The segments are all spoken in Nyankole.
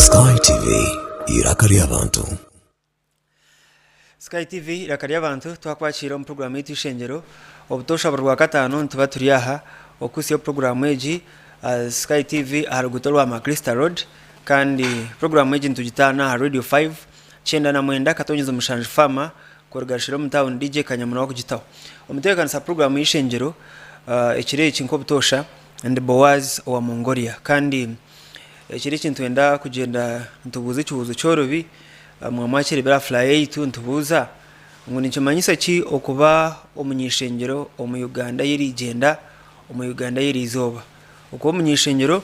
Sky TV, eiraka ry'abantu. Sky TV eiraka ry'abantu twakwakiira omu puroguraamu yaitu Ishengyero. Obutoosha buri Rwakataano nituba turi aha okuhitsya puroguraamu egi aha Sky TV aha ruguuto rwa Maclister Road kandi puroguraamu egi nitugitaana aha Radio 5 99.7 Faama kuruga Shira omu tauni DJ Kanyamura wakugitaho. Omutebeekanisa puroguraamu y'Ishengyero ekiro eki nk'obutoosha Ndi Boaz owa Mongolia kandi ekiro eki nitwenda kugyenda nitubuuza ekibuuzo kyorobi mwaba mwakireebire aha furaya yaitu nitubuuza ngu nikimanyisa ki okuba omuny'eishengyero omu Uganda y'erigyenda omu Uganda y'eriizooba? Okuba omuny'eishengyero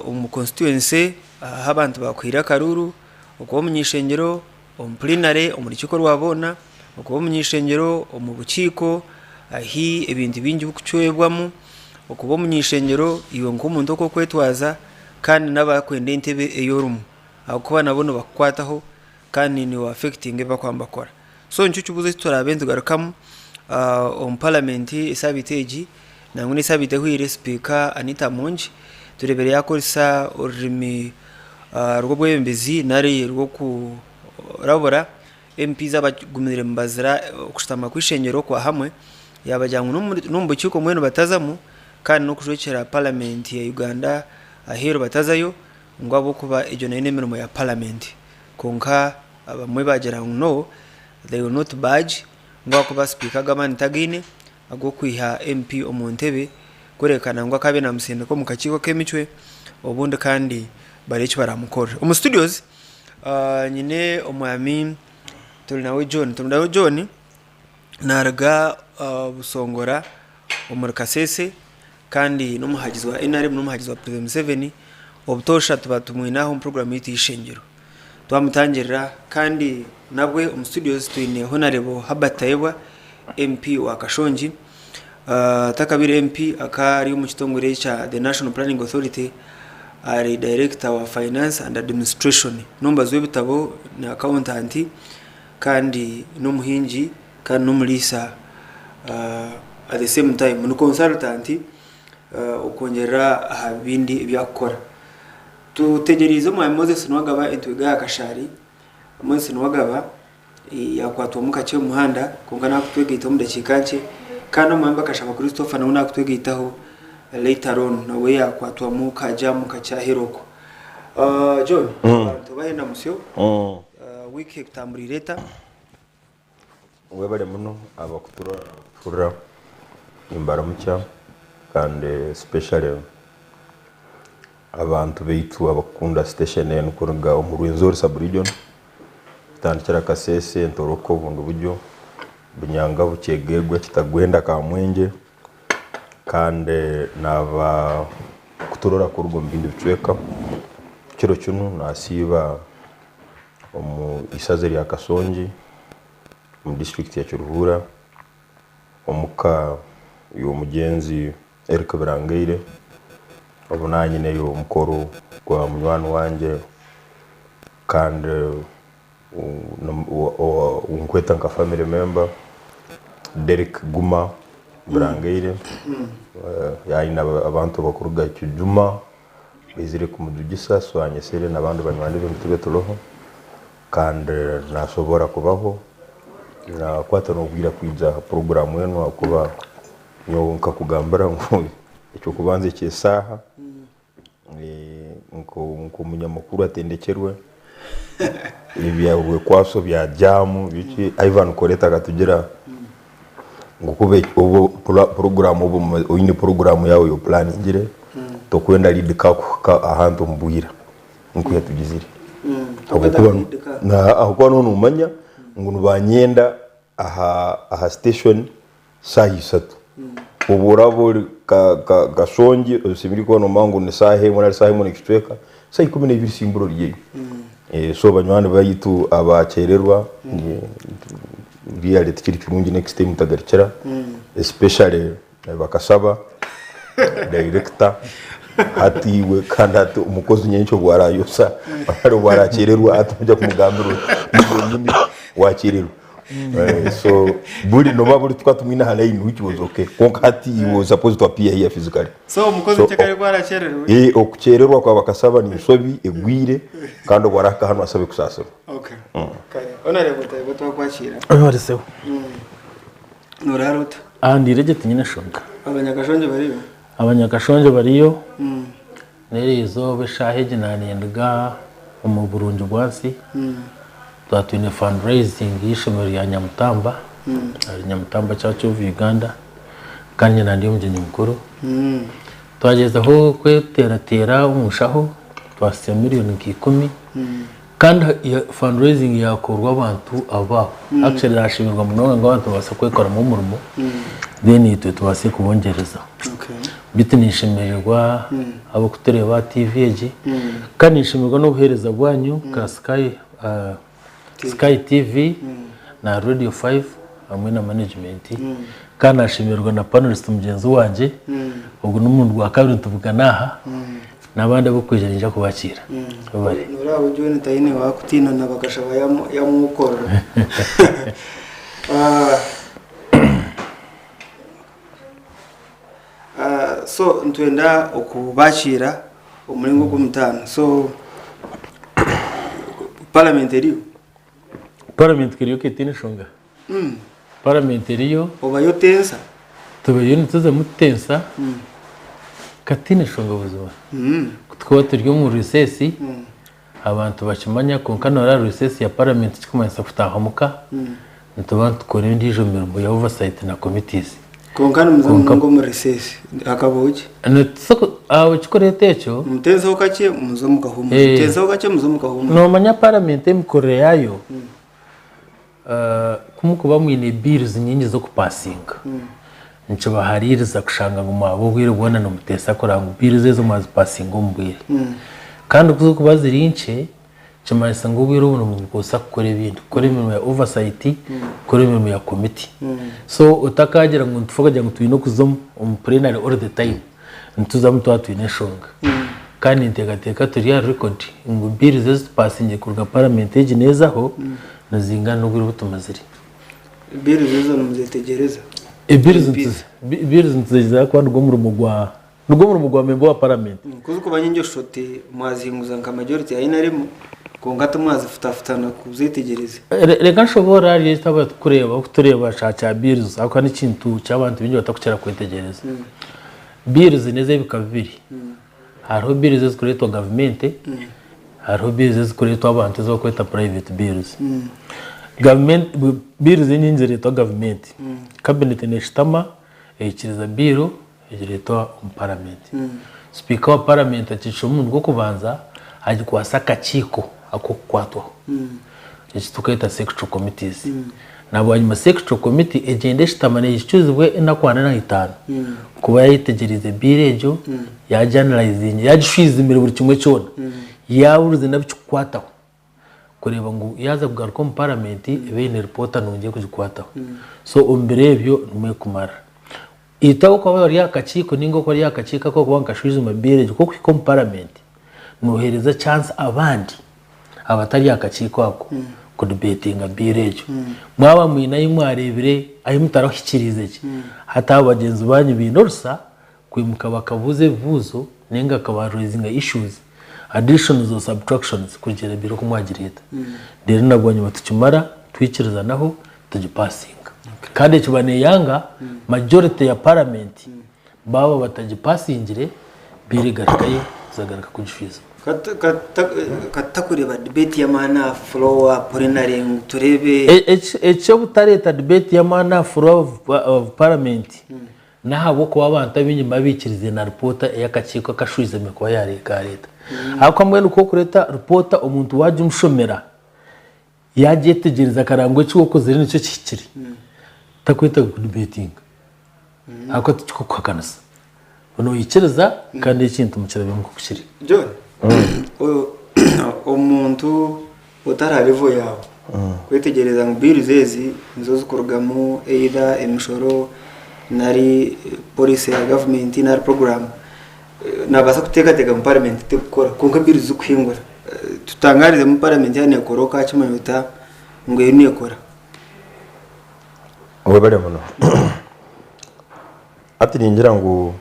omu constituency ahu abantu baakuhaire akaruuru, okuba omuny'eishengyero omu purinare omu rukiiko rwa boona, okuba omuny'eishengyero omu bukiiko ahu ebintu bingi birikucwebwamu, okuba omuny'eishengyero iwe nk'omuntu oku orikwetwaza kandi n'abarikwenda entebe ei orimu ahabw'okuba nabo nibakukwataho kandi niiwe afekitinga ebi barikuba nibakora. So nikyo kibuuzo eki turaabe nitugarukamu omu paramenti esaabiiti egi nangwa n'esaabiiti ehweire sipiika Anita Among tureebire yaakoresa orurimi rw'obwebembezi nari rw'okurabura MPs abagumire nibazira okushutama kw'eishengyero okwa hamwe yaabagira ngu n'omu bukiiko mbwenu batazamu kandi n'okujwekyera paramenti ya Uganda aheeru batazayo ngu ahabw'okuba egyo nayo n'emirimo ya paramenti kwonka abamwe baagira ngu no they will not budge ngu ahakuba sipiika ago amaani tagaine ag'okwiha MP omu ntebe kureka nangwa akaabaire naamutsindika omu kakiiko k'emicwe obundi kandi barebe eki baraamukorere. Omu studios nyine omwami Turinawe John. Turinawe John naaruga Busongora omuri Kasese kandi n'omuhagizi wa NRM n'omuhagizi wa President Museveni. Obutoosha tuba tumwine aha omu puroguraamu yaitu y'eishengyero. Twamutangirira kandi nabwe omu studios twine Honarebo Herbert Tayebwa MP wa Kashongi. Atakabaire MP akaba ari omu kitongore ekya The National Planning Authority ari Director wa Finance and Administration. N'omubazi w'ebitabo ni accountant kandi n'omuhingi kandi n'omuriisa at the same time ni consultant okwongyerera aha bindi ebi arikukora. Tutegyereize omwami Moses Nuwagaba entwiga ya Kashari. Moses Nuwagaba yakwatwamu kakye omu muhanda kwonka nakutwegaitaho omu dakiika nkye kandi omwami Bakashaba Christopher nawe nakutwegaitaho later on nawe yakwatwamu ka jam kakye aheeru okwo. John, abantu bahenda musyo, wiiki ekutamburiire eta? Webare muno abakuturora nabakutuhurira nimbaramukya kandi especially abantu baitu abakukunda station enu kuruga omu Rwenzori sub region kutandikira Kasese, Ntoroko, Bundibugyo, Bunyangabu, Kyegegwa, Kitagwenda, Kamwengye kandi naba kuturora kuruga omu bindi bicweka. Kiro kinu nasiiba omu isaza erya Kasongi omu disiturikiti ya Kiruhura omuka y'omugyenzi Eric Birangaire obu naaba nyineyo omukoro gwa munywani wangye kandi ou nkweta nka family member Derrick Guma Birangaire yaaba aine abantu abakuruga Kijuma Baizire kumujugisa so anyesere n'abandi banywani be ngu tube turoho kandi nasobora kubaho nakwata n'obwire kwija ha puroguramu enu ahakuba nyowe nkakugambira ngu eky'okubanza eky'esaaha nk'omunyamakuru atendekyerwe ebya rwekwaso bya jaamu biki Ivan Koleta akatugira ngu kuba obu puroguramu obu oine puroguramu yaawe opulaningire tokwenda lead car kuhika ahantu omu bwira nikwo yatugizire ahabw'okuba nooba noomanya ngu nibanyenda aha station shaaha ishatu obu oraaba ori Kashongi oshemereire kuba noomanya ngu ni shaaha emwe nari shaaha emwe n'ekicweka shaaha 12 simbura oryeyo. So banywani baitu abakyererwa really tikiri kirungi next time mutagarukira especially bakashaba director hati iwe kandi hati omukozi nyenkya obu arayosa nari obu arakyererwa hati noija kumugambira oti iwe wenyini wakyererwa. Eh, so buri noba buri tukaba tumwine aha line which was okay kwonka hati he was supposed to appear here physically. So omukozi So, nkye kari ku arakyererwe? Eh, okukyererwa kwa bakasaba ni nshobi egwire kandi obu arahika hanu asabe kusaasirwa. Okay. Kare. Honorable Taibo twakwakira. Obareseho. Norara ota? Aha ndiire gye tinyine nshonga. Abanyakashongye bariyo? Abanyakashongye bariyo. N'eri izooba eshaaha egi naanindiga omu burungi bwansi. Twaba twine fundraising y'eishomero rya Nyamutamba ahari Nyamutamba Church of Uganda kandi nyine ndi omugyenyi mukuru. Twagyezaho kweteerateera omu nshaho twahitsya miriyoni nka ikumi kandi fundraising yaakorwa abantu abaabo. Actually naashemererwa munonga ngu abantu babaasa kwekoramu omurimo then itwe tubaase kubongyereza. Beitu ninshemererwa ahabw'okutureeba aha TV egi kandi ninshemererwa n'obuheereza bwanyu nka Sky Sky TV na Radio 5 hamwe na management kandi nashemererwa na panelist mugyenzi wangye ogu n'omurundi gwa kabiri nitubugana aha n'abandi ab'okwija niinyija kubakiira. Webare. Noreeba John taine owakutiina na bakashaba yamwokorora. So nitwenda okubakiira omuringo ogw'omutaano. So parliament eriyo? Parliament eriyo ketaine enshonga. Parliament eriyo. Obayo otensa? Tubayo nituzamu tutensa kataine nshonga buzima. Ku tukuba turi omu recess Abantu bakimanya kwonka noreeba recess ya parliament tikikumanyisa kutaaha omuka, nituba nitukora endiijo mirimo ya oversight na committees. Kwonka nimuza munonga omu recess, hakabaho ki? Ekikureeta ekyo. Muteezeho kakye muze mukahumura, muteezeho kakye muze mukahumura. Nomanya parliament emikorere yaayo, Ku murikuba mwine bills nyingi z'okupasinga, nikibahariiriza kushanga ngu mwaba obwire bwona nimuteesa kureba ngu bills ezo mwazipasinga omu bwire. Kandi ku zirikuba ziri nkye, nikimanyisa ngu obwire obu nimubukozesa kukora ebindi, kukora emirimo ya oversight, kukora emirimo ya committee. So otakagira ngu nitufa kugira ngu twine okuza omu plenary all the time. Nituzamu twaba twine enshonga. Kandi ninteekateeka turi aha record ngu bills ezi tupasingire kuruga parliament egi neezaho nizingana n'obwire obu tumazire. Bills ezo nimuzetegyereza? Bills nituzegyereza ahakuba nigwo murimo gwa nigwo murimo gwa member wa parliament. Ku zirikuba nyingi oshusha oti mwazihinguza nka majority ya NRM kwonka timwazifutafutana kuzetegyereza. Reka nshoboorore ahari eki twaba turikureeba orikutureeba kya bills ahakuba n'ekintu ky'abantu baingi batarikukira kwetegyereza. Bills n'ez'ebika bibiri. Hariho bills ezikureetwa gavumenti, hariho bills ezikureetwa abantu ezi barikweta private bills. Gavumenti bills enyingi zireetwa gavumenti. Cabinet neeshutama eikiriza bill egireetwa omu paramenti. Sipiika wa paramenti akicwa omurundi gw'okubanza agikwatsa akakiiko ak'okukwatwaho. Eki turikweta sectoral committees. Na bwanyima sectoral committee egyenda eshutama neegicurizibwa enaku ana na itaano kuba yaayetegyereize bill egyo, yaagi analyzinga, yaagishwijumire buri kimwe kyona, yaahuriza n'abu kirikukwataho kureeba ngu yaaza kugaruka omu paramenti ebe eine ripoota nungi erikugikwataho. So omu biro ebyo nimwo erikumara. Itwe ahabw'okuba bari aha kakiiko nainga oku bari aha kakiiko ak'okuba nikashwijuma bill egyo, ku orikuhika omu paramenti nooheereza chance abandi abatari aha kakiiko ako kudibetinga bill egyo. Mwaba mwine ahi mwareebire ahi mutarahikiriize gye, hati abo bagyenzi baanyu baine orusa kwimuka bakabuuza ebibuuzo nainga bakaba raisinga issues, additions or subtractions kurugiirira bill oku mwagireeta. Reero na bwanyima tukimara twikirizanaho tugipasinga. Kandi ekiba neyanga majority ya parliament baaba batagipasingire bill egarukayo zagaruka kugishwijuma. Katutakureeba debate y'amaani aha floor aha plenary ngu tureebe. Eky'obutareeta debate y'amaani aha floor of parliament n'ahabw'okuba abantu abaingi nibabaikirize na ripoota ey'akakiiko akashwijumire kuba kareeta. Ahabw'okuba mbwenu ku orikureeta ripoota omuntu waagimushomera Yaagyetegyereza akareba ngu eki okozire nikyo kihikire, takwetaaga kudibetinga ahabw'okuba tikikukuhakanisa. Noikiriza kandi ekintu mukirabe nk'oku kiri. John, omuntu otari aha level yaawe kwetegyereza ngu bills ezi nizo zikurugamu either emishoro nari policy ya government nari program, Naabaasa kuteekateeka ngu paramenti terikukora kwonka bills zikuhingura. Tutangaarizemu paramenti yaaba neekora okaakimanya ota ngu eriyo neekora. Webare muno. Hati ningira ngu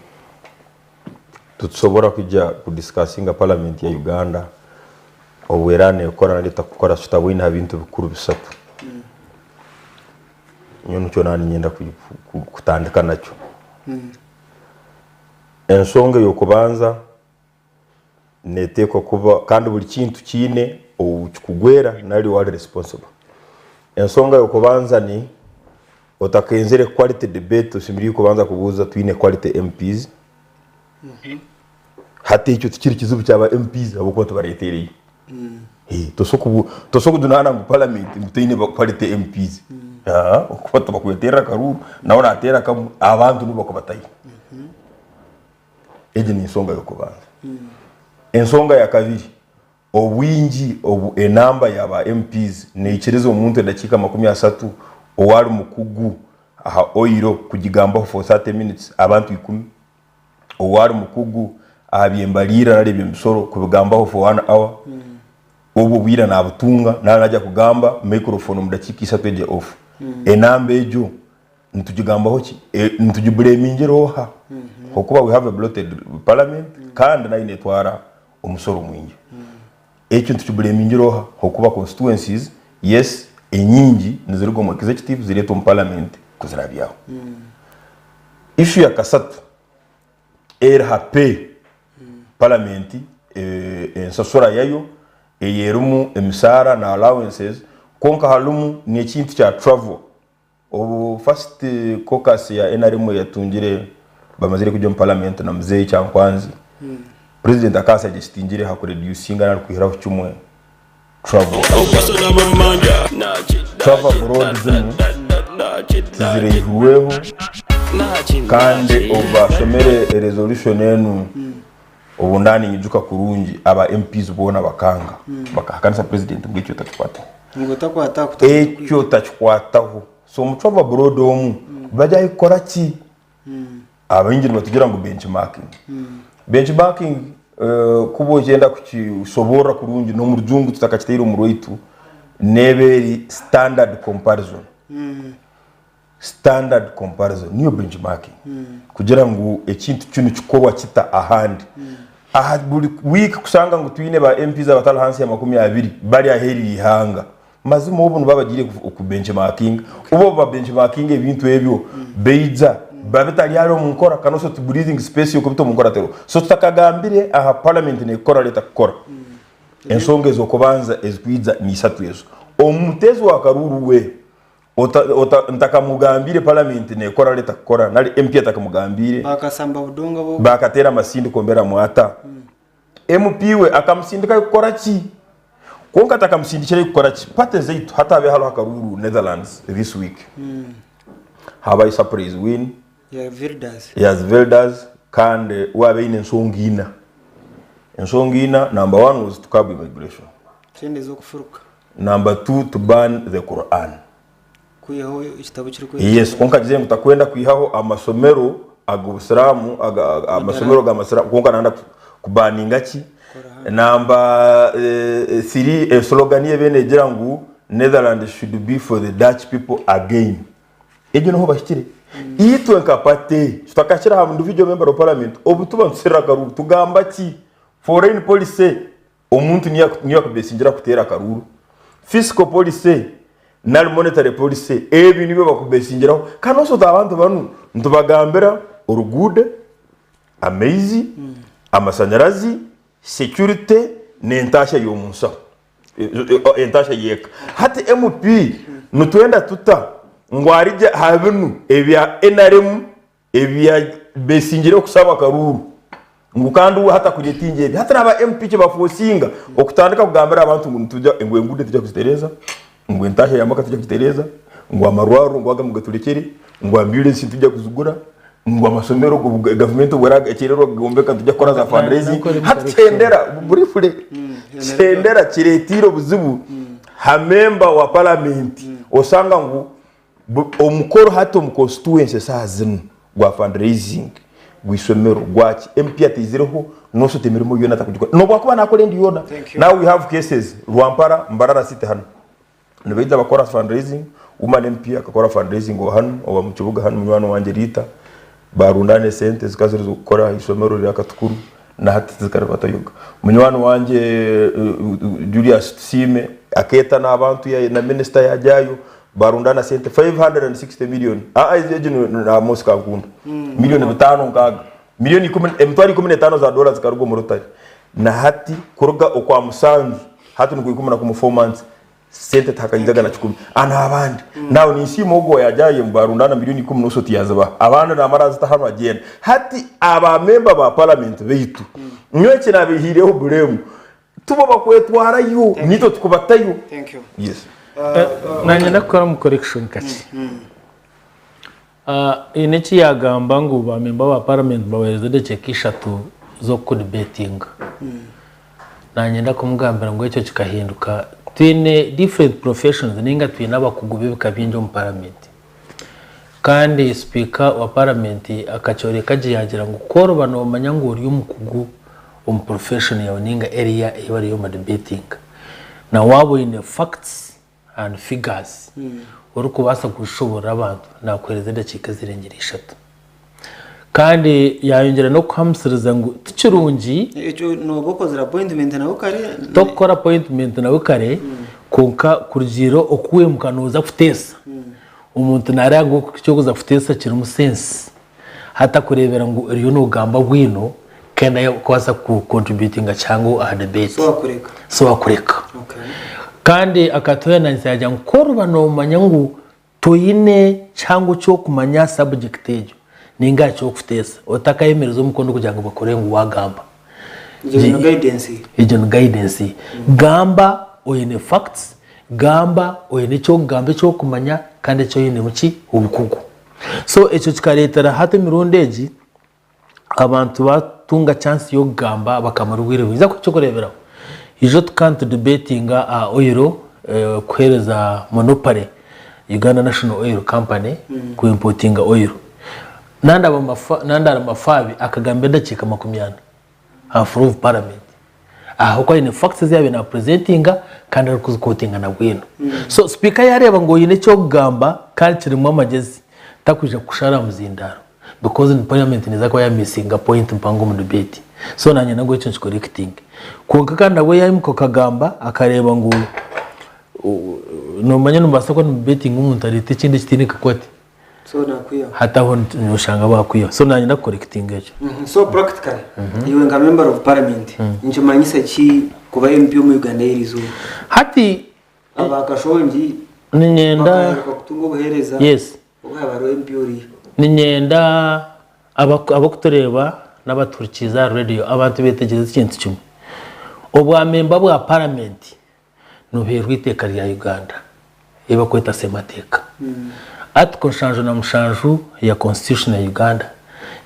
titusobora kwija ku discussinga parliament ya Uganda obu eraba nekora nari etakukora tutaboine aha bintu bikuru bisatu. Nyowe nikyo naba niinyenda kutandika nakyo. Ensonga ey'okubanza neeteekwa kuba kandi buri kintu kiine ou kikugwera nari ou ari responsible. Ensonga y'okubanza ni otakenzire quality debate oshemereire kubanza kubuuza twine quality MPs? Hati ekyo tikiri kizibu kya ba MPs ahabw'okuba tubareetereyo. Tosobola kujunaana ngu parliament ngu teine ba quality MPs. Okuba tibakweterera akaruuru nawe nateera kamwe abantu nibo bakuba bataine. Egi n'ensonga y'okubanza. Ensonga ya kabiri, obwingi obu enamba ya ba MPs neikiriza omuntu edakiika 30 owari mukugu aha oil kugigambaho for 30 minutes abantu ikumi, owari mukugu aha by'embariira nari eby'emisoro kubigambaho for one hour, obwo obwire nabutunga naba nagya kugamba microphone omu dakiika ishatu egye off. Enamba egyo Nitugigambaho ki? Nitugiburemingira oha? Ahabw'okuba we have a bloated parliament kandi nayo netwara omusoro mwingi. Ekyo nitukiburemingira oha? Ahabw'okuba constituencies yes enyingi niziruga omu executive zireetwa omu parliament kuzirabyaho. Issue ya kasatu eri ha pay Paramenti ensasura yayo eyerimu emisaara na allowances kwonka harimu n'ekintu kya travel. Obu first caucus ya nrm eyatungire bamazire kugya omu parliament na Mzei Kyankwanzi, president akaba asuggestingire aha ku reducinga nari kwihiraho kimwe travel. Travel abroad zinu tiziraihirweho kandi obu bashomere resolution enu obu ndaba ninyijuka kurungi aba MPs boona bakanga bakahakanisa president ngu ekyo takikwataho. Ngu otakwata aha kutandika Ekyo takikwataho. So omu travel abroad omu bajya kukora ki? Abaingi nibatugira ngu benchmarking. Benchmarking kuba ogyenda kukisoborra kurungi n'omu rujungu tutakakitaire omu rwaitu neeba eri standard comparison. Standard comparison niyo benchmarking. Kugira ngu ekintu kinu kikorwa kita ahandi. Aha buri wiiki kushanga ngu twine ba MPs abatari ahansi ya 20 bari aheeru y'eihanga. Mazima obu nibaba bagiire ku benchmarkinga. Obu ba benchmarkinga ebintu ebyo baija babitari hare omu nkora kandi also breathing space y'okubita omu nkora teriho. So tutakagambire aha parliament nekukora nari etakukora, ensonga ez'okubanza ezikwija ni ishatu ezo. Omuteezi wa karuuru we ntakamugambiire parliament nekora nari etakukora nari MP atakamugambiire, Bakasamba budongo bo. Bakateera amasindiko mberamu ata? MP we akamusindikayo kukora ki? Kwonka atakamusindikireyo kukora ki? Party zaitu hati habe hariho akaruuru Netherlands this week. Habayo surprise win Ya Wilders. ya Wilders kandi we abe aine ensonga ina. Ensonga ina, number one was to curb immigration. Sente z'okufuruka. Number two to ban the Quran. Kwihaho ekitabo ekirikwera. Yes, kwonka agizire ngu takwenda kwihaho amasomero ag'obusiraamu, amasomero g'amasiraamu, kwonka nayenda kubaninga ki? Namba thiri, eslogan ye ebaire negira ngu Netherlands should be for the Dutch people again. Egyo niho bahikire. Itwe nka party, tutakakira aha individual member of parliament, obu tuba nituserera akaruuru, tugamba ki? Foreign policy. Omuntu niyo akubesingira kuteera akaruuru. Fiscal policy nari monetary policy ebi nibyo bakubesingiraho. Kandi also abantu banu nitubagambira oruguude, amaizi, amashanyarazi, security n'entaasya y'omunsaho, entaasya y'eka. Hati MP nitwenda tuta ngu arigye aha binu ebya nrm Ebi yabesingireho kushaba akaruuru ngu kandi we hati akuretinga ebi. Hati naba MP kibafosinga okutandika kugambira abantu ngu nituja ngu enguudo nituja kuzitereeza, ngu entahya y'amaka nituja kugitereeza, ngu amarwariro ngu aga mugaturekere, ngu ambulance nituja kuzigura, ngu amasomero gavumenti obu erakyererwa kugombeka nituja kukora za fundraising. Hati kyendera briefly kyendera kiretiire obuzibu ha member wa paramenti osanga ngu Omukoro hati omu constituency esaaha zinu gwa fundraising, gw'eishomero, gwaki, MP ataizireho nosota emirimo yoona atakugikora nobu akuba nakora endi yoona. Now we have cases Rwampara, Mbarara city hanu nibaija bakora fundraising, Woman MP akakora fundraising owa hanu owa mukibuga hanu munywani wangye Rita barundana esente zikaba ziri ez'okukora aha ishomero rya Katukuru na hati tizikari batayoga. Munywani wangye Julius Tusiime akeeta n'abantu na minisita yagyayo barundana sente 560 million aa egi ni Amos Kankunda million bitaano nkaaga million ikumi emitwaro 15 za dola zikaruga omu Rotary na hati kuruga okwa musanju hati nikwo 11 4 months Sente tihakaijaga na kikumi. Ana abandi. Now ninsiima ogwo oyajayo ngu barundana milioni ikumi noso tiyazibaha. Abandi namara azita hanu agyenda. Hati aba member ba parliament baitu nyowe eki nabihiireho blame tibo bakwetwarayo nitwe tukubatayo. Thank you. Yes. Nanye ndakukoramu correction kakye. Haine eki yaagamba ngu ba memba ba paramenti babaheereza edakiika ishatu z'okukudibetinga. Naanye ndakumugambira ngu ekyo kikahinduka. Twine different professions nainga twine abakugu b'ebika bingi omu paramenti. Kandi sipiika wa paramenti akakyoreka gye yaagira ngu ku oriba noomanya ngu ori omukugu omu profession yaawe nainga area ei bariyo nibadibetinga, na waaba oine facts and figures orikubaasa kushoborora abantu nakuheereza edakiika ezirengire ishatu. Kandi yayongyera n'okuhamisiriza ngu tikirungi Ekyo nooba okozire appointment nawe kare? Tokukora appointment nawe kare kwonka kurugiirira oku waimuka nooza kuteesa, omuntu nareeba ngu eki orikuza kuteesa kirimu sense hati akureebera ngu oriyo noogamba bwino kandi arikubaasa ku contributinga kihango aha debate. So akureka. So akureka. Okay. Kandi akatuhayananisa yagira ngu ku oriba noomanya ngu toine kihango ky'okumanya aha subject egyo ninga aha ky'okuteesa, otakayemereza omukono kugira ngu bakore ngu waagamba. Egyo ni guidance. Egyo ni guidance. Gamba oine facts, gamba oine eky'okugamba eky'okumanya kandi eki oinemu ki? Obukugu. So ekyo kikareetera hati emirundi egi abantu batunga chance y'okugamba bakamara obwire bwingi. Nza kuha ekyokureeberaho, ijo tukaba nitudebatinga aha oil kuheereza monopoly Uganda National Oil Company ku importinga oil. Nandaba Mafabi akagamba edakiika 40 aha floor of parliament ahabw'okuba aine facts ezi yaabaire naapurezentinga kandi arikuzikotinga na bwino. So sipiika yaareeba ngu oine eky'okugamba kandi kirimu amagyezi takwija kukushara aha muzindaaro because ni parliament neeza kuba yaamisinga point mpango omu debate. So naanye nabwo ekyo nkikorekitinge. Kwonka kandi nabwo yaimuka akagamba akareeba ngu noomanya nimubaasa kuba nimubetinga omuntu areete ekindi ekitaine kakwate. So nakwihaho. Hati aho noshanga bakwihaho. So nanye ndakukorekitinga ekyo. So practically iwe nka member of parliament nikimanyisa ki kuba MP omu Uganda y'erizooba? Hati Aba Kashongi ninyenda bakaheruka kutunga obuhereza yes obu haba hariho MP oriya. Ninyenda abakutureeba n'abatuhurikiize aha radio abantu betegyereze ekintu kimwe. Obwa memba bwa parliament Nibuheerwa eiteeka rya Uganda ei barikweta Ssemateeka. Article 77 ya Constitution ya Uganda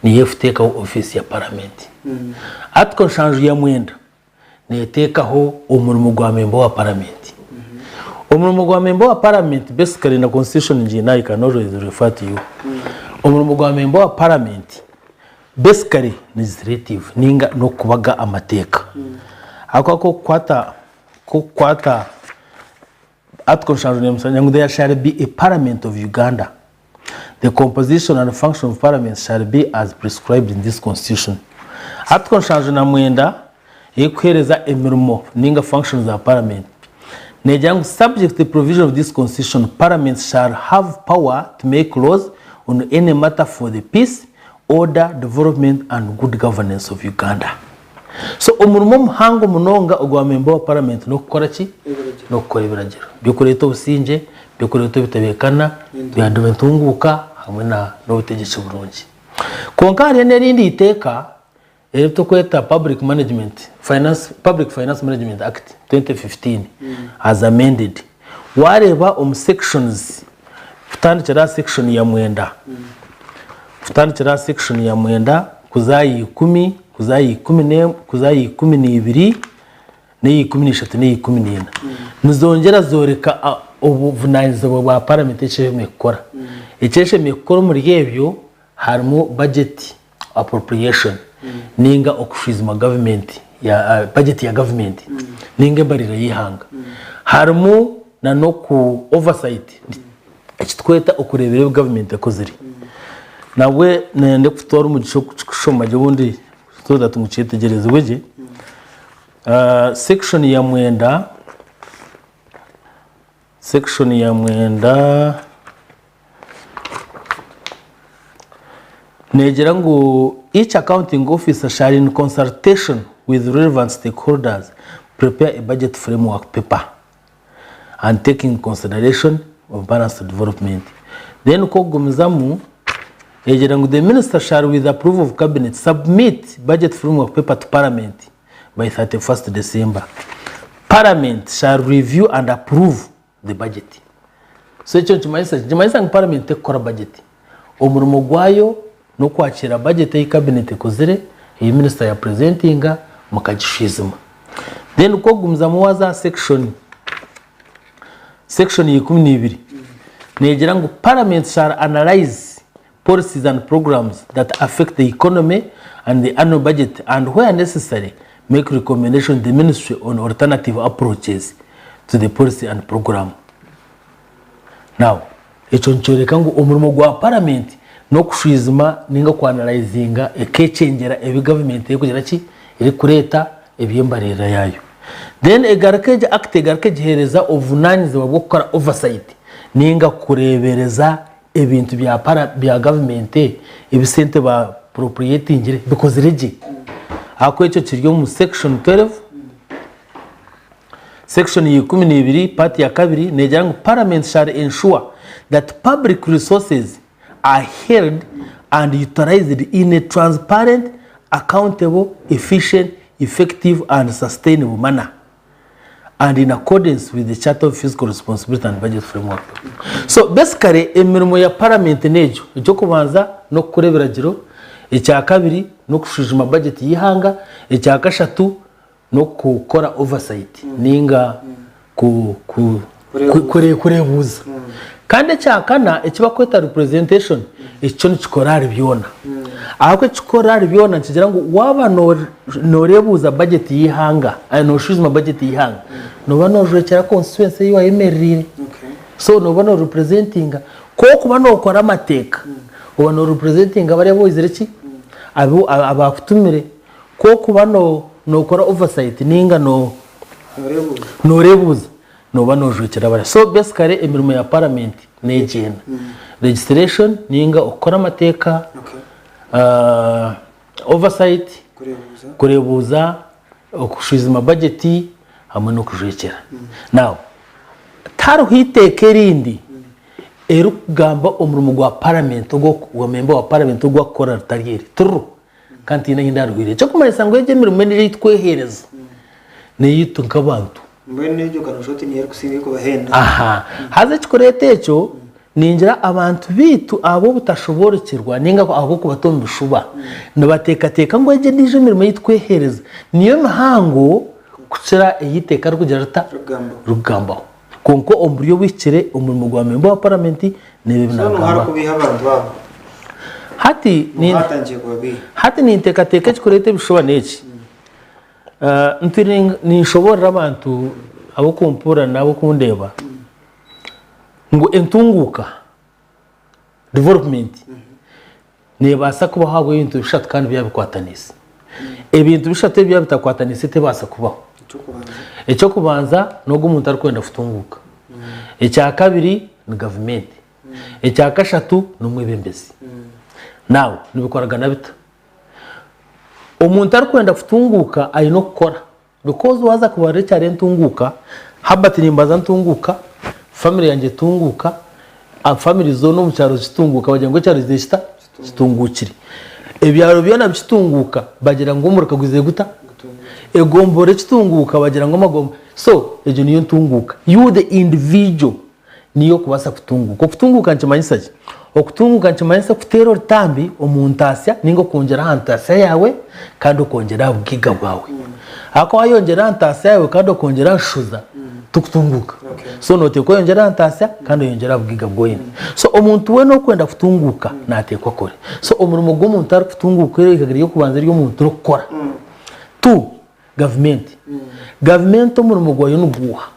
niyo erikuteekaho ofiisi ya Paramenti. Article 79 neeteekaho omurimo gwa memba wa Paramenti. Omurimo gwa memba wa Paramenti basically na Constitution ngiine I can always refer to you. Omurimo gwa memba wa Paramenti basically legislative ninga n'okubaga amateeka. Ahabw'okuba ku orikukwata K'okukwata Article 77 ngu there shall be a parliament of Uganda. The composition and function of parliament shall be as prescribed in this constitution. Article 79 erikuheereza emirimo ninga functions za parliament negira ngu subject to the provision of this constitution, parliament shall have power to make laws on any matter for the peace, order, development and good governance of Uganda. So omurimo omuhango munonga ogwa memba wa paramenti n'okukora ki? N'okukora ebiragiro by'okureeta obusingye, by'okureeta obutebeekana, entunguuka hamwe n'obutegyeki burungi. Kwonka hariyo n'erindi iteeka eri turikweta Public Management Finance, Public Finance Management Act 2015 as amended. Waareeba omu sections kutandikira aha section ya mwenda, kutandikira aha section ya mwenda kuza aha ikumi, kuza aha ikumi n'emwe, kuza aha ikumi n'ibiri, n'eya ikumi n'ishatu n'eya ikumi n'ina. Nizongyera zoreka obuvunanizibwa bwa paramenti eki eshemereire kukora. Eki eshemereire kukora omuri ebyo harimu budget appropriation ninga okushwijuma gavumenti ya budget ya gavumenti ninga embarira y'eihanga. Harimu na n'oku oversight. Ekitweta okureebera ebi gavumenti ekozire. Nabwe nayenda kutwara omugisha okukishoma gye obundi so that ngu kyetegyerezibwe gye. Section ya mwenda, section ya mwenda negira ngu each accounting officer shall in consultation with relevant stakeholders prepare a budget framework paper. and taking consideration of balanced development. Then ku okugumizamu egira ngu the minister shall with approval of cabinet submit budget framework paper to parliament by 31st December. Parliament shall review and approve the budget. So ekyo nikimanyisa ki? Nikimanyisa ngu parliament tekukora budget. Omurimo gwayo n'okwakiira budget ei cabinet ekozire, ei minister ya presentinga mukagishwijuma. Then ku okugumizamu waaza aha section, section ya 12 neegira ngu parliament shall analyse policies and programs that affect the economy and the annual budget and where necessary make recommendation to the ministry on alternative approaches to the policy and program. Now, ekyo nikyoreka ngu omurimo gwa paramenti n'okushwijuma ninga okwanarayizinga ekekyengyera ebi gavumenti erikugira ki, erikureeta eby'embaririra yaayo. Then egaruka egi Act egaruka egiheereza obuvunaanyizibwa bw'okukora oversight ninga kureebereza ebintu bya para bya gavumenti ebi sente ba appropriatingire bikozire gye. Ahakuba ekyo kiri omu section 12. Section ya 12 part ya kabiri negira ngu Parliament shall ensure that public resources are held and utilized in a transparent, accountable, efficient, effective and sustainable manner and in accordance with the Charter of Fiscal Responsibility and Budget Framework. So basically emirimo ya Parliament n'egyo, eky'okubanza n'okukora ebiragiro, ekyakabiri n'okushwijuma budget y'eihanga, ekyakashatu n'okukora oversight ninga kureebuuza. Kandi ekyakana eki barikweta representation ekyo nikikora ahari byona. Ahabw'okuba ekikukora ahari byona nikigira ngu waaba nooreebuuza budget y'eihanga, nooshwijuma budget y'eihanga, nooba noojwekyera constituency ei wayemerereire. So nooba noorepresentinga. Ku orikuba nookora amateeka, oba noorepresentinga bariya abu oizire ki? Abaakutumire. Ku orikuba nookora oversight nainga nooreebuuza, nooba noojwekyera bariya. So basically emirimo ya parliament n'egyo ena. Legislation nainga okukora amateeka, oversight, kureebuuza, okushwijuma budget hamwe n'okujwekyera. Now, tihariho eiteeka erindi eririkugamba omurimo gwa parliament, ogwa member wa parliament ogu arikukora ritari eri. Tiriho. Kandi tihaine ahu ndaarwire. Ekirikumanyisa ngu egyo emirimo endiijo ei tukweheereza n'eyaitu nk'abantu. Mbwenu egyo okanoshusha oti niyo erikusingayo kubahenda. Aha. Haza ekikureeta ekyo, ningira abantu baitu ahabw'obutashoboorokyerwa nainga ahabw'okubata omu bishuba, nibateekateeka ngu egyo endiijo emirimo ei tukweheereza niyo mihango kukira ei eiteeka ririkugira rita? Ririkugambaho. Kwonka omu buryo obuhikire, omurimo gwa memba wa paramenti n'ebi ebi So nooha naagamba. arikubiiha abantu abo? Hati ni- Nooha atandikire kubabiiha? hati ninteekateeka ekikureeta ebishuba n'eki. Ah, ntwire nin- ninshoboorora abantu ab'okumpuurira n'ab'okundeeba ngu entunguuka, development, neebaasa kubaho ahabw'ebintu bishatu kandi byaba bikwataniise. Ebintu bishatu ebi byaba bitakwataniise tebaasa kubaho. Eky'okubanza n'ogu omuntu arikwenda kutunguuka. Ekyakabiri ni gavumenti. Ekyakashatu n'omwebembezi. Now nibikoragana bita? Omuntu arikwenda kutunguuka aine okukora. Because waaza kubarira ekyaro entunguuka, Herbert nimbanza ntunguuka, family yangye etunguuka, family zoona omu kyaro zitunguuka bagira ngu ekyaro kizire kita? Kitunguukire. Ebyaro byona bikitunguuka bagira ngu omurika gwizire guta? Egombora ekitunguuka bagira ngu amagombo so egyo niyo ntunguuka. You the individual niyo okubaasa kutunguuka. Okutunguuka nikimanyisa ki? Okutunguuka nikimanyisa kuteera orutambi omu ntaasya nainga okwongyera aha ntaasya yaawe kandi okongyera aha bugaiga bwawe. Ahakuba waayongyera aha ntaasya yaawe kandi okongyera aha nshoza, tokutunguuka. So nooteekwa oyongyere aha ntaasya kandi oyongyere aha bugaiga obu oine. So omuntu weena orikwenda kutunguuka naateekwa akore. So omurimo gw'omuntu arikutunguuka eihega ry'okubanza ery'omuntu n'okukora. Tu, gavumenti. Gavumenti omurimo gwayo niguuha?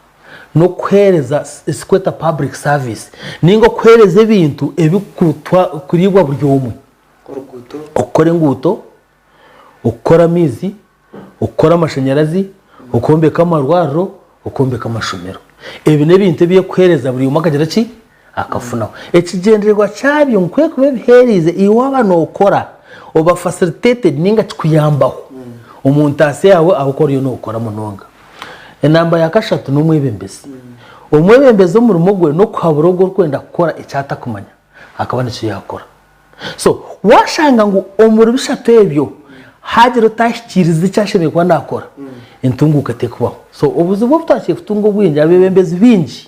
N'okuheereza ekikweta public service ninga okuheereza ebintu ebikuriibwa buri omwe. Okukora enguuto, okukora amaizi, okukora amashanyarazi, okwombeka amarwariro, okwombeka amashomero. Ebi n'ebintu ebi erikuheereza buri omwe akagira ki? Akafunaho. Ekigyendererwa kyabyo ngu ku erikuba ebiheereize iwe waaba nookora oba facilitated ninga kikuyambaho omu ntaasya yaawe ahabw'okuba oriyo nookora munonga. Enamba ya kashatu n'omwebembezi. Omwebembezi omurimo gwe n'okuhabura ogwo orikwenda kukora eki atakumanya akaba nikyo yaakora. So waashanga ngu omuri bishatu ebyo haagira otaahikiiriza eki ashemereire kuba naakora, entunguuka terikubaho. So obuzibu obu twakire kutunga obwingi, abeebembezi baingi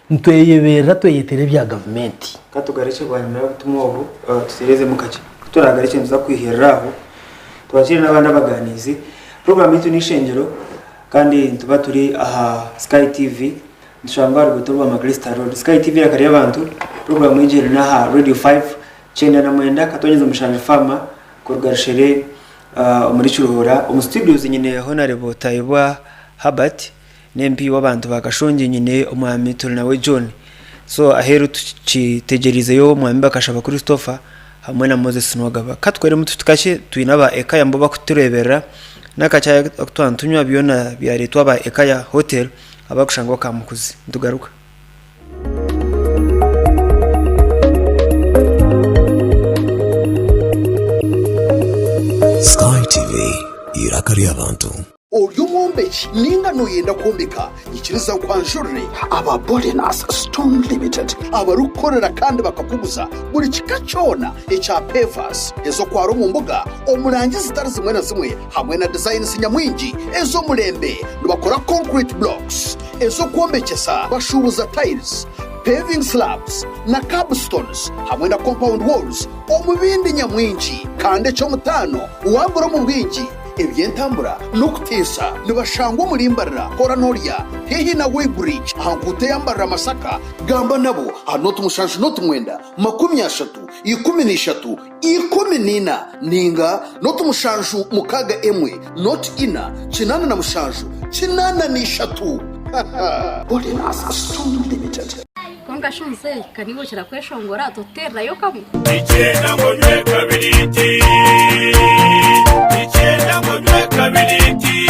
nitweyeberera tweyetera ebya gavumenti. Ka tugarukye bwanyima y'obutumwa obu tutereezemu kakye. Ku turaagarukye nituza kwihirira aho twakiire n'abandi abaganiizi. Puroguraamu yaitu n'eishengyero kandi nituba turi aha Sky TV Nitushangwa aha ruguuto rwa Magrista Road. Sky TV eiraka ry'abantu, puroguraamu egi eri n'aha Radio 5 99 Katonyeza Mushanju Farmer kuruga Rushere omuri Kiruhura. Omu studios nyine Honarebo Tayebwa Herbert n'MP w'abantu ba Kashongye nyine Omwami Turinawe John. So aheeru tukitegyereizeyo Omwami Bakashaba Christopher hamwe na Moses Nuwagaba. Katukoremu tuti kakye twine aba Ekaya nibo bakutureeberera n'akachai aku twaba nitunywa byona byareetwa aba Ekaya Hotel. Abarikushangwa Kamukuzi. Nitugaruka. Sky TV, eiraka ry'abantu. Ori omwombeki ninga noyenda kwombeka? Nyikiriza nkwanjurire aba Borenas Stone Limited abarikukorera kandi bakakuguza buri kika kyona ekya pavers ez'okwara omu mbuga omu rangi zitari zimwe na zimwe hamwe na designs nyamwingi ez'omurembe. Nibakora concrete blocks ez'okwombekyesa, bashuubuza tiles, paving slabs na curbstones hamwe na compound walls omu bindi nyamwingi. Kandi eky'omutaano waagura omu bwingi, eby'entambura n'okuteesa. Nibashangwa omuri Mbarara, Kora Norya, haihi na Weighbridge aha nkuuto eya Mbarara-Masaka. Gamba nabo aha nooti mushanju nooti mwenda, 30, 13, 14 ninga noti mushanju mukaga emwe noti ina 87 83. Borenas Stone Limited. Kwonka shi muzeeyi, ka niiwe okira kweshongora, totuteererayo kamwe? Nikyenda ngu onywe kabiriiti Nikyenda ngu onywe kabiriiti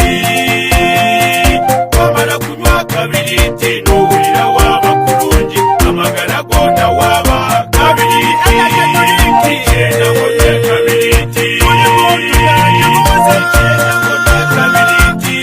Wamara kunywa kabiriiti Nohurira waaba kurungi Amagara goona waaba kabiriiti Nikyenda ngu onywe kabiriiti Buri muntu yaagibuuza Nikyenda ngu onywe kabiriiti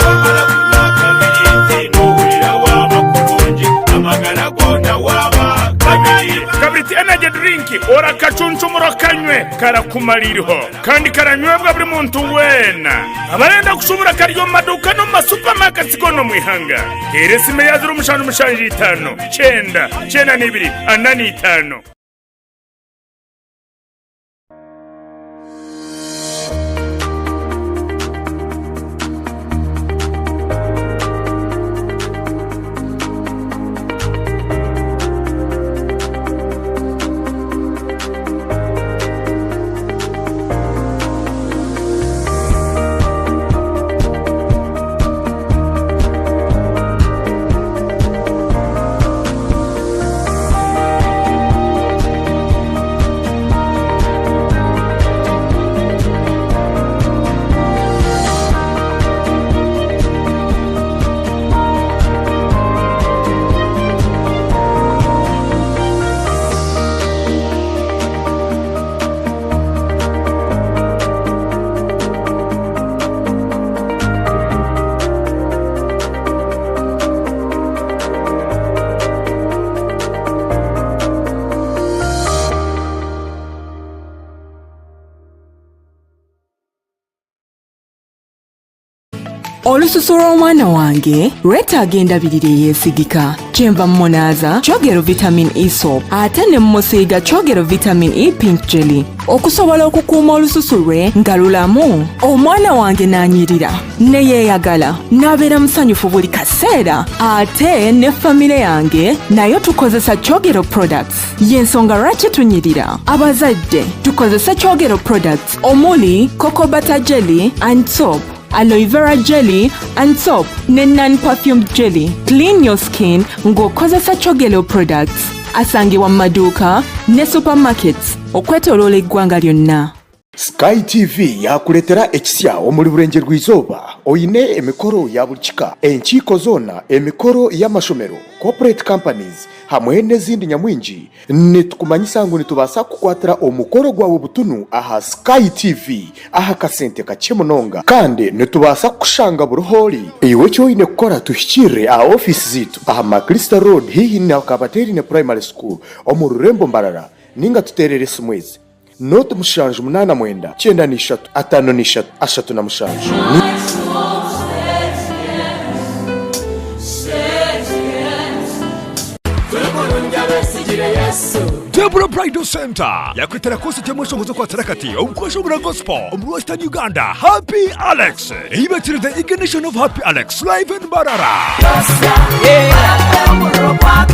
Wamara kunywa kabiriiti Nohurira waaba kurungi Amagara goona waaba kabiriiti Kabiriiti Energy Drink orakacuncumura okanywe karakumara iriho kandi karanywebwa buri muntu weena. Abarenda kushubura kari omu maduuka n'omu masupamaketi goona omu ihanga. Teera esimu eya 0775 9 92 45. Olususu lw'omwana wange lwetaaga endabirira eyeesigika. Kyenva mmunaaza Kyogero Vitamin E Soap ate ne mmusiiga Kyogero Vitamin E Pink Jelly okusobola okukuuma olususu lwe nga lulamu. Omwana wange n'anyirira ne yeeyagala n'abeera musanyufu buli kaseera ate ne famire yange nayo tukozesa Kyogero Products. Y'ensonga lwaki tunyirira. Abazadde tukozese Kyogero Products omuli Cocoa Butter Jelly and Soap. aloe vera jelly and soap ne non perfumed jelly. Clean your skin ng'okozesa Kyogero products. Asangibwa mu maduuka ne supermarkets okwetoloola eggwanga lyonna. Sky TV yaakureetera ekisya omuri Burengyerwa-izooba oine emikoro ya buri kika, enkiiko zoona, emikoro y'amashomero, corporate companies hamwe n'ezindi nyamwingi. Nitukumanyisa ngu nitubaasa kukukwatira omukoro gwawe butunu aha Sky TV aha kasente kakye munonga kandi nitubaasa kukushanga buri h'ori. Iwe eki oine kukora tuhikiirire aha ofiisi zaitu aha Maclister Road haihi na Kabateerine Primary School omu rurembo Mbarara ninga tuteerere esimu ezi. Nooti mushanju munaana mwenda 93 53 37. Ni. Deborah Bridal Center yakwetera konsati y'omweshongozo okwatira kati omu kweshongora gospel omuri Western Uganda Happy Alex ei beetire The Ignition of Happy Alex Live in Mbarara.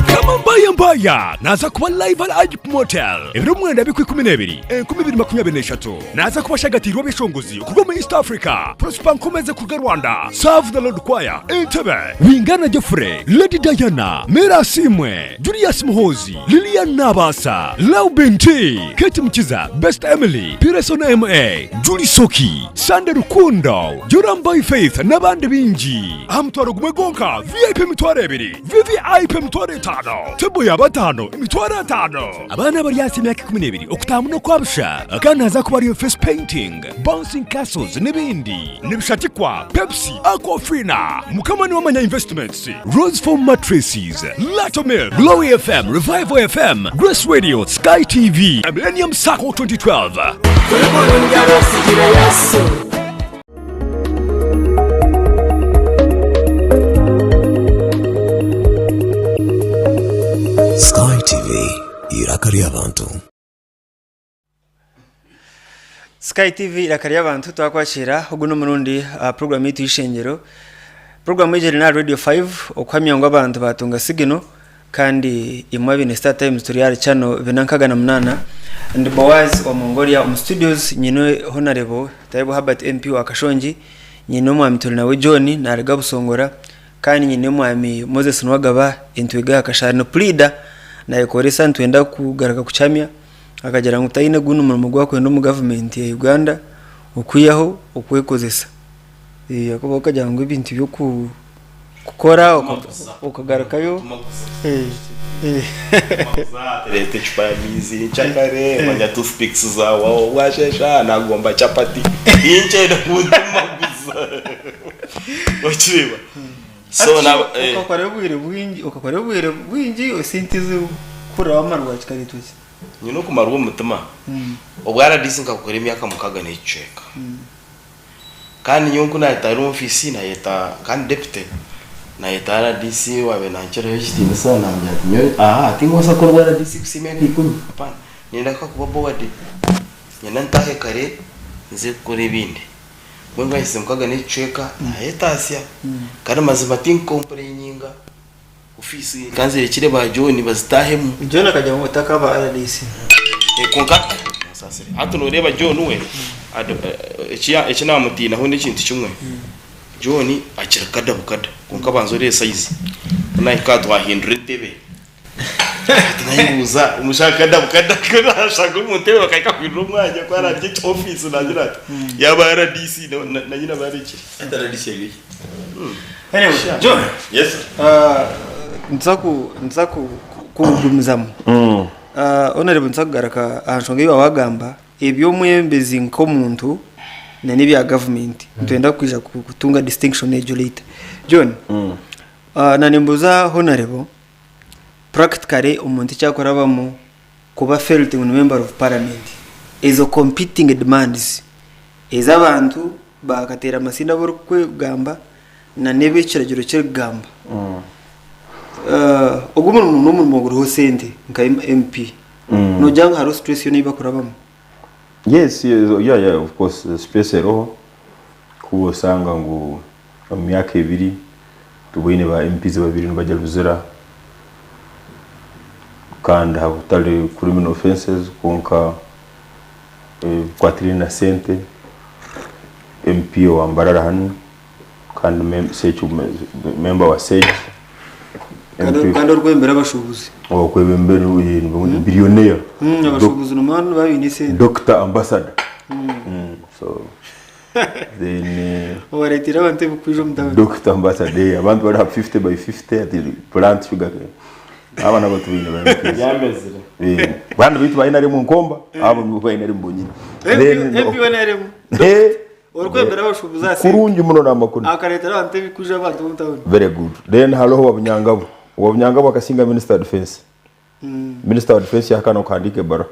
Kama Mbaya Mbaya naza kuba live at Agip Motel Ebiro mwenda bikwa 12, 2023, naaza kuba ashagatiirwe abeshongozi okuruga omu East Africa, Prosper Nkomeze kuruga Rwanda, Serve the Lord Choir, Entebbe, Wingana Geoffrey, Lady Diana, Mary Asiimwe, Julius Muhoozi, Lilian Nabaasa, Laubin T, Kate Mukiza, Best Emily, Pearson MA, Julie Soki, Sunday Rukundo, Joram By Faith n'abandi baingi. Aha mutwaro gumwe gwonka, VIP emitwaro ebiri, VVIP emitwaro etaano, tebo ya bataano emitwaro etaano. Abaana abari ahansi y'emyaka 12 okutaahamu n'okwa busha kandi nihaza kuba hariyo face painting, bouncing castles n'ebindi. Nibishatikwa Pepsi, Aquafina, Mukama Niwamanya Investments, Rose Foam Mattresses, Lato Milk, Glory FM, Revival FM, Grace Radio, Sky TV, na Millennium Sacco 2012. Sky TV, eiraka ry'abantu. Sky TV iraka ry'abantu twakwakira ogu n'omurundi aha program yaitu y'eishengero. Program egi eri n'aha Radio 5 okuhamya ngu abantu batunga signal Kandi imwe abaine Star Times turi ahari channel bina nkaga na munana. Ndi Boaz wa Mongolia omu studios nyine Honarebo Taibu Herbert MP wa Kashongi, nyine omwami Turinawe John naruga Busongora kandi nyine omwami Moses Nuwagaba Entwiga ya Kashari ni puriida nayekoresa nitwenda kugaruka kukihamya akagira ngu taine gundi murimo ogu arikwenda omu gavumenti ya Uganda okwihaho okwekozesa. Ahakuba akagira ngu ebintu by'oku kukora okagarukayo. Reeta ecupa y'amaizi nkyakare manya toothpicks zaawe aho bwasheesha nagomba chapati ninkyenda kuntumaguza okireeba so na eh. Okakora obwire bwingi okakora obwire bwingi esente zikuhurira wamarwa kikareetwa ki? Nyine okumarwa omu mutima obwa rdc nkabukora emyaka mukaga n'ekicweka. Kandi nyowe ku naataaha ofiisi naayeta kandi deputy naayeta rdc owaabaire nankirayo ekitiinisa naamugira nti nyowe aha tinkubaasa kukora obwa rdc kuhitsya emyaka ikumi hapana niinyenda kuba board niinyenda ntaahe kare nze kukora ebindi. Mbwenu ku naahikize mukaga n'ekicweka naayetaasya kandi mazima tinkukompureyininga ofiisi ka nzirekire ba John bazitaahemu. John akagira ngu otakaba rdc. Kwonka onsaasire hati nooreeba John we eki naamutiinaho n'ekintu kimwe, John akira kada bukada kwonka banza oreebe sayizi ku naahika aha twahindura entebe hati naayebuuza omushaija kada bukada ku naashanga omu ntebe bakahika kuhindura omwanya ku araarye ofiisi naagira ati yaaba rdc na nyina baarekire. Anyway, John, Yes sir. Nituza ku nituza ku kugumizamu. Honorable nituza kugaruka aha nshonga ei waagamba eby'omwebembezi nk'omuntu na n'ebya gavumenti. Nitwenda kwija kutunga distinction egyo later. John, na nimbuuza Honorable, practically omuntu eki arikurabamu kuba felt ngu ni member of parliament, ezo competing demands ez'abantu Baakateera amasindi abu orikwegamba na n'ebi ekiragiro kirikugamba. Ogu omurimo n'omurimo guriho sente nka MP. Noogira ngu hariho stress yoona ei barikurabamu? Yes, yes, yeah, yeah, of course stress eriho kuba osanga ngu omu myaka ebiri tubwine ba MPs babiri nibagya Luzira kandi habutari criminal offences kwonka ebikwatiraine na sente. MP owa Mbarara hanu kandi member wa SEC. Kandi orikwebembera abashuubuzi. Okwebembera billionaire. Abashuubuzi nibo baine esente. Doctor Ambassador. So then Owareeteire abantu ebikwija omu tawuni. Doctor Ambassador abantu bari aha 50 by 50 ati plant sugar cane. Aba nabo tubaine ba MPs. Byamezire. Bandi baitu ba NRM nkomba abo nibo ba NRM bonyine. MP wa NRM. Orikwebembera abashuubuzi aha sente. Kurungi muno namakuru. Akareetera abantu ebikwija abantu b'omu tawuni. Very good. Then hariho Wabunyangabo. Wabunyangabo akasinga Minister wa Defence. Minister wa Defence yahakana okuhandiika ebaruha.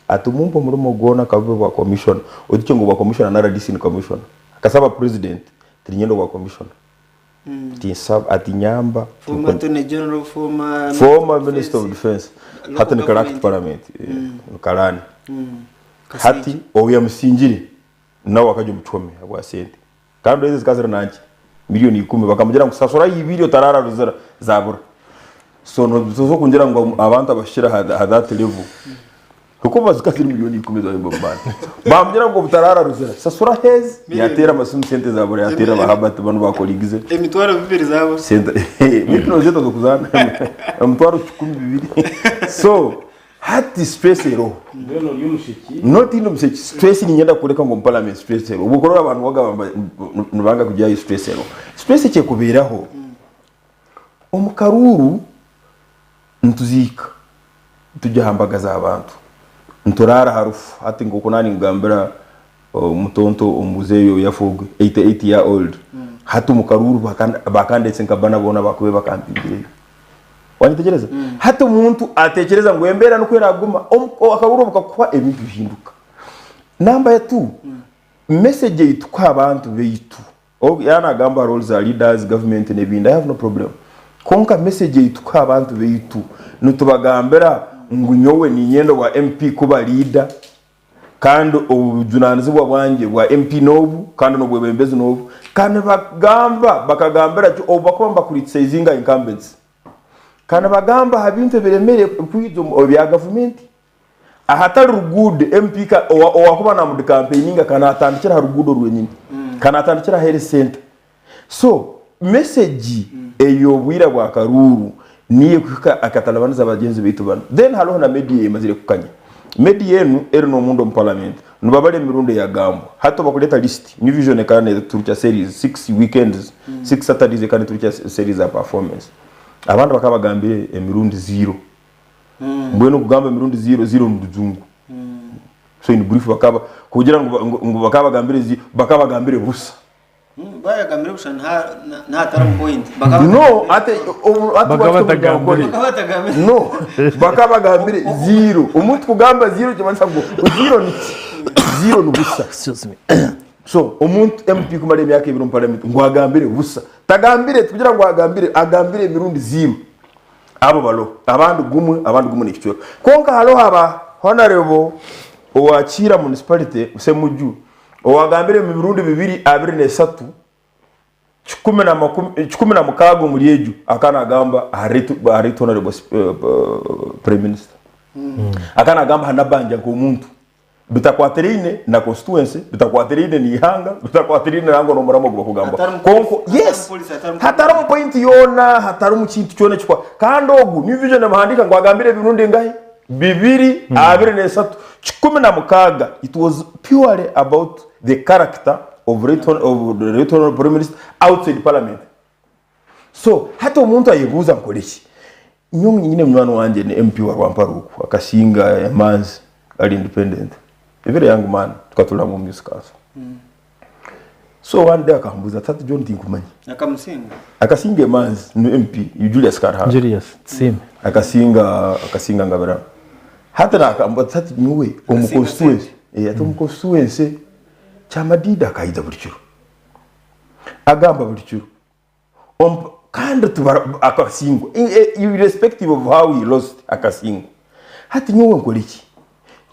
Ati mumpe omurimo gwona kabube bwa commissioner. Otikye ngu obwa commissioner na RDC ni commissioner. Akasaba president tinyenda obwa commissioner. Tinsaba ati nyamba. Former Attorney General, former Former Minister of Defence. Hati ni clerk to parliament. Ni karani. Hati obu yamusingire nawe akajya omu kihome habwa sente. Kandi ezi zikaba ziri nanki miliyoni ikumi bakamugira ngu sasura ibiri otarara ruzira zabura. So noza kungira ngu abantu abashira aha that level Kuba zikaba ziri miliyoni ikumi ezahemba omu bantu. Bamugira ngu obutarara ruzira sasura hezi yateera amasimu sente zabura yateera ba Herbert banu ba colleagues ze. Emitwaro bibiri zabura. Sente beitu nozeta z'okuzaana emitwaro 2000. So hati stress eriho. Mbwenu ori omusheki. Not in omusheki stress niinyenda kworeka ngu omu parliament stress eriho. Obwo okurora abantu bagamba nibanga kugyayo stress eriho. Stress ekyekubeeraho omu karuuru nituziika tujya aha mbaga z'abantu nituraara aha rufu hati nk'oku naaba ninkugambira omutonto omuzeeyi oyu yafa ogwe 88 year old hati omu karuuru bakandeetse nka bana boona abakubaire bakampingireyo Wanyetegyereza? Hati omuntu atekyereza ngu embeera nikwo eraguma, akaruuru obu kakuhwa ebintu bihinduka. Namba ya tu, message ei tukuha abantu baitu, yaaba nagamba aha role za leaders, government n'ebindi, I have no problem. Kwonka message ei tukuha abantu baitu, nitubagambira ngu nyowe niinyenda obwa MP kuba leader, Kandi obujunanizibwa bwangye bwa MP n'obu kandi n'obwebembezi n'obu. Ka nibagamba bakagambira ki obu bakuba nibakuritisayizinga incumbents. Ka nibagamba aha bintu ebiremire kwija omu ebya gavumenti. Ahatari ruguudo MP ka owa owakuba namudikampeyininga ka natandikira aha ruguudo rwenyini. Ka natandikira aha health centre. So message ey'obwira bwa karuuru niyo ekuhika akatalabaniza bagyenzi baitu banu. Then hariho na media emazire kukanya. Media enu eri n'omunda omu parliament nibabara emirundi eyagambwa. Hati obakureeta list, New Vision ekaba neturukya series six weekends, six Saturdays ekaba neturukya series za performance. Abandi bakaba bagambire emirundi zero. Mbwenu kugamba emirundi zero, zero ni rujungu. So in brief bakaba kugira ngu bakaba bagambire bakaba bagambire busa. Bayagambire busha ntahatari point. No, ate ati batagambire. No, bakaba bagambire zero. Omuntu kugamba zero kimanyisa ngu zero ni ki? Zero ni busa. Excuse me. So omuntu MP kumara emyaka ebiri omu parliament ngu agambire busa. Tagambire kugira ngu agambire, agambire emirundi zero. Abo baloho. Abandi gumwe, abandi gumwe n'ekicweka. Kwonka hariho aba honorable owa Kiira municipality Ssemujju Owagambire emirundi bibiri 23, 106 omuri egyo akaba nagamba ahari Right Honourable Prime Minister. Akaba nagamba aha Nabbanja nk'omuntu bitakwatiraine na constituency, bitakwatiraine n'eihanga, bitakwatiraine nangwa n'omuramwa ogu barikugambaho. Kwonka yes, hatarimu point yoona, hatarimu kintu kyona ekikwa kandi ogu New Vision emuhandiika ngu agambire emirundi engahi? Bibiri 23, 16, it was purely about the character of right of the right honorable prime minister outside parliament. So hati omuntu ayebuuza nkore ki? Nyowe nyine munywani wangye ni MP wa Rwampara oku akasinga emanzi ari independent a very young man tukatuura hamwe omu youth council. So one day akambuuza ati hati John tinkumanya. Akamusinga? Akasinga emanzi ni MP Julius Karuhanga. Julius Tusiime. Akasinga akasinga Ngabirano. Hati nakambuuza ati hati nyowe omu constituency eh ati omu constituency Kyamadida akaija buri kiro. Agamba buri kiro. Omu kandi tubara akasingwa irrespective of how he lost akasingwa. Hati nyowe nkore ki?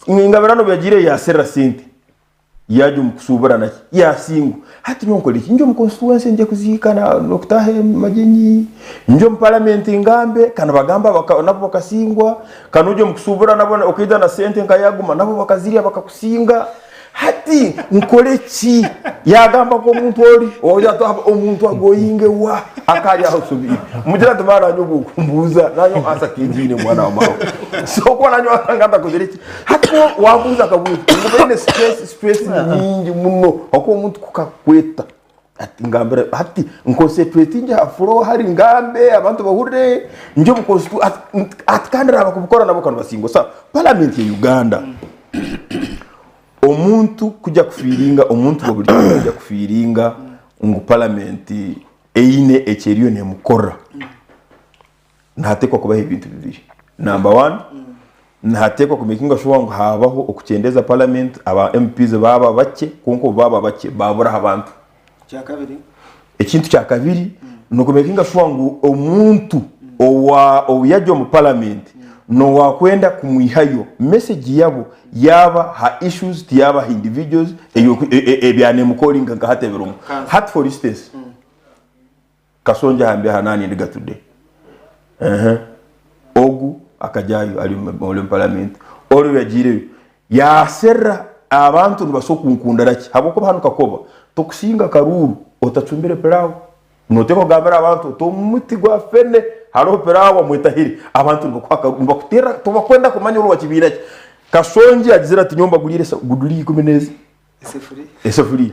Ngabirano obu yagiire yaserera sente. Yaagya omu kushuubura naki? Yaasingwa. Hati nyowe nkore ki? Ngye omu constituency ngye kuziika n'okutaaha amagyenyi, ngye omu parliament ngambe, ka nibagamba nabo bakasingwa, ka noogya omu kushuubura nabo okaija na sente nka yaaguma nabo bakazirya bakakusinga. Hati nkore ki? Yagamba nk'omuntu ori ogira ati omuntu agoyinge wa akari aho osubiire. Mugira ati maana nyowe okumbuuza nanyowe ansa tingiine mwana wa maawe. So kuba nanyowe asanga ntakozire ki? Hati wambuuza akabuuzo ngu baine stress, stress ni nyingi muno ahakuba omuntu ku kakukweta ati ngambira hati nconcentratinge aha floor hari ngambe abantu bahurire ngye omu constitu ati kandi raaba kubikora nabo kanibasingwa. So parliament ya Uganda Omuntu kujya kufiiringa omuntu wa burijo kujya kufiiringa ngu paramenti eine eki eriyo nemukorera nihateekwa kubaho ebintu bibiri. Namba wani, nihateekwa kumekinga shuwa ngu haabaho okukyendeza paramenti aba MPs baaba bakye kwonka obu baaba bakye baabura aha bantu. Ekintu kya kabiri n'okumekinga shuwa ngu omuntu owa obu yajya omu paramenti n'owakwenda kumwihayo message yabo yaaba ha issues tiyaaba ha individuals ebya name calling nka hati ebirimu. Hati for instance Kasongi ahambi aha nanindiga today ehe ogu akagyayo ari omu paramenti ori yagiireyo yaserra abantu nibasobola kunkundira ki habwokuba hanu kakoba tokusinga akaruuru otacumbire pilawo noteekwa kugambira abantu oti omuti gwa fene hariho pilawo mwetahire abantu nibakuha akaruuru nibakuterera tobakwenda kumanya ori owakibiina ki. Kasongi agizire ati nyowe mbaguriire guduri ikumi nezi. Esefuriya.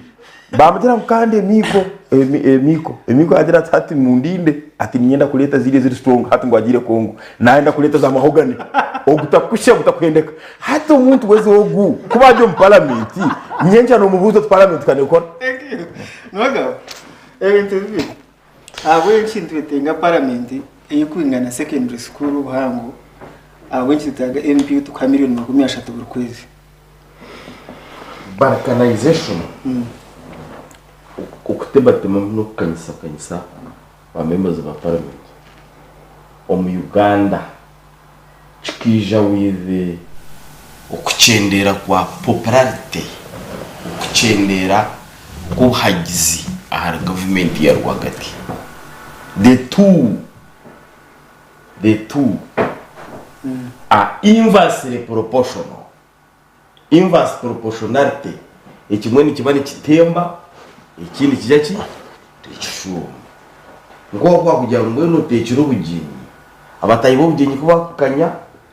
Baamugira ngu kandi emiiko, emiiko, emiiko yaagira ati hati mundinde, ati niinyenda kureeta ziriya eziri strong, hati ngu agiire Congo, naayenda kureeta za mahogany, ogutakusha ogutakuhendeka. Hati omuntu wezi ogu ku ari omu paramenti, nyenkya noomubuuza oti paramenti ka neekora? Niwagamba ebintu bibiri. Ahabw'enki nitwetenga paramenti erikwingana secondary school obuhango? Ahabw'enki nitwetaaga MP orikutuha miriyoni 30 buri kwezi? Balkanization, Okutematema n'okukanyisakanyisa ba members ba parliament omu Uganda kikaija with okukyendeera kwa popularity, okukyendeera kw'obuhagizi ahari gavumenti ya rwagati. The two The two are inversely proportional. Inverse proportionality, ekimwe nikiba nikitemba ekindi nikija ki? Nikishuuma. Nk'oku wakugira ngu mbwenu oteekire obugyenyi, abataahi b'obugyenyi ku bakukanya,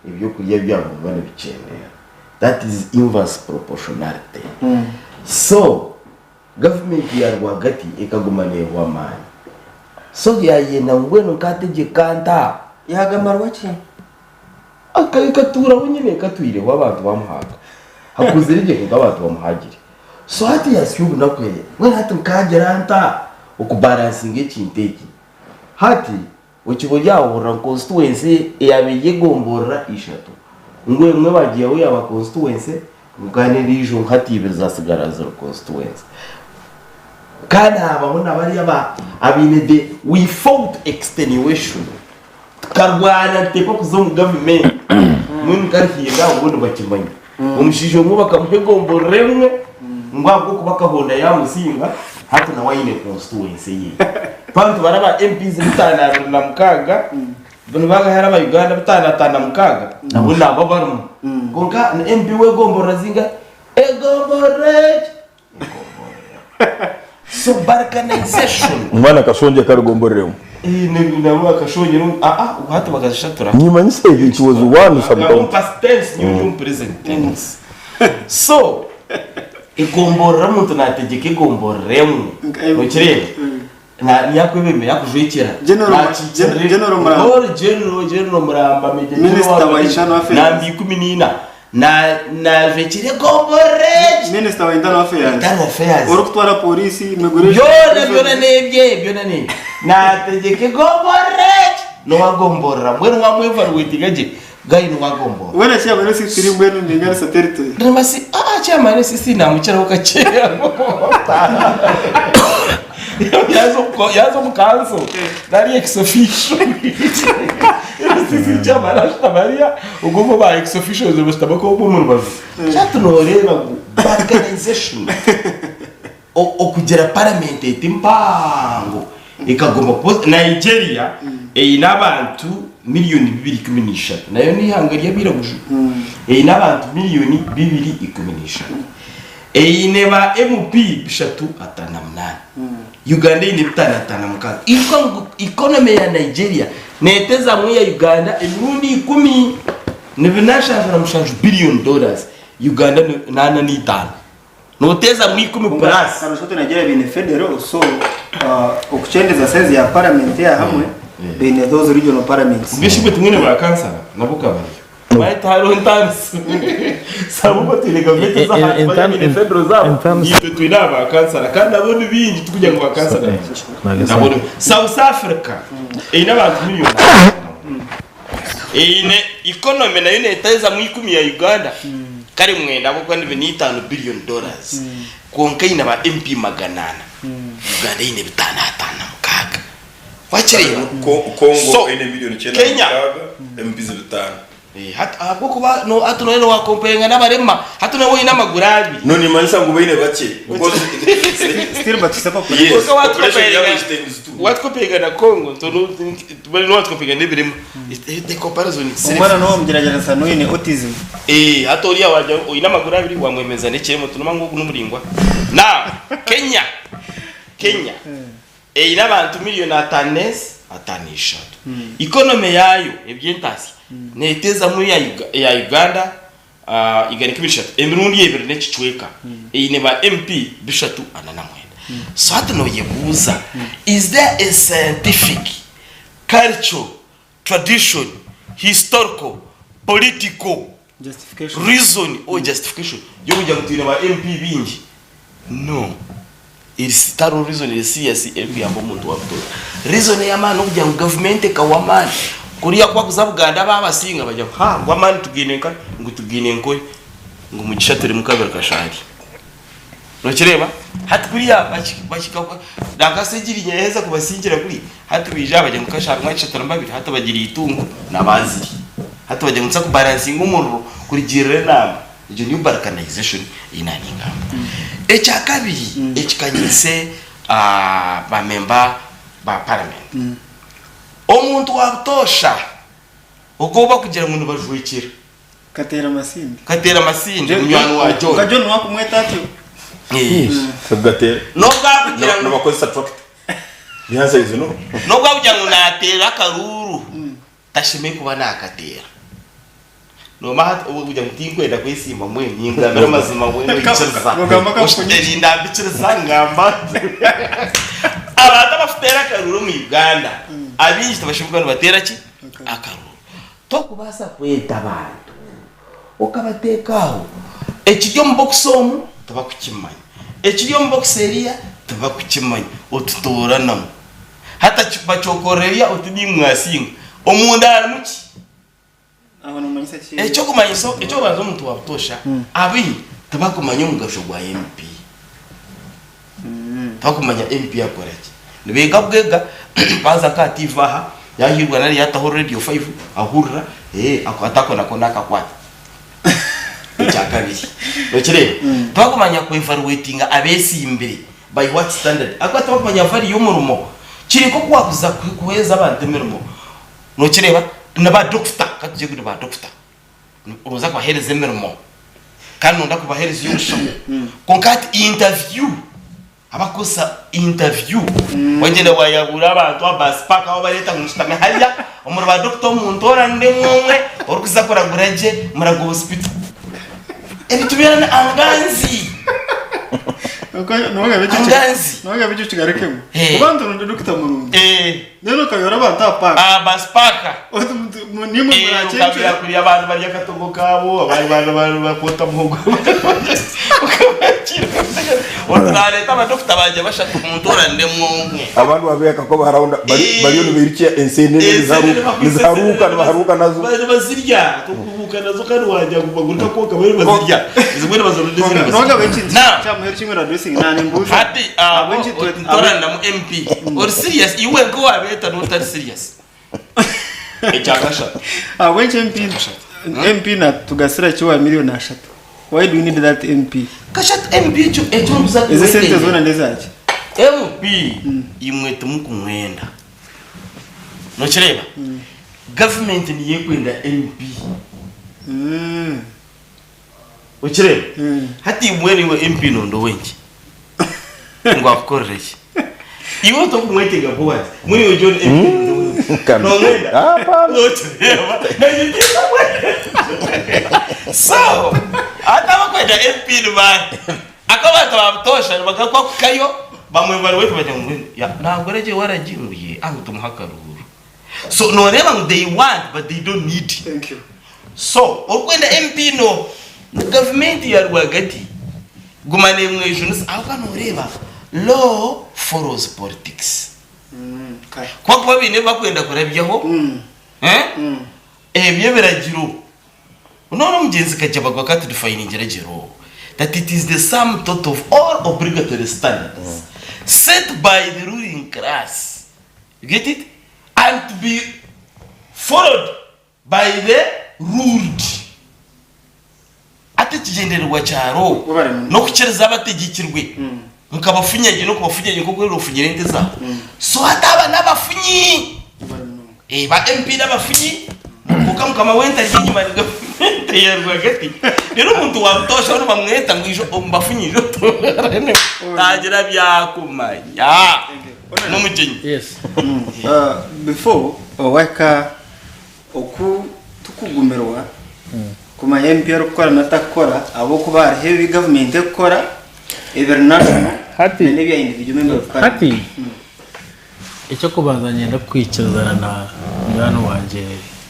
ebyokurya byabo nibiba nibikyendeera. That is inverse proportionality. So, gavumenti ya rwagati ekaguma neehwa amaani. So yaayenda ngu mbwenu nkaategyeka nta? Yaagamarwa ki? Akatuuraho nyine katwireho abantu bamuhaaga. Hakuzire gye kwonka abantu bamuhaagire. So hati yahitsya obunaku mbwenu hati nkaagira nta okubalansinga ekintu eki? Hati okiba ori aho ohurira ngu constituency eyaabaire eri egomborora ishatu ngu emwe baagiihaho yaaba constituency ngu kandi endiijo ngu hati ibiri zaatsigara ziri constituency. Kandi haabaho na bariya abaine the we fought extenuation. Tukarwana nituteekwa kuza omu gavumenti mbwenu nkarihinda aho bo nibakimanya. Omushaija omwe bakamuha egomborora emwe ngu ahabw'okuba akahonda yaamusinga hati nawe aine constituency eye. Abantu bari aba MPs 526 nibangahi hariho aba Uganda 556 nabo nabo barimu. Kwonka MP w'egomborora zingahi? Egomborora egi! So balkanization. Omwana akashongye akarigomboreremu. Nabwo akashongye ah hati bakazishatura. Nimanyisa it was one sub county. Past tense nyowe ndi omu present tense. So egomborora omuntu nategyeka egomborora emwe nokireeba niyo akwebembera akujwekyera General Muramba. General General Muramba Major Minister General wa Internal Affairs. namba 14 Naajwekire egomborora egi. Minisita wa Internal Affairs. Internal Affairs. Orikutwara pooriisi, immigration. Byona byona n'ebye, byona n'ebye. Naategyeka egomborora egi. N'owagomborora. Mbwenu wamwevaluwetinga gye, guy n'owagomborora. Weena chairman w'CC mbwenu ningarisa territory. Nimasi, ah chairman w'CC namukiraho kakye. Yaaza omu kanso nari ex officio. CC chairman ashutama hariya. Ogwo bo ba ex officials bashutama kwonka omu rubaju. Hati nooreeba ngu balkanization okugira parliament eti mpango ekaguma kuba Nigeria eine abantu miriyoni 2.13 nayo n'eihanga ry'abairaguju eine abantu miriyoni 2.13. Eine ba MP 358. Uganda eine 556. Ijuka ngu economy ya Nigeria neetezamu eya Uganda emirundi ikumi. Ni 477 billion dollars. Uganda ni 45. Nooteezamu ikumi plus. Karusha Nigeria baine federal so okukyendeza size ya parliament eya hamwe baine those regional parliaments. Mbwenu shi itwe tumwine ba kansara nabo ka bariyo. Manya tihariho entaaniso. Saba obu twine gavumenti ez'ahansi bariya baine federal zaabo, itwe twine aba ba kansara kandi nabo ni baingi tikugira ngu ba kansara ni bakye. Nabo ni South Africa eine abantu miriyoni 41. Eine economy nayo neteezamu ikumi ya Uganda kare mwenda ahabw'okuba ni 45 billion dollars kwonka eine aba MP 400 Uganda eine 556. Wakireeba? Congo So, eine miriyoni kyenda na Kenya mukaaga MPs bitaano. Eh, hati ahabw'okuba no hati noona wakompeyaringa n'abarema hati nawe oine amaguru abiri. No nimanyisa ngu baine bakye because Still batwise population. Yes, Kwonka population yabo is times two. watikompeyinga na Congo nowatikompeyinga n'ebirema the comparison is silly. Omwana n'owa mugyeragyeranisa n'oine autism. Eh, hati oriya wagira oine amaguru abiri wamwemeza n'ekirema oti nomanya ngu ogu n'omuraingwa. Now, Kenya, Kenya Eine abantu miriyoni 53. Economy yaayo, eby'entaasya, neeteezamu eya Uganda 130 emirundi ebiri n'ekicweka. Eine ba MP 349. So hati nooyebuuza, is there a scientific, cultural, tradition, historical, political reason or justification y'okugira ngu twine ba MP baingi? No. Eri tihariho reason eri serious erikuyamba omuntu wa butoosha. Reason ey'amaani n'okugira ngu gavumenti ekawa amaani. Kuriya ku bakuza Buganda baabasinga bagira ngu haa ngu amaani tugaine nkahi? Ngu tugaine Nkore. Ngu Mugisha turimu kabiri kashaari. Nokireeba? Hati kuriya bahika nanka Ssegirinya yaheza kubasingira kuri, hati baija bagira ngu kashaari mwakishatana babiri hati bagira eitungo na Banziri. Hati bagira ngu nituza kubalansinga omuriro kurugiirira enaama. Egyo niyo balkanization ei naaningamba. Ekya kabiri ekikanyise ba memba ba paramenti, omuntu wa butoosha ogwo ou barikugira ngu nibajwekyera, Kateera Masindi. Kateera Masindi munywani wa John. Nka John wakumweta atyo? Gatera. N'obu akugira ngu Nibakozesa tractor. The answer is no. N'obu akugira ngu naateera akaruuru, tashemereire kuba naakateera. Noomanya hati obu orikugira ngu tinkwenda kwesimba mbwenu ningambira amazima mbwenu oikiriza. Ogamba akakukunyisa. Ndambikiriza ngamba. Abantu abakuteera akaruuru omu Uganda, abaingi tibashemereire kuba nibateera ki? Akaruuru. Tokubaasa kweta abantu okabateeka aho, ekiri omu bokisi omu tibakukimanya, ekiri omu bokisi eriya tibakukimanya, otutooranamu. Hati bakyokorera eriya oti niimwe mwasinga, omunda harimu ki? Aho nomanyisa ki? Ekyokumanyisa, ekyokubanza omuntu wa butoosha abaingi tibakumanya omugasho gwa MP. Tibakumanya MP akora ki. Nibeega bwega baaza nka aha TV aha, yaahiirwa nari yaataho Radio 5 ahurira, ee akwata ako nako naakakwata. Ekyakabiri, nokireeba? Tibakumanya ku evaluatinga abeesimbire by what standard? Ahakuba tibakumanya value y'omurimo. Kiri nk'oku waakuza kuheereza abantu emirimo, nokireeba? Na ba doctor, ka tugire ngu ni ba doctor. Nooza kubaheereza emirimo kandi nooyenda kubaheereza ey'obushaho kwonka hati interview abakukozesa interview wagyenda wayabuura abantu aha bus park ahu bareeta ngu mushutame hariya omuri ba doctor omu ntooraniremu omwe orikuza kuragura gye Murago hospital ebintu byona ni anganzi. Anganzi. Nogamba ekyo kigarukemu. Eh. Oba nti dokita murungi. Eh. Then okayora abantu aha paaka. Aha bus park. Oti nimwe Eh, murakyekye. ukabira kuriya abantu barya akatogo kabo abandi bantu bantu bakota muhogo. Ukabakira. Oti nareeta abadokita bangye bashatu muntoraniremu omwe. Abantu babeeka ko barawunda bari Eh. bariyo nibairukya ensenene Ensenene niziharuka niziharuka nibaharuka nazo. Bari nibazirya tokuhuuka nazo kandi wagira ngu baguruka kwonka bariyo nibazirya. Zimwe nibazirunda ezindi Nogamba nibazirya. ekintu Now, kyamuheru kimwe na dressing nane mbuuza. Hati abo Ahabw'enki twe- otutoraniramu MP ori serious iwe nk'owabeeta n'otari serious ekyakashatu Ahabw'enki MP MP natugasira ki wa million ashatu? Why do we need that MP? Kashatu MP ekyo ekyo nkuza Ezi sente zoona n'ezaki? MP imwe timukumwenda nokireeba gavumenti niyo ekwenda MP. Okireba? Hati mbwenu iwe MP nondo wenki? Ngu akukorere ki? Iwe tokumwetenga Boaz. Mbwenu iwe John MP nondo wenki? Nomwenda? Nokireba? So, hati abakwenda MP ni baahi? Ak'abantu ba butoosha nibagaruka kuhikayo bamwe bari wetu bagira ngu ya nagura gye waragi ngu ye ah ngu tumuhe akaruuru. So noreeba ngu they want but they don't need. Thank you. So orikwenda MP no gavumenti ya rwagati guma nemwejunisa ahabw'okuba noreeba law follows politics. Kare. Ku bakuba baine ebi bakwenda kurabyaho eh, ebyo ebiragiro None omugyenzi Kakyabagwa akatudifayiningira gye law that it is the sum total of all obligatory standards set by the ruling class you get it and to be followed by the ruled. Hati ekigyendererwa kya law n'okukiriza abategyekirwe nkabafunya gye n'okubafunya gye nk'oku orikufunyira ente zaawe. So hati aba n'abafunyi. Eh, ba MP n'abafunyi kwonka mukama w'ente ari enyima ni gavumenti ya rwagati. Reero omuntu wa butoosha ou nibamweta ngu ija omu bafunyi ija otoorane taagira byakumanya. N'omugyenyi. Yes. Before oweka oku tukugumirwa kumanya MP arikukora n'atarikukora ahabw'okuba hariho ebi gavumenti erikukora ebiri national Hati- n'ebya individual member of parliament. Hati ekyokubanza nyenda kwikirizana na munywani wangye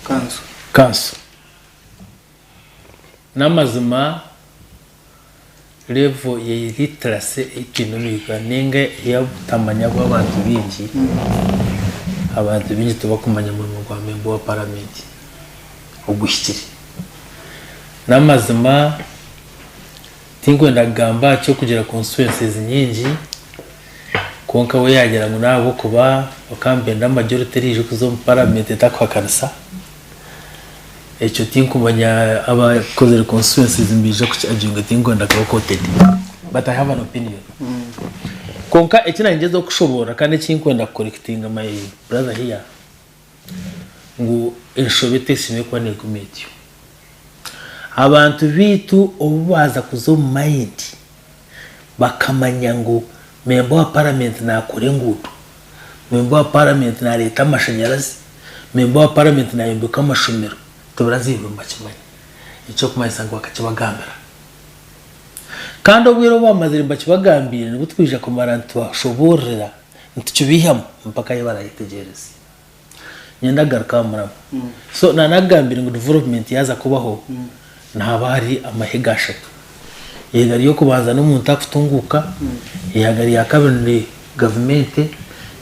Kanso. Kanso. N'amazima level ya illiteracy ei twine omu Uganda ninga ey'obutamanya bw'abantu baingi, abantu baingi tibakumanya murimo gwa memba wa paramenti oguhikire. N'amazima tinkwenda kugamba aha ky'okugira constituencies nyingi kwonka we yaagira ngu n'ahabw'okuba bakaba nibenda majority eriija kuza omu paramenti etakuhakanisa. Ekyo tinkumanya abakozire constituencies nibaija kuki-arguinga tinkwenda kuba quoted but I have an opinion. Kwonka eki nangyezaho kushoboorora kandi eki nkwenda ku-correctinga my brother here ngu enshobe teshemereire kuba neguma etyo. Abantu beitu obu baaza kuza omu mind bakamanya ngu memba wa paramenti nakora enguuto, Memba wa paramenti nareeta amashanyarazi, memba wa paramenti nayombeka amashomero, tibarazairwe nibakimanya. Ekyokumanyisa ngu bakakibagambira. Kandi obwire obu bamazire nibakibagambiire nibwo twija kumara nitubashoboororera nitukibiihamu mpaka ahi barayetegyereze. Niinyenda kugaruka aha murama. So nanakugambire ngu development yaaza kubaho nihaba hari amahega ashatu. Eihiga ry'okubanza n'omuntu arikutunguuka, eihiga rya kabiri ni gavumenti,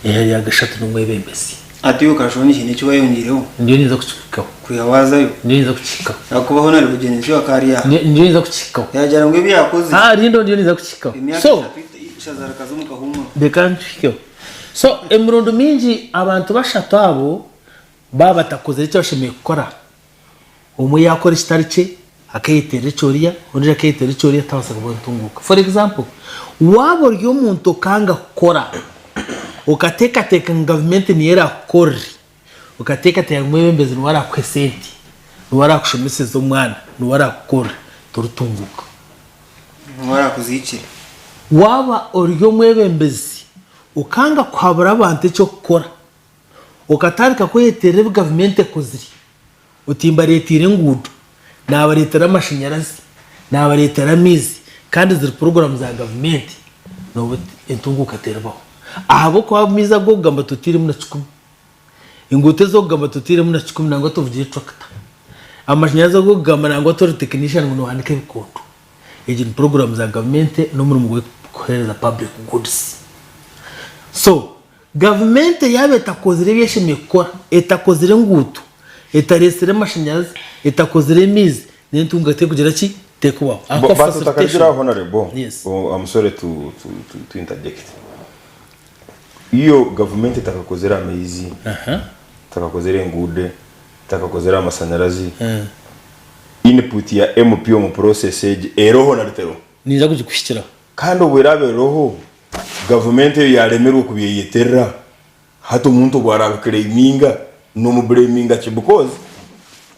eihiga rya gashatu n'omwebembezi. Hati iwe Kashongi haine eki wayongyeireho? Ndiyo ninza kukihikaho. Kwiha waazayo? Ndiyo ninza kukihikaho. Ahakuba hon Rugyenezi we akaba ari aha. Ndiyo ninza kukihikaho. Yaagira ngu ebi yaakozire. Haa rinda ndiyo ninza kukihikaho. Emyaka So. eshatu ishaza rikaza omu kahuumuro. Reka nkihikeho. So emirundi mingi abantu bashatu abo baaba batakozire eki bashemereire kukora, omwe yaakora ekitari kye akeeyeterera eky'oriya, ondiijo akeeyeterera eky'oriya tabaasa kubona entunguuka. For example, waaba ori omuntu okanga kukora, okateekateeka ngu gavumenti niyo eraakukorere, okateekateeka ngu omwebembezi niwe araakuhe sente, niwe araakushomeseze omwana, niwe araakukorere, toritunguuka. Niwe araakuziikire. Waaba ori omwebembezi okanga kuhabura abantu eky'okukora, okatandika kweyeterera ebi gavumenti ekozire, oti mbareeteire enguudo, naabareetera amashanyarazi, naabareetera amaizi kandi ziri puroguraamu za gavumenti, nooba entunguuka teribaho. Ahabw'okuba amaizi agu orikugamba tutairemu na kikumi, enguuto ezi orikugamba tutairemu na kikumi nangwa tuvugire turakita, amashanyarazi agu orikugamba nangwa tori tekinishani ngu noohanika ebikondo. Egi ni puroguraamu za gavumenti n'omurimo gw'okuheereza public goods. So, gavumenti yaaba etakozire ebi eshemereire kukora, etakozire enguuto, etareetsire amashanyarazi, etakozire amaizi, n'entunguka terikugira ki? Terikubaho. Ahakuba But tutakagira facilitation. honorable, Yes. oh, I'm sorry to interject. Iyo gavumenti etakakozire amaizi, etakakozire enguudo, etakakozire amasanyarazi, input ya MP omu process egi eroho nari teroho? Ninza kugikuhikiraho. Kandi obu eraabe eroho, gavumenti eyo yaaremerwa kubyeyeterera, hati omuntu obu araabi claiminga, nomu blaminga ki? Because.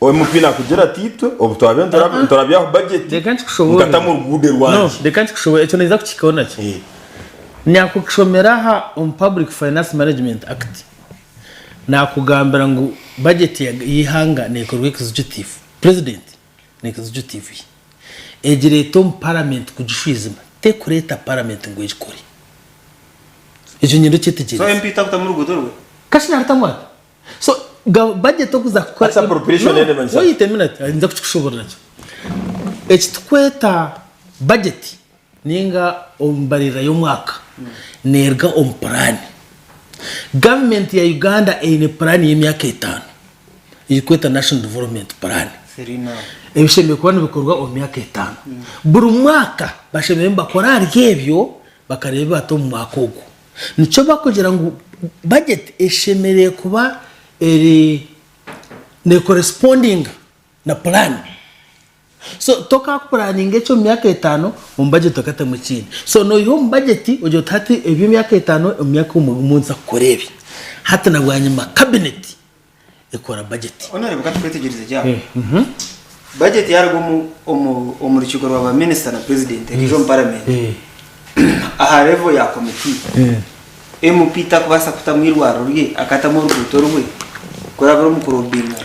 MP nakugira ati itwe obu twabe niturabya aha budget Reka nkikushoboorore. nkatamu oruguudo No, rwangye. reka nkikushoboorore ekyo noija kukihikaho nakyo. Nyakukushomera aha omu Public Finance Management Act nakugambira ngu budget y'eihanga nekorwa executive, president na executive ye. Egireeta omu parliament kugishwijuma, tekureeta parliament ngu egikore. Ekyo niinyenda So okyetegyereze. MP takutamu oruguuto rwe? Kashi narutamu ata? So budget okuza kukora That's appropriation No, element, sir. wait a minute, ninza kukikushoborora kyo. Ekitukweta budget ninga embarira y'omwaka neruga omu puraani. Gavumenti ya Uganda eine puraani y'emyaka etaano erikwetwa National Development Plan. Ebishemereire kuba nibikorwa omu myaka etaano. Buri mwaka bashemereire nibakora ahari ebyo bakareeba ebi baata omu mwaka ogwo. Nikyo barikugira ngu budget eshemereire kuba eri nekoresipondinga na puraani. So tokakupuraninga eki omu myaka etaano, omu budget okatamu ekindi. So noiha omu budget ogira oti hati eby'emyaka etaano omu myaka omu nza kukora ebi. Hati na bwanyima cabinet ekora budget. Honourable ka tukwetegyereze gye aho. Budget yaruga omu omu omu rukiiko rwa ba minisita na president ekaija omu parliament. Aha level ya committee, MP takubaasa kutamu eirwariro rye akatamu oruguuto rwe kurabira omu kurobinga?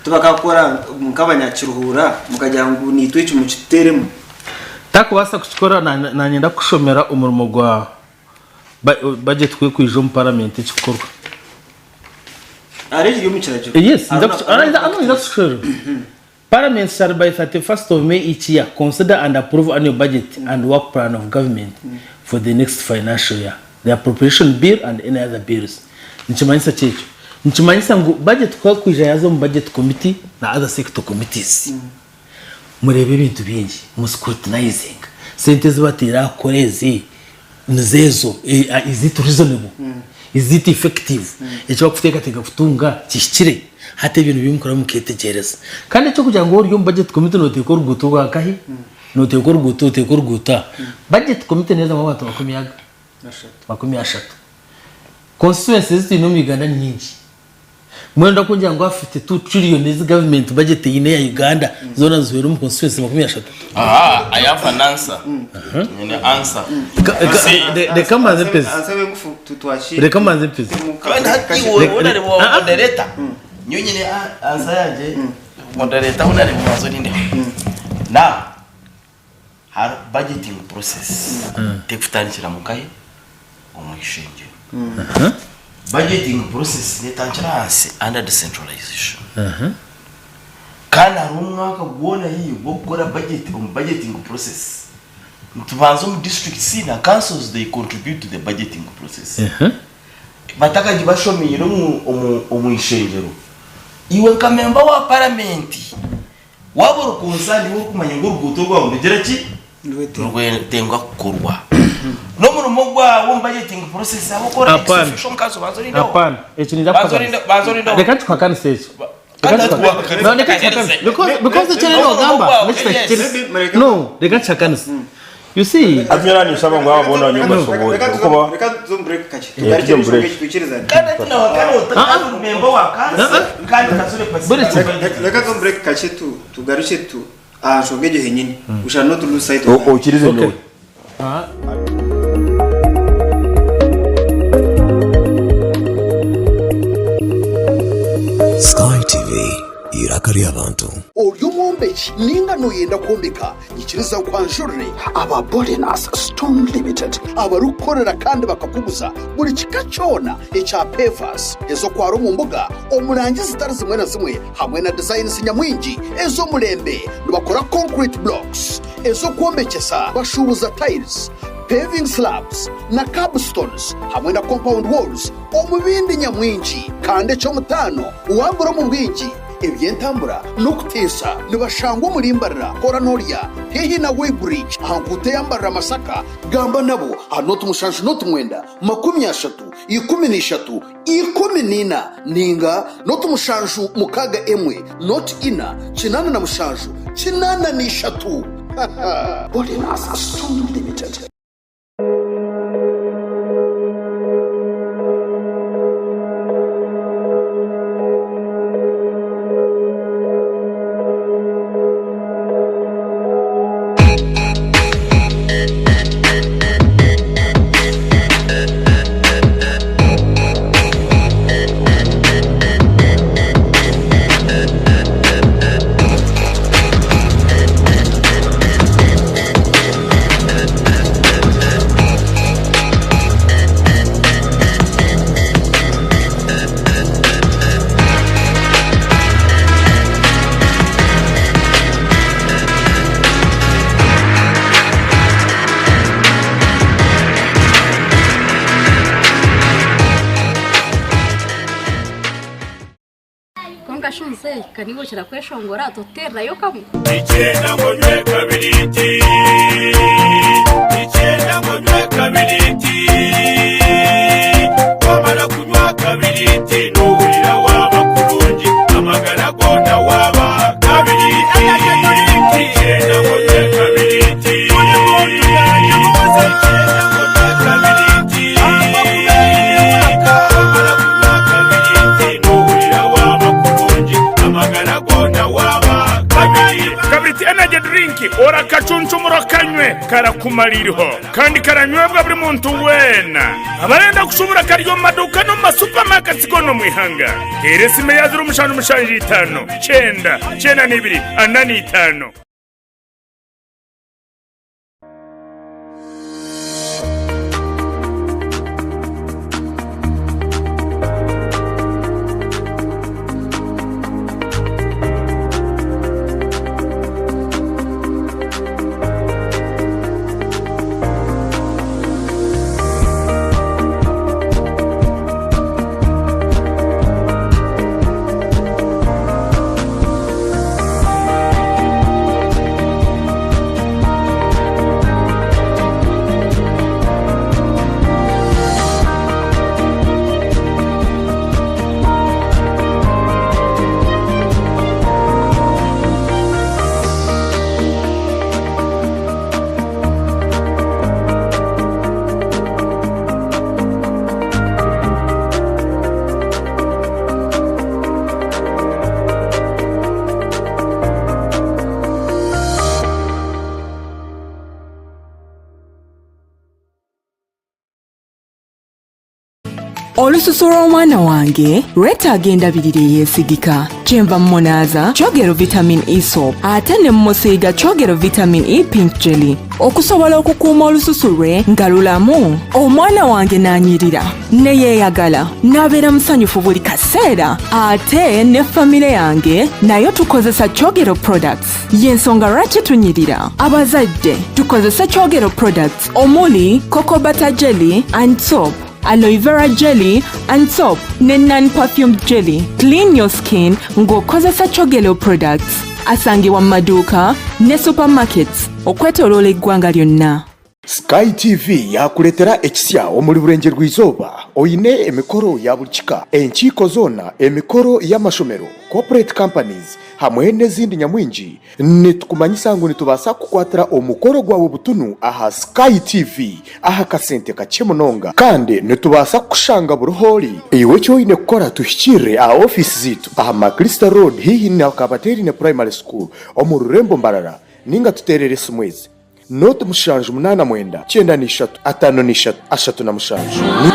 Tibakakukora nk'abanyakiruhuura mukagira ngu naitwe eki mukituteeremu? Takubaasa kukikora nanye ndakushomera omurimo gwa budget ku erikwija omu parliament ekikukorwa. Hariho ekiri omu kiragiro. Yes, nza kukushomera. Parliament shall by 31st of May each year consider and approve annual budget and work plan of government for the next financial year, the appropriation bill and any other bills. Nikimanyisa ki ekyo? Nikimanyisa ngu budget ku erikwija yaaza omu budget committee na other sector committees, mureebe ebintu bingi, mu scrutinizinga sente ezi bateire aha kukora ezi nizo ezo, is it reasonable, is it effective, eki barikuteekateeka kutunga kihikire? Hati ebyo nibyo mukura muketegyereza. Kandi eky'okugira ngu ori omu budget committee noteeka oruguuto rwa nkahi, noteeka oruguuto, oteeka oruguuto aha. Budget committee neezamu abantu makumi aga? 30. Constituencies ezi twine omu Uganda ni nyingi. Mbwenu ndakungira ngu aha 52 trillion ezi government budget eine ya Uganda zoona nizihwera omu constituency 30? Aha, I have an answer. Nyine answer. Reka mbanze mpeze. Reka mbanze mpeze. Kandi hati iwe onareba wa moderator. Nyowe nyine answer yangye moderator onareba obanze orindeho. Now, hariho budgeting process tekutandikira mukahe? Omu ishengyero. Budgeting process netandikira ahansi under decentralization. Kandi hariho omwaka gwona haihi gw'okukora budget omu budgeting process. Nitubanza omu districts na councils they contribute to the budgeting process. Batakagibashomeire omu omu omu ishengyero, iwe nka member wa parliament waaba ori concerned iwe orikumanya ngu oruguuto rwawe nirugira ki? Nirwetengwa kukorwa. N'omurimo gwawe omu budgeting process ahabw'okuba ori ex Hapana. officio omu council banza orindeho. Hapana. Ekyo ninza Banza orinde banza orindeho. Reka nkuhakanise ekyo. Kandi hati wahakanisa No, reka nkihakanise. Because because eki oriyo nogamba nekitahikire. No, reka nkihakanise. You see, Hati nyowe ninshaba ngu aba boona nyowe mbasoboorere ahabw'okuba Reka tuze omu break kakye. Eh, Tugarukye tujye omu omu nshonga break. egi twikirizane. Kandi hati nawakana ota kandi ori member wa council kandi kasore Buri pastor. kimwe. Reka tuze omu break kakye tu tugarukye tu aha nshonga egyo henyini. We shall not lose sight of that. okirize Okay. nyowe. Ah. Sky TV, eiraka ry'abantu. Ori omwombeki ninga noyenda kwombeka, nyikiriza nkwanjurire aba Borenas Stone Limited abarikukorera kandi bakakuguza buri kika kyona ekya pavers ez'okwara omu mbuga omu rangi zitari zimwe na zimwe hamwe na designs nyamwingi ez'omurembe. Nibakora concrete blocks ez'okwombekyesa, bashuubuza tiles, paving slabs na curbstones hamwe na compound walls omu bindi nyamwingi. Kandi eky'omutaano, waagura omu bwingi, eby'entambura n'okuteesa. Nibashangwa omuri Mbarara, Kora Norya, haihi na Weighbridge aha nguuto eya Mbarara-Masaka. Gamba nabo aha nooti mushanju nooti mwenda, 30, 13, 14 nainga nooti mushanju mukaaga emwe, nooti ina, 87, 83. Borenas Stone Limited. Kwonka shi muzeeyi, ka niiwe okira kweshongora, totuteererayo kamwe? Nikyenda ngu onywe kabiriiti Nikyenda ngu onywe kabiriiti Wamara kunywa kabiriiti Nohurira waaba kurungi Amagara goona waaba kabiriiti Nikyenda ngu onywe kabiriiti Buri muntu yayebuuza Nikyenda ngu onywe kabiriiti Wamara kunywa kabiriiti Nohurira waaba kurungi Amagara goona waaba kabiriiti. Kabiriti Energy Drink orakacuncumura okanywe karakumara iriho kandi karanywebwa buri muntu weena. Abarenda kushubura kari omu maduuka n'omu ma supermarkets goona omu ihanga. Teera esimu eya 0775 9 92 45. Olususu lw'omwana wange lwetaaga endabirira eyeesigika. Kyenva mmunaaza Kyogero Vitamin E Soap ate ne mmusiiga Kyogero Vitamin E Pink Jelly okusobola okukuuma olususu lwe nga lulamu. Omwana wange n'anyirira ne yeeyagala n'abeera musanyufu buli kaseera ate ne famire yange nayo tukozesa Kyogero products. Y'ensonga lwaki tunyirira. Abazadde tukozese Kyogero products omuli Cocoa Butter Jelly and Soap, Aloe Vera Jelly and Soap ne Non-Perfumed Jelly. Clean your skin ng'okozesa Kyogero products. Asangibwa mu maduuka ne supermarkets okwetooloola eggwanga lyonna. Sky TV yaakureetera ekisya omuri Burengyerwa-izooba oine emikoro ya buri kika, enkiiko zoona, emikoro y'amashomero, corporate companies hamwe n'ezindi nyamwingi. Nitukumanyisa ngu nitubaasa kukukwatira omukoro gwawe butunu aha Sky TV aha kasente kakye munonga. Kandi nitubaasa kukushanga buri h'ori. Iwe eki oine kukora tuhikiirire aha ofiisi zaitu aha Maclister Road haihi na Kabateerine Primary School omu rurembo Mbarara ninga tuteerere esimu ezi, Nooti 789 93 53 37. Ni.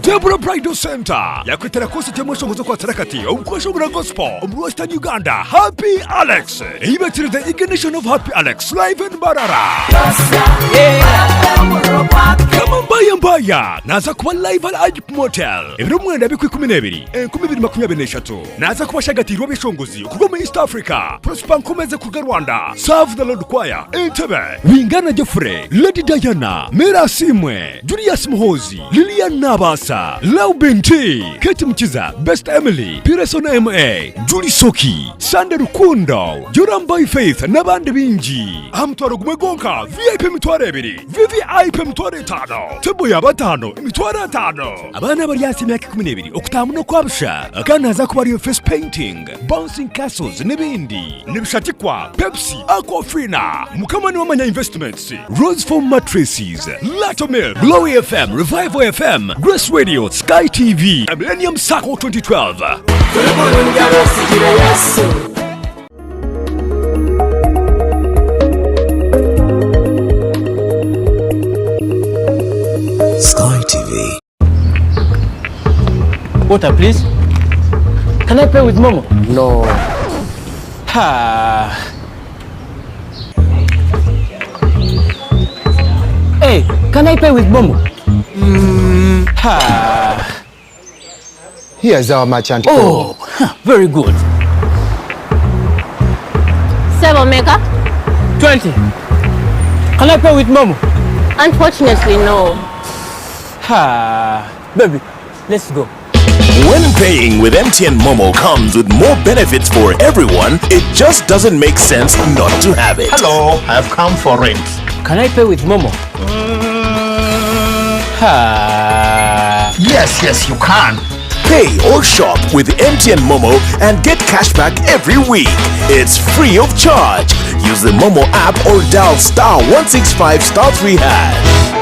Deborah Bridal Center yakwetera konsati y'omweshongozo okwatira kati omu kweshongora gospel omuri Western Uganda Happy Alex ei beetire The Ignition of Happy Alex Live in Mbarara. Kama Mbaya Mbaya naaza kuba live at Agip Motel ebiro mwenda bikwa 12 2023. Naaza kuba ashagatiirwe abeshongozi okuruga omu East Africa, Prosper Nkomeze kuruga Rwanda, Serve the Lord Choir, Entebbe, Wingana Geoffrey, Lady Diana, Mary Asiimwe, Julius Muhoozi, Lilian Nabaasa, Lau Binti, Kate Mukiza, Best Emily, Pearson MA, Julie Soki, Sunday Rukundo, Joram by Faith n'abandi baingi. Aha mutwaro gumwe gwonka, VIP emitwaro ebiri, VVIP emitwaro etaano, tebo ya bataano emitwaro etaano. Abaana abari ahansi y'emyaka 12 okutaahamu n'okwa busha kandi nihaza kuba hariyo face painting, bouncing castles n'ebindi. Nibishatikwa Pepsi, Aquafina, Mukama Niwamanya Investments, Rose Foam Mattresses, Lato Milk, Glory FM, Revival FM, Grace Radio, Sky TV, na Millennium Sacco 2012. Sky TV. Water, please. Can I pay with Momo? No. Ha. Hey, can I pay with Momo? Ha. Here's our merchant code. Oh, huh, very good. Sebo meka. 20. Can I pay with Momo? Unfortunately, no. Ha, baby, let's go. When paying with MTN Momo comes with more benefits for everyone, it just doesn't make sense not to have it. Hello, I've come for rent. Can I pay with Momo? Ha. Yes, yes, you can. Pay or shop with MTN Momo and get cash back every week. It's free of charge. Use the Momo app or dial star 165 star 3 hash.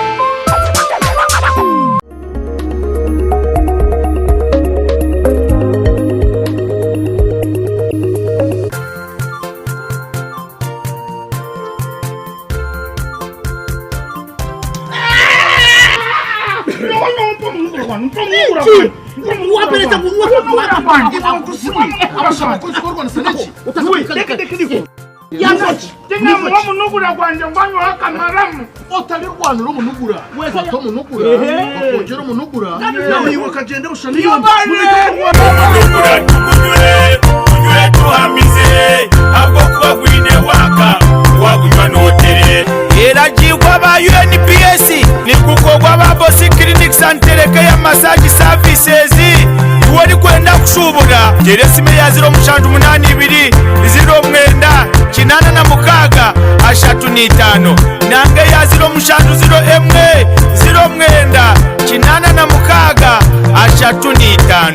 Omunugura gwanje ngwanywa akamaramu otalirwanira omunugura fata omunugura bakwongyera omunugura iwe kagende Tunywe tuhamize habwokuba gwine waka wagunywa notere eragirwa ba UNPS nigukorwa ba Bosi Clinics and Telecare Massage Services iwe orikwenda kushubura tera esimu ya 0782 09 86 35 nange ya 0701 09 86 35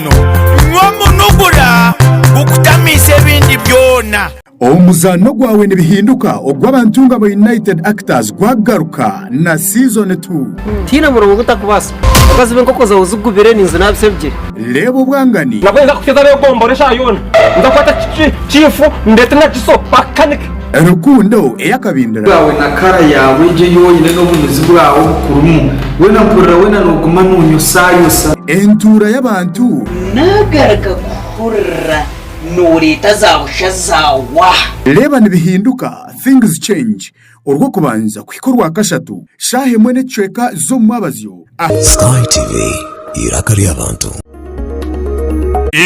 nywa munugura gukutamise ebindi byona. Omuzano gwawe nibihinduka ogw'abantu nga ba United Actors gwagaruka na season 2. Tiina murongo gutakubaasa okaziba enkoko zawe zigubire ninzu nabisa ebigyere. Reba obwangani. Nabwo nza kukeza begombora eshaaha yoona nza kukwata chifu ndete na kiso bakanika. Rukundo eyakabindira. Bwawe na kara yawe egyo yonyine n'obunuzi bwawe obukurumu wena mpurira wena noguma nonyosayosa. Entuura y'abantu. Nagaruka kuhurira noreeta za busha zaawa. Reba nibihinduka things change orw'okubanza kuhika orwakashatu shaaha emwe n'ekicweka z'omumwabazyo. Sky TV, eiraka ry'abantu.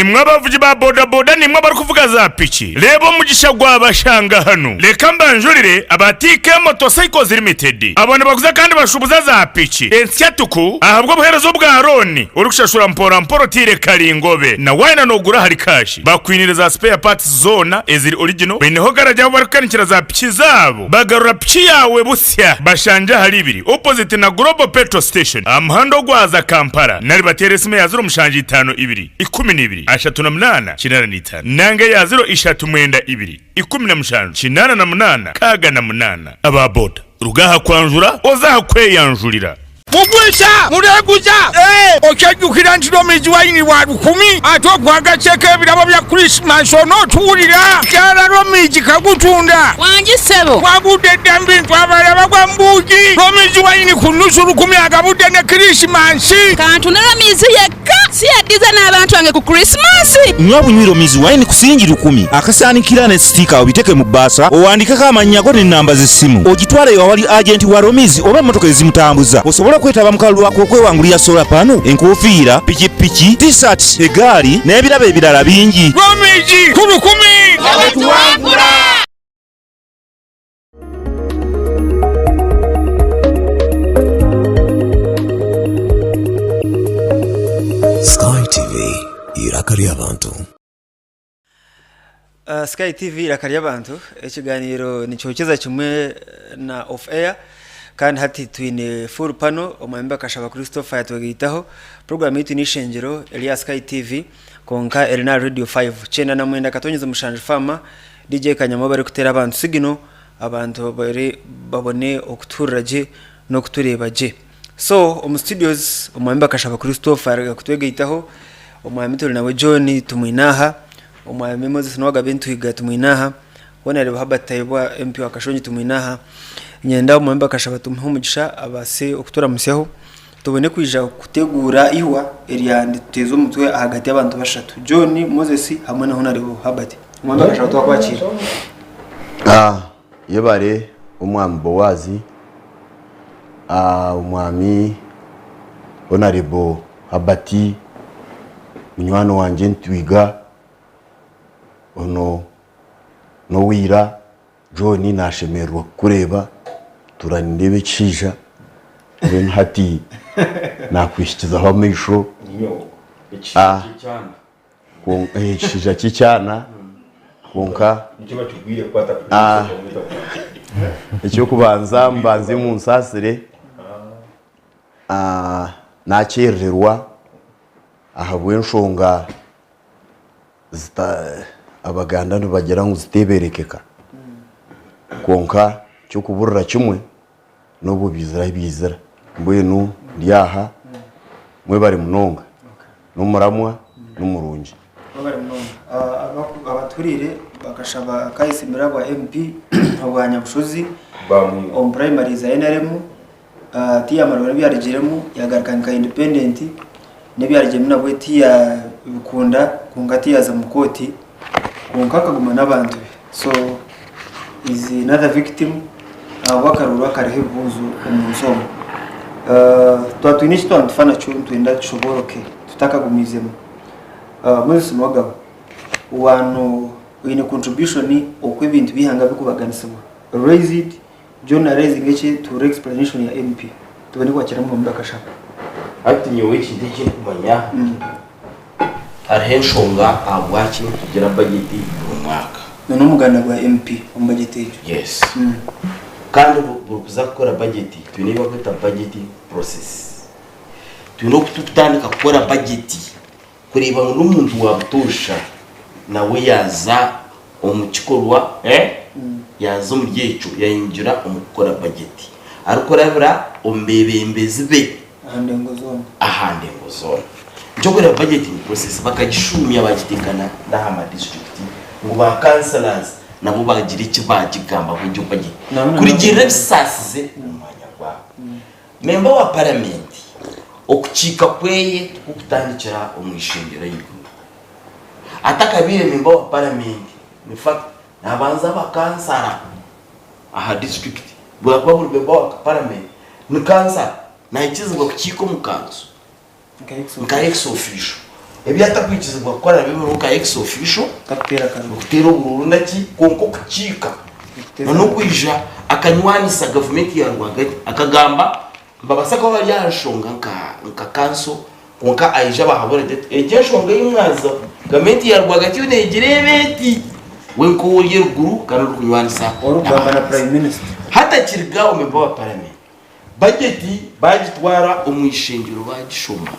Imwe abavugi ba bodaboda nimwe abarikuvuga za piki reeba omugisha gwabashanga hanu reka mbanjurire aba TK Motorcycles Limited abo nibaguza kandi bashubuza za piki ensya tuku ahabw'obuheereza obwa looni orikushashura mpora mpora otiire karingobe na waayenda noogura ahari kashi bakwiniire za spare parts zoona eziri original baineho garagi ahu barikukanikira za piki zaabo bagarura piki yaawe busya bashangye ahari ibiri opposite na Global Petrol Station aha muhanda ogwaza Kampala nari bateere esimu ya 0752 12 38 85 nanga ya 032 17 88 68 aba boda rugaha kwanjura ozaha kweyanjurira. Mugwisha mureguza okyajjukira nti Romizi wayini wa 1000 ate okwagaseeko ebirabo bya Christmas onootuwulira kyala Romizi kagutunda wangi ssebo wagudde eddambi ntu abalala bagwa mbuugi Romizi wayini ku nusu 1000 agabudde ne Christmas kantu ne Romizi yekka si yaddiza n'abantu bange ku Christmas. Nywa bunywi Romizi wayini ku siringi 1000 akasaanikira ne sitiika obiteeke mu bbaasa owandikeko amannya go n'ennamba z'essimu ogitwale awali agenti wa Romizi oba emmotoka ezimutambuza osobole okwetaba mu kalulu ak'okwewangulira solar pano, enkofiira, pikipiki, t-shirt, egaali n'ebirabo ebirala bingi. Romizi ku 1000 Tuwangula. Sky TV, eiraka ry'abantu. Sky TV eiraka ry'abantu ekiganiro nikyokyeza kimwe na off air kandi hati twine full pano omwami Bakashaba Christopher yatwegaitaho program yitu ni Ishengero eri aha Sky TV konka eri na Radio 5 99.7 Fama DJ Kanyama barikuteera abantu sigino abantu bari babone okutuhurira gye n'okutureeba gye so omu studios omwami Bakashaba Christopher ari kutwegaitaho omwami turi nawe John tumwine aha omwami Moses Nuwagabe Ntuhiga tumwine aha Honorable Herbert Tayebwa MP wa Kashongi tumwine aha nyenda omwami Bakashaba tumuhe omugisha abaase okuturamusyaho tubone kwija kuteguura ihwa eryandituteeza omutwe ahagati y'abantu bashatu John Moses hamwe na Honorable Herbert omwami Bakashaba twakwakira. Yebare omwami Bowazi, omwami Honorable Herbert munywani wangye Ntwiga ono n'owaira John nashemererwa kukureeba turanindeba ekishaija Mbwenu hati naakwihikizaho amaisho. Ah, ekishaija ky'ekyana kwonka ah, eky'okubanza mbanze munsaasire ah, naakyerererwa ahabw'enshonga zita Abaganda nibagira ngu ziteeberekeka. Kwonka eky'okuburira kimwe n'obu bizira ahi bizira. Mbwenu ndi aha mwebare munonga n'omuramwa nimurungi. Mwebare munonga. Abatuhuriire bakashaba Kayisimira bwa MP obwa Nyabushozi omu primaries za nrm tiyamarwa n'ebyarugiremu yagaruka nka independent n'ebyarugiremu nabwe tiyabikunda kwonka tiyaza mu kooti kwonka akaguma n'abantu be so is another victim ahabw'akaruuru akariho ebibuuzo omu nsi omu. Twaba twine eki twaba nitufa nakyo nitwenda kishobooroke tutakagumiizemu. Moses Nuwagaba, wano oine contribution oku ebintu by'eihanga birikubaganisibwa raise it John na raisinga eki tuhure explanation ya MP tubone kwakira Muhammad akashaba. Hati nyowe ekintu eki ndikumanya hariho enshonga ahabwaki nitugira bajeti buri mwaka. Na n'omuganda gwa MP omu bajeti egyo. Yes. Kandi buri kuza kukora bajeti twine ebi barikweta budget process. Twine oku turikutandika kukora bajeti kureeba ngu n'omuntu wa butoosha nawe yaaza omu kikorwa, yaaza omuri ekyo, yaayingira omu kukora bajeti arikurabira omu beebembezi be aha ndengo zoona. Nikyo orikureeba budgeting process bakagishuumya baagiteeka n'aha madisiturikiti ngu ba councillors nabo bagire eki baagigambaho egyo bajeti kurugiirira ebisaasize omu mwanya gwabo. Memba wa Paramenti okukiika kweye tikukutandikira omu ishengyero ahaiguru. Atakabaire memba wa Paramenti, in fact nabanza aba kansara aha disiturikiti bwakuba buri memba wa Paramenti ni kansara nahikirizibwa kukiika omu kanso nka ex officio. Ebi atakwikirizibwa kukora nabyo biriho nka ex officio, okuteera oburuuru naki, kwonka okukiika n'okwija akanywanisa gavumenti ya rwagati akagamba nibabaasa kuba bari aha nshonga nka kanso kwonka aija abahabura ati egi enshonga ei mwazaho gavumenti ya rwagati yo neegireeba eti we nk'ori eruguru kandi orikunywanisa Orikugamba na Prime Minister. Hatakirigaho memba wa paramenti Bajeti baagitwara omu ishengyero baagishoma,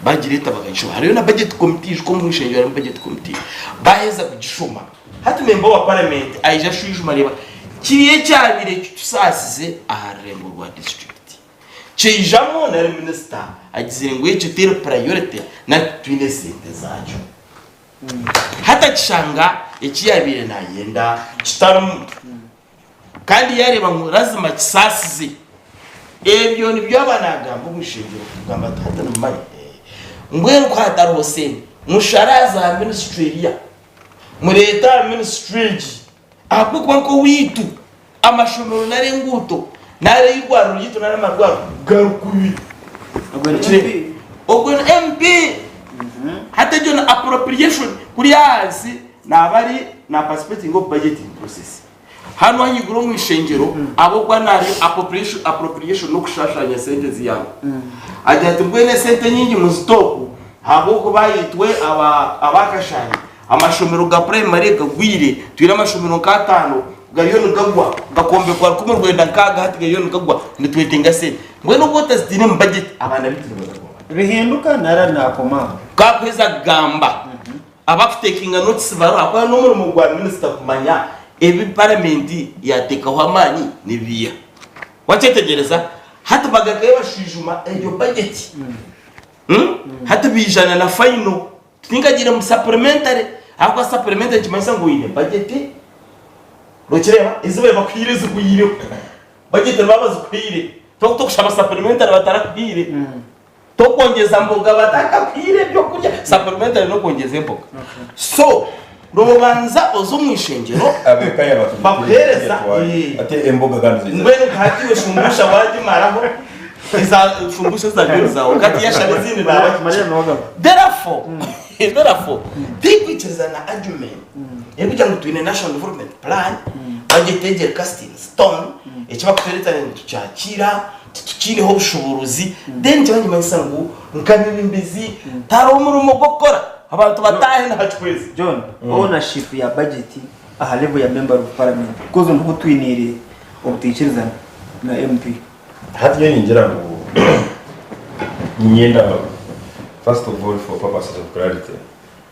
baagireeta bakagishoma. Hariyo na bajeti komiti, ijuka omu ishengyero harimu bajeti komiti. Baaheza kugishoma, hati memba wa paramenti aija ashwijuma areeba kiriya ekyabaire kitusaasize aha rurembo rwa disiturikiti kyaijamu nari minisita agizire ngu ekyo teri purayorite nari titwine sente zaakyo. Hati akishanga eki yaabaire naayenda kitarimu. Kandi yaareeba ngu lazima kisaasize. Ebyo nibyo aba naagamba omu ishengyero kutugamba ati hati nimumanya mbwenu ku hatariho sente mushare aha za minisitule eriya mureete aha minisitule egi ahabw'okuba nk'owaitu amashomero nari enguuto nari eirwariro ryaitu nari amarwariro gari kubi. Ogwo ni MP. Hati egyo ni appropriation kuriya ahansi Naaba ari na participating omu budgeting process. Hanu ahaiguru omu ishengyero ahabw'okuba nari appropriation appropriation n'okushashanya sente z'eihanga. Agira ati mbwenu esente nyingi muzite oku ahabw'okuba itwe aba aba Kashari amashomero ga primary gagwire twine amashomero nk'ataano gariyo nigagwa gakombekwa rukumi rwenda nkaaga hati gariyo nigagwa nitwetenga sente. Mbwenu obu otazitaire omu budget abaana baitu nibaza kuba bata? Bihinduka nari naakoma aho. Ku akuheza kugamba. Abakutekinga notisi bariho ahakuba n'omurimo gwa minisita kumanya ebi paramenti yateekaho amaani nibiiha. Wakyetegyereza? Hati bagarukayo bashwijuma egyo bajeti. Hati baija na na fayino. Tinkagiire mu sapurimentare ahakuba sapurimentare nikimanyisa ngu oine bajeti, nokireeba, ezi baabaire bakuhaire zihweireho. Bajeti nibaba bazikuhaire. Tokushaba sapurimentare batarakuhaire. Tokwongyeza mboga batakakuhaire ebyokurya supplementary nokwongyeza emboga so nobanza oze omu ishengyero bakuhereza mbwenu nka hati iwe shumbusha wagimaraho eza shumbusha ezabire zawe kati yashaba ezindi naba therefore therefore tikwikiriza na argument erikugira ngu twine national development plan. Budget egi eri cast in stone, eki barikutureetera nitukyakiira, titukiineho obushoboorozi, then nikiba nikimanyisa ngu nk'abeebembezi tihariho murimo gw'okukora, abantu bataahe na hakikwezi. John, ownership ya budget aha level ya member of parliament because niho twiniire obutaikirizana na MP. Hati nyowe ningira ngu niinyenda first of all for purposes of clarity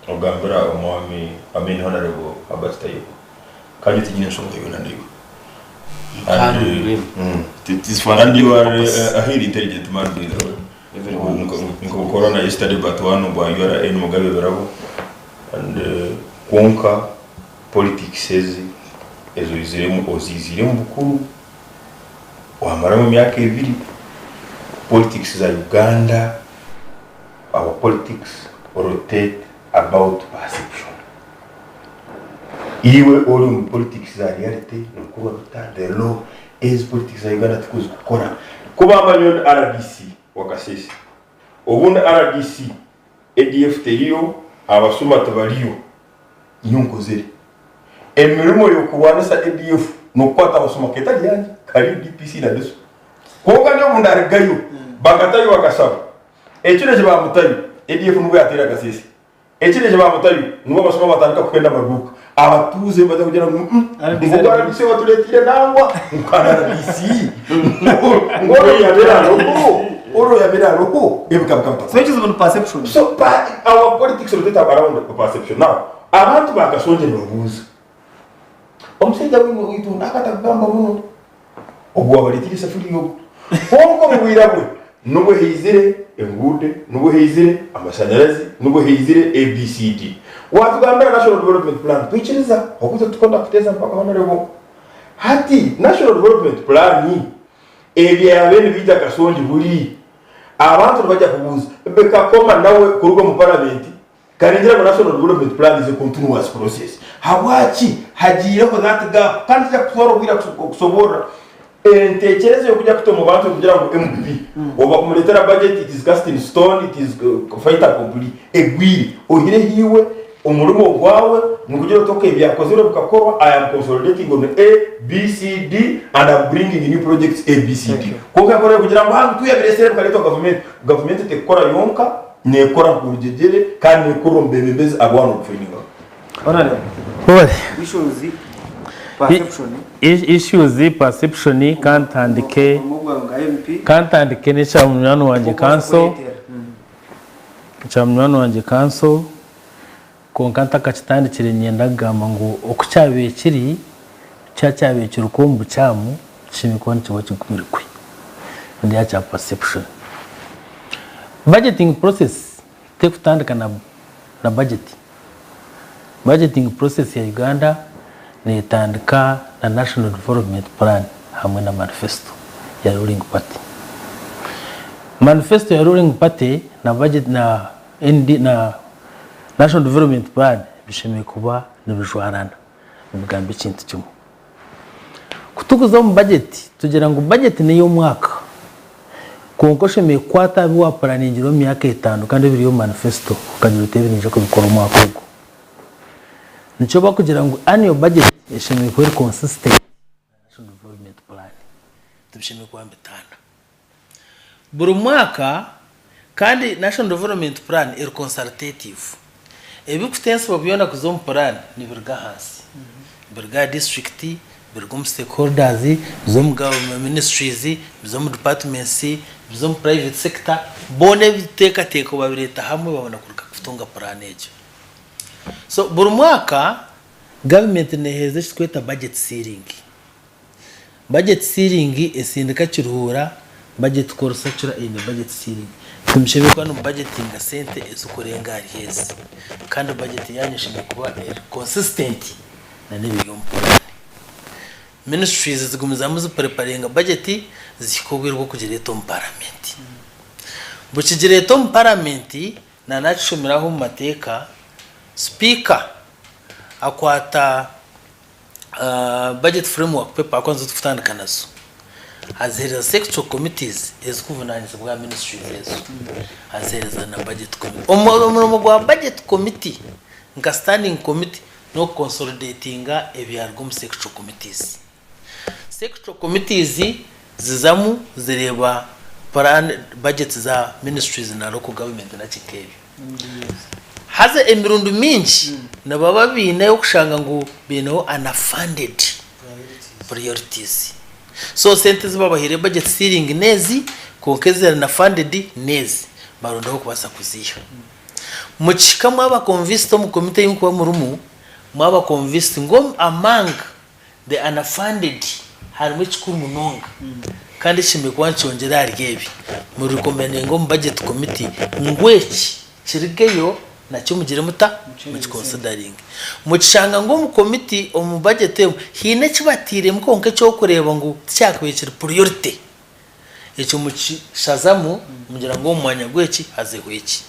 okugambira omwami I mean Honourable Herbert Tayebwa kandi tinyine enshonga yoona naiwe Kandi and mbwenu, it is for and you are purpose. a highly intelligent man by the way Nkabukora na yesterday but one ogwa URA Mugabe Birabo and kwonka politics ezi ezoiziremu oziiziremu bukuru wamaramu emyaka ebiri politics za Uganda our politics rotate about perception iwe ori omu politics za reality nibikorwa bita the law ezi politics za Uganda tikuzikukora kubamba nyowe ndi RDC wa Kasese obundi RDC ADF teriyo abasuma tibariyo nyowe nkozire emirimo yokurwanisa ADF nokukwata abasuma ketari yangye kari DPC na DISO kwonka nyowe obundarugayo bakatayo bakashaba ekiro eki bamutayo ADF nibwo yateera Kasese Ekiro eki baamutayo, nibwo abashuma baatandika kuhenda amaduuka. Abatuuze nibaza kugira ngu, Mm, ngu ogu RDC owatureeteire nangwa, ngu kandi RDC ngu ori oyabeire ariho, ori oyabeire ariho, ebika bikaba So ekizibu ni perception. So pa, our politics rotate around perception. Now, abantu ba Kashongye nibabuuza, omushaija waitu naakatakugamba muno, Ogu waabareetire esafuriya ogu. Kwonka omu bwira bwe nubwo haizire enguude, nubwo haizire amashanyarazi, nubwo haizire ABCD. Waatugambira National Development Plan twikiriza ahabw'okuba itwe titukwenda kuteeza mpaka Honourable. Hati National Development Plan ebyabaire nibiija Kashongi buri abantu nibaija kubuuza Bekakoma nawe kuruga omu Paramenti Kandi ningira ngu National Development Plan is a continuous process. Habwaki hagiireho that gap? Kandi tikija kutwara obwire kusoborra entekereza ey'okuja kuta omu bantu kugira ngu MP oba kumuretera budget it is cast in stone, it is fait accompli, egwire. Oihireho iwe omurimo ogwawe nikugira oti okay ebyakozirwe bikakorwa, I am consolidating on A, B, C, D and am bringing new projects A, B, C, D. Kwonka enkora y'okugira ngu ah tuyabiresire bikaretwa gavumenti, gavumenti tekukora yonka. Neekora nk'orujegyere kandi neekorera omu beebembezi abu waaba noojoiningaho. Honourable, Webale. issues, perception. Issues, perception, kantandike Omurimo gwawe nka MP. kantandike n'ekya munywani wangye Oku orikubaasa kanso kwereetera. ekya munywani wangye kanso kwonka ntakakitandikire niinyenda kugamba ngu oku kyabaire kiri kyaba kyabaire kiri kuba omu bukyamu kishemereire kuba nikiba kigumire kwe ndi aha kya perception. Budgeting process terikutandika na na budget. Budgeting process ya Uganda netandika na National Development Plan hamwe na manifesto ya ruling party. Manifesto ya ruling party na budget na ND na National Development Plan bishemereire kuba nibijwarana nibigamba ekintu kimwe. Ku turikuza omu bajeti tugira ngu bajeti n'ey'omwaka kwonka oshemereire kukwata aha bi wapuraningire omu myaka etaano kandi ebiri omu manifesito okagira oti ebi niinyija kubikora omwaka ogu. Nikyo barikugira ngu annual budget eshemereire kuba eri consistent na national development plan tibishemereire kuba nibitaana. Buri mwaka kandi National Development Plan eri consultative. Ebirikutensibwa byona kuza omu plan nibiruga ahansi. Nibiruga aha district, biruga omu stakeholders, biza omu ministries, biza omu departments, biza omu private sector, boona ebiteekateeko babireeta hamwe babona kuruga kutunga plan egyo. So buri mwaka government neheereza eki turikweta budget ceiling. Budget ceiling esindika Kiruhura, budget Korusacura eine budget ceiling. Timushemereire kuba nimu budgetinga sente ezikurenga ahari ezi. Kandi budget yanyu eshemereire kuba eri consistent na n'ebiri omu puraani. Ministries zigumizamu zi preparinga budget zihika obwire bw'okugireeta omu paramenti. Bukigireeta omu paramenti na nakishomeraho omu mateeka, sipiika akwata Budget Framework Paper ahakuba nizo turikutandika nazo, aziheereza sectoral committees ezirikuvunanizibwa aha ministries ezo, aziheereza na budget committee. Omurimo gwa budget committee nka standing committee N'oku consolidatinga ebyaruga omu sectoral committees. Sectoral committees zizamu zireeba plan, budgets za ministries na local government naki nk'ebyo. Haza emirundi mingi nibaba baine okushanga ngu baineho unfunded priorities. So sente ezi babahaire budget ceiling n'ezi kwonka eziri unfunded n'ezi. Barondaho okubaasa kuziiha. Mukihika mwaba convinced omu committee ei mukuba murimu, mwaba convinced ngu among the unfunded harimu ekikuru munonga kandi ekishemereire kuba nikyongyera ahari ebi, mu recommendinge omu budget committee ngu eki kirugeyo nakyo mugire muta? Muki consideringe. Mukishanga ngu omu committee omu budget emu haine eki batairemu kwonka eky'okureeba ngu tikyakabaire kiri priority. Ekyo mukishazamu mugira ngu omu mwanya gw'eki hazeho eki.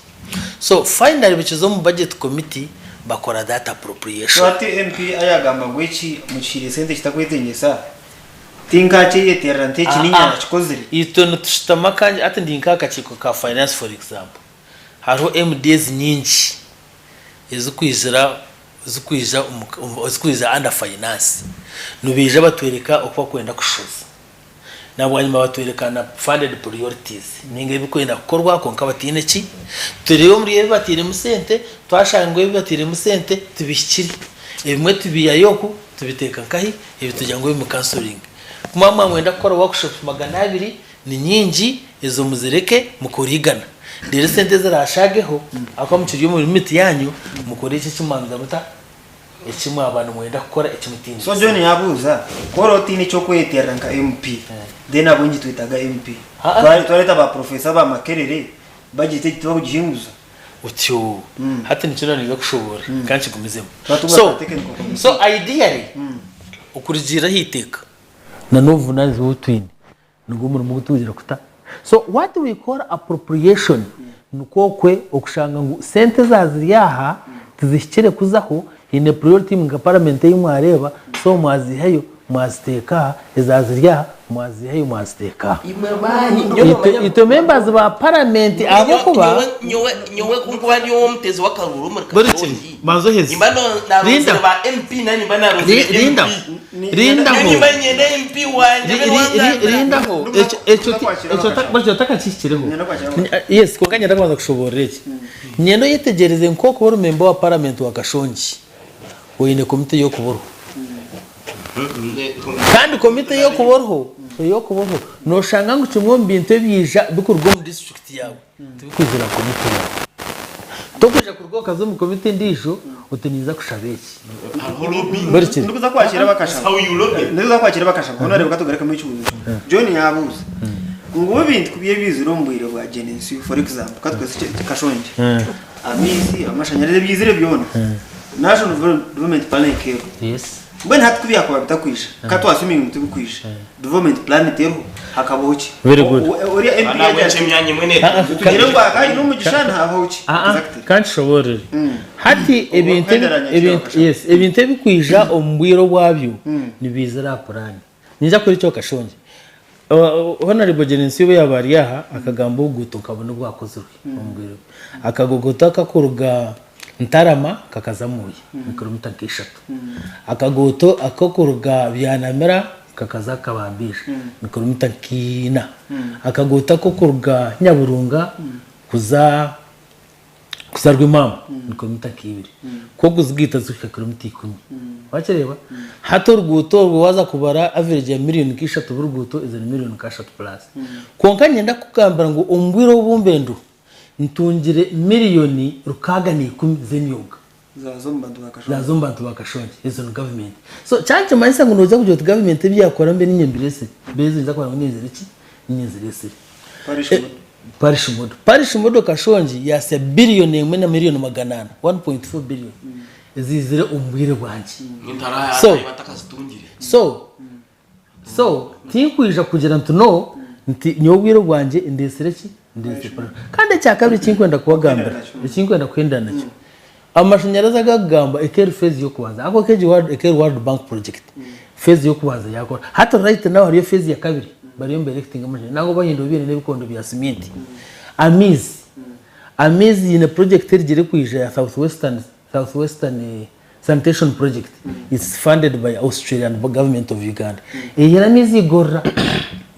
So finally bikiza omu budget committee bakora that So appropriation. hati MP ayagamba ngu eki mukihaire sente kitakwetengyesa tinkakyeyeterera nti eki niinye nakikozire. Itwe nitushutama kandi hati ndi nk'aha kakiiko ka finance for example, hariho MDAs nyingi ezikwijira ezikwiija omu ezikwiija under finance. Nibaija batworeka oku bakwenda kushoza. Na bwanyima batworeka na funded priorities ninga ebikwenda kukorwa kwonka bataine ki, tureebe omuri ebi batairemu sente, twashanga ngu ebi batairemu sente tibihikire, ebimwe tubiihayo oku tubiteeka nkahi, ebi tugira ngu ebi mukansoringe. Ku mwaba mwamwenda kukora workshops 200 ni nyingi ezo muzireke mukore igana, reero esente eziraashaageho ahakuba mukiri omu limit yaanyu mukore eki eki mwamuza muta? Eki mwaba nimwenda kukora eki mutaine So John yabuuza, ku ori otaine eky'okweyeterera nka MP, then ahabw'enki twetaaga MP? Twareeta ba professor ba Makerere, budget egi tibakugihinguza. Otyo. Hati nikyo naaba ninza kushoboorora ka nkigumizemu. So, so ideally, okurugiirira aha iteeka na n'obuvunaanizibwa obu twine, Nigwo murimo ogu turikugira kuta. So what we call appropriation nikwo okwe okushanga ngu sente eza ziri aha tizihikire kuzaho, haine priority imwe nka parliament ei mwareeba so mwazihayo mwaziteeka aha, eza ziri aha mwazihayo mwaziteeka aha. Imwe baahi? Nyowe Itwe nomanya itwe members ba parliament ahabw'okuba nyowe nyowe nyowe ku nkuba ndi ow'omuteezi w'akaruuru omuri Buri kimwe Kashongi banza oheze. nimba Linda. narozire ba MP nari nimba narozire Linda. MP. Rindaho. Rindaho. Ekyo otakakihikiriho. Yes, kwonka niinyenda kubanza kushoboorora eki. Niinyenda oyetegyereze nk'oku ori memba wa paramenti wa Kashongyi, oine komite y'okuba oriho. Kandi komite y'okuba oriho, ey'okuba oriho, nooshanga ngu kimwe omu bintu ebiija bikuruga omu disiturikiti yaawe, Tibikwizira komiti yaawe. Tokwija kuruga okaza omu komiti endiijo oti ninza kushaba eki. Buri kiri. Ndikuza kwakira bakashaba. Ndikuza kwakira bakashaba. Hoona reeba katugarukemu ekibuuzo ekyo. John yaabuuza ngu ebintu ku byebiizire omu bwire bwa Gen-Z for example katukozese Kashongye, amaizi, amashanyarazi ebiizire byona, National Development Plan ekeerwa. Mbwenu hati ku byakuba bitakwija, ka tu assuminge ngu tibikwija, development plan teriho, hakabaho ki? Very good. Oriya MP yagira ati, tugire ngu aka aine omugisha nihabaho ki? Exactly. Ka nkishoboorore. Hati ebintu ebintu yes, ebintu ebikwija omu bwire obwabyo nibiizira aha puraani. Niinyija kukora ekyo kashongye. Honourable Gerensiyo obu yaaba ari aha akagamba oruguuto nkabona orwakozirwe omu bwire bwe. Akagogoto akakuruga Ntarama kakaza Mbuya ni kilomita nka ishatu. Akaguuto ak'okuruga Byanamira kakaza Kabambiija ni kilomita nka ina. Akaguuto ak'okuruga Nyaburunga kuza kuza Rwimamba ni kilomita nka ibiri. Ku okuzigaita zihika kilomita ikumi. Wakireeba? Hati oruguuto orwo waaza kubara average ya miriyoni nka ishatu buri ruguuto ezo ni miriyoni nka ashatu plus. Kwonka niinyenda kukugambira ngu omu bwire obu mbe ndiho, Ntungire miriyoni 610 z'emyoga. Zaaza omu bantu ba Kashongye. Zaaza omu bantu ba Kashongye. Ezo ni gavumenti. So kyaba nikimanyisa ngu noija kugira oti gavumenti ebi yaakora mbe niinye mbireetsire. Mbe ezo niiza kuba ngu niinye nzire ki? Niinye nzireetsire. Parish model. Parish model. Parish model Kashongye yaasya biriyoni emwe na miriyoni 400, 1.4 billion, eziizire omu bwire bwangye. So, so. So, tinkwija kugira nti no, nti nyowe obwire bwangye ndeetsire ki? Ndeetsire parish. Kandi ekya kabiri eki nkwenda kubagambira, eki nkwenda kuhendera nakyo, amashanyarazi agu akugamba eka eri phase y'okubanza ahabw'okuba egi eka eri World Bank project, phase y'okubanza yaakora. Hati right now hariyo phase ya kabiri bariyo niba erectinga amashanyarazi nangwa bahindura biine n'ebikondo bya siminti. Amaizi, amaizi haine project erigire kwija ya South Western, South Western. Sanitation project it's funded by Australian government of Uganda. Eyihire amaizi igorora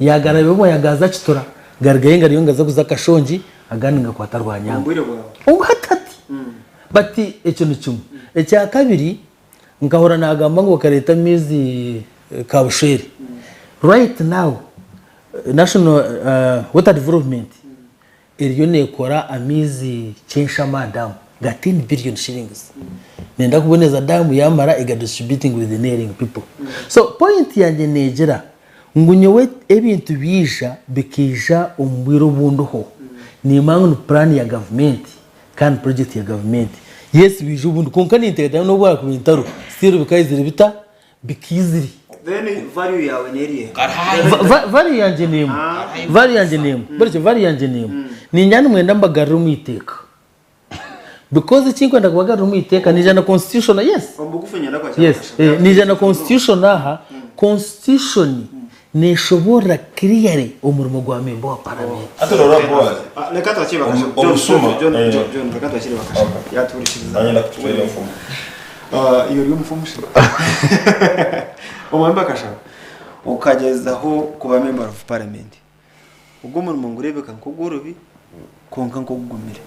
yagaraba obumwe yagaza Kitura garugayo ngariyo nigaza kuza Kashongi agandi nigakwata Rwanyangwe. Omu hati hati. But ekyo ni kimwe. Ekya kabiri nkahurira nagamba ngu bakareeta amaizi Kabushwere. Right now National Water Development Eriyo nekora amaizi Kyenshama dam ga 10 billion shillings nenda kuboneza dam yamara ega distributing with the neighring people so point yangye negira ngu nyowe ebintu byaija bikaija omu bwire obundiho nimanya ngu ni plan ya government kandi project ya government yes biija obundi kwonka ninteekateeka ngu nobu harakuba entaro still bikaizire bita bikaizire. Then value yawe nerihe? Value yangye n'emwe. Value yangye n'emwe. Burikyo value yangye n'emwe. Niinyenda nimwenda mbagarure omu iteeka. Because ekinkwenda kubagarura omu iteeka niija na constitution yes. Omubugufu niinyenda kwakira Yes. bakashaba. Eh, niija na constitution aha. Constitution neshoboorora clearly omurimo gwa member wa parliament. Hati norora Boaz. Ah, Reka twakire bakashaba. Omu- Omusuma. John, John, eh, John, John, reka twakire bakashaba. Yatuhurikiriza. Nanyenda kutucwera enfumu. Ah, iyo uri omufumu shi. Omwami bakashaba. Okagyezaho kuba member of parliament. Ogwo omurimo ngureebeka nk'ogworobi kwonka nk'ogugumire.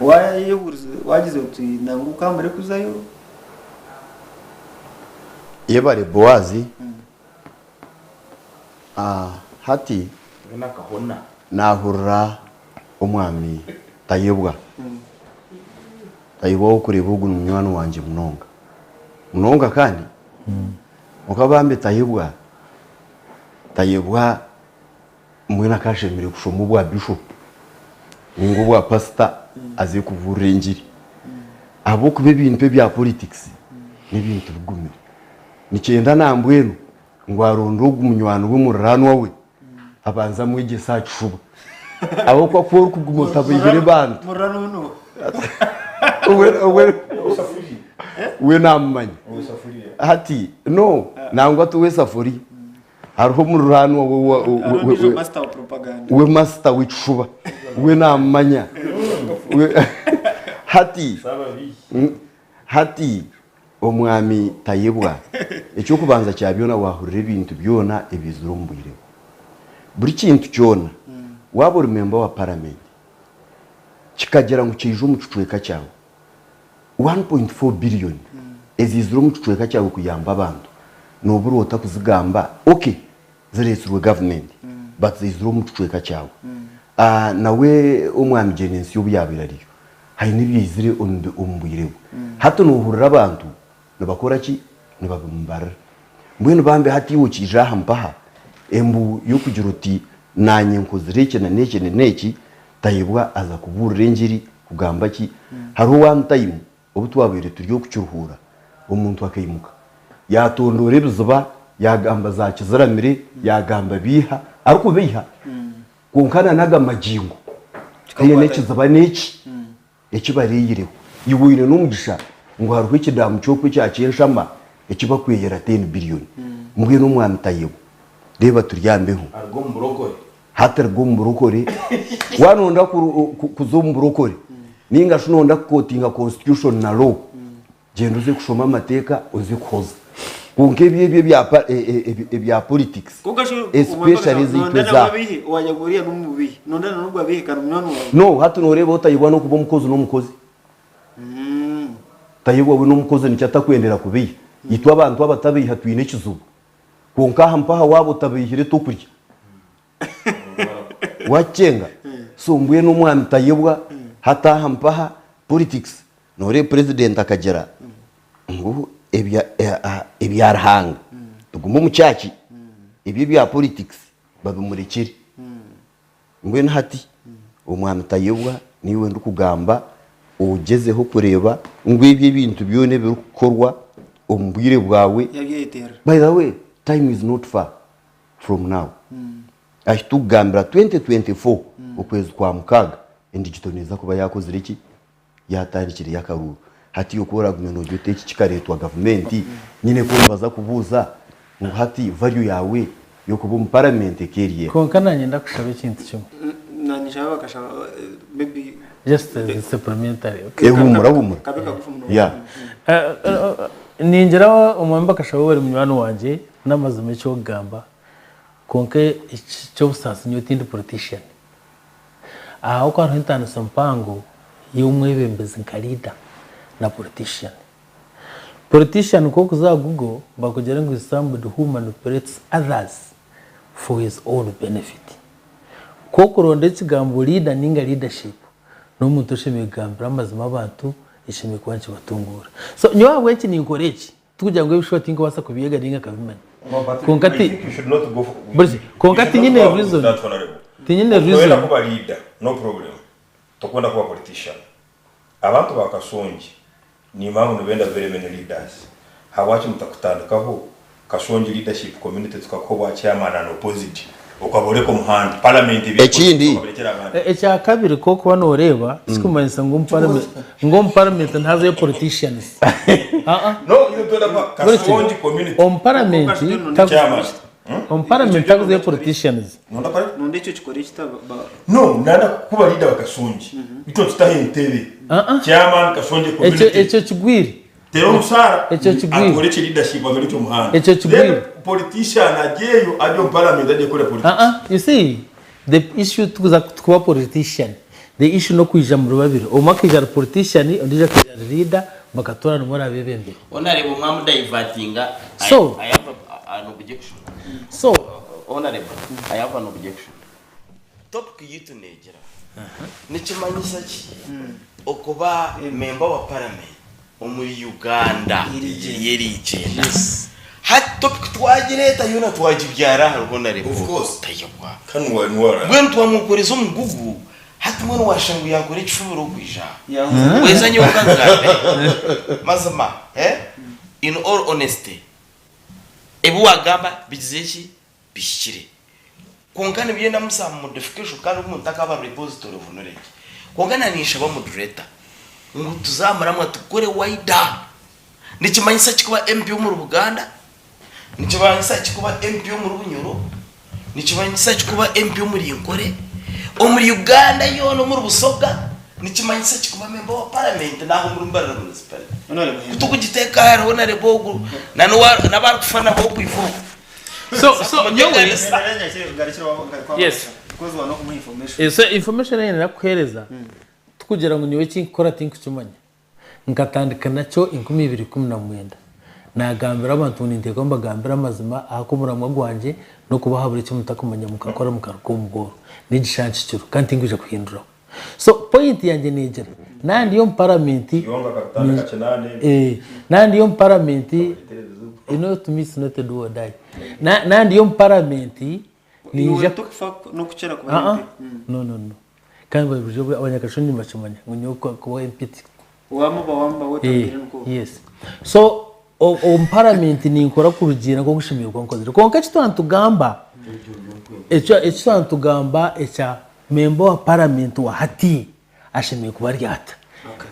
Waayehurize wagize oti nangwa okambure kuzayo? Yebare Boaz. Hati naahurira omwami Tayebwa. Tayebwa ow'okureeba ogu ni munywani wangye munonga. Munonga kandi kwonka bambi Tayebwa, Tayebwa mbwenu akashemereire kushoma obwa bishopu ninga obwa pasita aze kubuurira engiri. Ahabw'okuba ebintu ebya politics n'ebintu bigumire. Nikyenda nambwenu ngu aronde ogu munywani we muriranwa we abanze amwegyese aha kishuba ahabw'okuba ku orikuguma otabaihire bantu we namumanya hati no nangwa ti ow'esafuriya hariho omuriranwa we we masita w'ekishuba we namumanya hati Hati, Omwami Tayebwa, eky'okubanza kya byona waahurira ebintu byona ebiizire omu bwire bwe. Buri kintu kyona, waaba ori memba wa paramenti, kikagira ngu kyaija omu kicweka kyawe, 1.4 billion eziizire omu kicweka kyawe kuyamba abantu, noobura ota kuzigamba? Ok, zireetsirwe gavumenti, but zaizire omu kicweka kyawe. Nawe Omwami Gyenensi obu yaabaire ariyo, haine ebyaizire omu bwire bwe. Hati noohurira abantu nibakora ki? Nibabimubarira. Mbwenu bambi hati iwe okiija aha mpaha, embu y'okugira oti naanye nkozire eki na n'eki na n'eki, Tayebwa aza kubuurira engiri kugamba ki? Hariho one time obu twabaire turi okukiruhuura, omuntu akaimuka yaatondoora ebiziba, yaagamba za kiziramire, yaagamba biiha, arikubeiha. Kwonka na n'aga magingo haine n'ekiziba n'eki eki bareeyireho. Iwe oine n'omugisha ngu hariho ekidaamu ky'okwo ekya Kyenshama eki bakweyera ten billion. Mbwenu omwami Tayebwa, reeba turyambeho. Aruga omu burokore. Hati ruga omu burokore. Waaba noyenda kuza omu burokore ninga shi noyenda kukotinga constitution na law, Gyenda oze kushoma amateeka oze kuhoza. Kwonka ebyo ebyo ebya pa- e- e- e- ebya politics Kwonka shi especially eziitwe nondana eza wabihi wajya guriya n'omubihi nondana n'ogwo abihi kandi munywani wawe. No hati noreeba otayebwa n'okuba omukozi n'omukozi. Tayebwa we n'omukozi nikyo atakwendera kubeiha. Itwe abantu abatabeiha twine ekizibu. Kwonka aha mpaha waaba otabeihire tokurya. Wakyenga? So mbwenu omwami Tayebwa hati aha mpaha politics Noreeba president akagira ngu ebya Ruhanga bigume omu church ebyo ebya politics babimurekyere. Mbwenu hati omwami Tayebwa niiwe ndikugamba ogyezeho kureeba ngu ebyo ebintu byona ebirikukorwa omu bwire bwawe, by the way time is not far from now. Ahi tukugambira 2024 okwezi kwa mukaaga endigito neeza kuba yakozire ki? Yaatandikireyo akaruuru. Hati iwe ku oraagume noogira oti eki kikareetwa gavumenti, nyine ku nibaza kubuuza ngu hati value yaawe y'okuba omu paramenti eka eri eha? Kwonka naanye ndakushaba ekintu kimwe. Naanye nshaba bakashaba maybe. Just a supplementary. Okay. Huumura huumura. Kabe kagufu munonga. Yeah. Ningira omwami Bakashaba we ari munywani wangye n'amazima eki orikugamba kwonka eky'obusaasi nyowe tindi politician. Ahabw'okuba hariho entaaniso mpango y'omwebembezi nka leader na politician. Politician ku orikuza aha Google bakugira ngu is somebody who manipulates others for his own benefit. Ku orikuronda ekigambo leader ninga leadership n'omuntu oshemereire kugambira amazima abantu ekishemereire kuba nikibatunguura. So nyowe ahabw'enki ninkora eki, tikugira ngu ebishuba tinkubaasa kubyega ninga nkabimanya. Kwonka ti Bureki, kwonka tinyine reason, tinyine Noyenda reason. kuba leader no problem, tokwenda kuba politician. Abantu ba Kashongi nimanya ngu nibenda very many leaders. Habwaki mutakutandikaho Kashongi leadership community tukakuha obwa chairman and opposite okaboreka omuhanda parliament ebye Ekindi. okabirekyera abandi. Ekya kabiri ku orikuba nooreeba tikikumanyisa ngu omu parliament ngu omu parliament nihazayo politicians. Aa. No, itwe twenda kuha Kashongi community. Omu parliament Chairman. omu parliament hakuzayo politicians. Nonda ekyo kikora ekita No, nanda kuba leader wa Kashongi. Itwe tutaho entebe. Chairman Kashongi community. Ekyo ekyo kigwire. Tera omusaara Ekyo kigwire. atworekye leadership atworekye omuhanda. Ekyo kigwire. Then politician agyeyo agye omu parliament agye kukora politics. Aa, you see the issue tikuza kuba politician the issue n'okwija muri babiri omwe akaija ari politician ondiijo akaija ari leader bakatoorana omwe arabeebembera. Honorable mwamu divertinga So- I have an objection. So Honorable, I have an objection. Topic yitu negira nikimanyisa ki okuba member wa parliament omuri Uganda yerigyenda hati topic twagireta yoona twagibyara ahari Honorable Of course. Tayebwa. Kandi niwe Mbwenu twamukoreza omugugu hati mbwenu washanga ngu yakora ekifubiro okwija aha. Yahuza. Weza nyowe kangambe mazima eh in all honesty ebi wagamba bigize ki bihikire kwonka nibyendamu some modification kandi omuntu akaba repository of knowledge kwonka na ninshaba moderator ngu tuzamuramwa tukore wider nikimanyisa ki kuba MP omuri Buganda nikimanyisa ki kuba MP omuri Bunyoro nikimanyisa ki kuba MP omuri Nkore omuri Uganda yoona omuri Busoga nikimanyisa ki kuba member wa parliament naha omuri Mbarara municipality kutukugiteeka hariho na rebo ogu nabarikufa nabo okwifa oku So nyowe Yes. So information ei nakuheereza tikugira ngu nyowe ekinkukora tinkukimanya. Nkatandika nakyo 2019. Nagambira abantu ngu ninteekwa mbagambire amazima ahakuba omuramwa gwangye n'okubahabura eki mutakumanya mukakora mukaruga omu bworo. N'egisha nkikiro kandi tinkwija kuhinduraho. So point yangye negira naba ndi omu paramenti Kiyonga akatandika kinane. Eh, naba ndi omu paramenti you know to me it's not a do or die. Na naba ndi omu paramenti ninja n'okukira kuba Ah, ah. MP. No no no. Kandi burijjo abanyakashongi nibakimanya ngu nyowe kuba MP ti Wamuba wamuba Eh, wotambire nko. yes. So omu paramenti ninkora kurugiirira nk'oku nshemereire kuba nkozire. Kwonka eki twaba nitugamba ekyo eki twaba nitugamba ekya memba wa paramenti wa hati ashemereire kuba ari ata.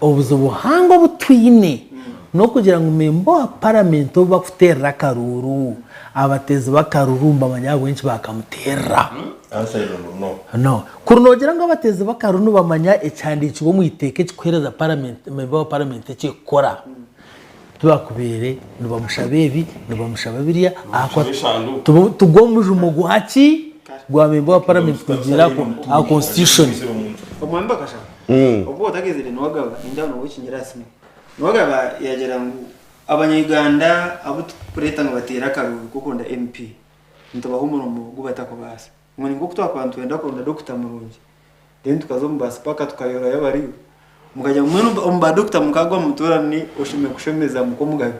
Obuzibu buhango obu twine n'okugira ngu memba wa paramenti ou bakuteerera akaruuru, abateezi b'akaruuru nibamanya ahabw'enki baakamuteerera. Answer is no. No. Kuri noogira ngu abateezi b'akaruuru nibamanya ekihandiikirwe omu iteeka ekikuheereza paramenti, memba wa paramenti ekikukora, tibakubaire nibamushaba ebi, nibamushaba biriya, ahakuba tigwo mujumo gwa ki? Gwa memba wa paramenti kurugiirira aha constitution. Omwami Bakashaba, obwo otagezire niwagaba nindeeba nooba okinyire aha simu. Niwagaba yagira ngu abanya-Uganda abu turikureeta ngu bateere akaruuru k'okuronda MP nitubaha omurimo ogu batakubaasa. Ngu ni nk'oku twakuba nitwenda kuronda dokita murungi then tukaza omu ba sipaka tukayorayo abariyo mukagira ngu mbwenu omu ba dokita mukagwa mutoorane oshemereire kushemeza muka omugabe.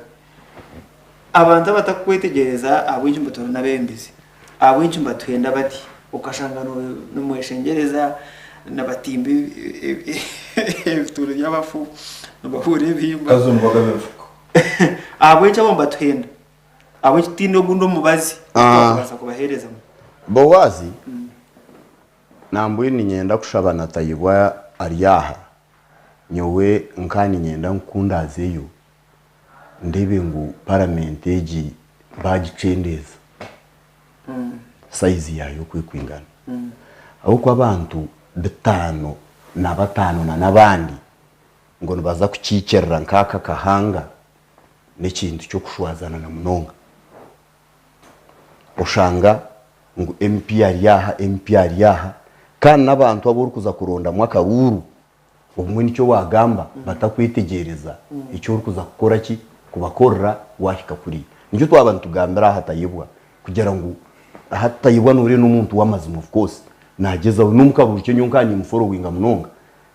Abantu abatakukwetegyereza ahabw'enki nibatoorana abeebembezi, ahabw'enki nibatuhenda bati, okashanga nimweshengyereza nibatimba ebituuro by'abafu, nibahuura ebihimba. Kazi omubaga b'enfuka. Ahabw'enki abo nibatuhenda? Ahabw'enki tutaine ogundi omubazi ogutwakubaasa kubaheerezamu? Boazi, Nambwenu niinyenda kushaba na Tayebwa ari aha, nyowe nka niinyenda ngu ku ndaazeyo ndeebe ngu paramenti egi baagikyendeeza sayizi yaayo oku erikwingana. Ahabw'okuba abantu bitaano na bataano na n'abandi ngu nibaza kukiikirira nk'aka kahanga. N'ekintu ky'okushwazana na munonga. Oshanga ngu MP ari aha, MP ari aha, kandi n'abantu abu orikuza kurondamu akaruuru, obumwe nikyo waagamba batakwetegyereza eki orikuza kukora ki, kubakorera waahika kuriya. Nikyo twaba nitugambira aha Tayebwa kugira ngu hati Tayebwa nooreeba n'omuntu w'amazima of course, naagyezaho n'omu karuuru kye nyowe nkaba nimuforowinga munonga.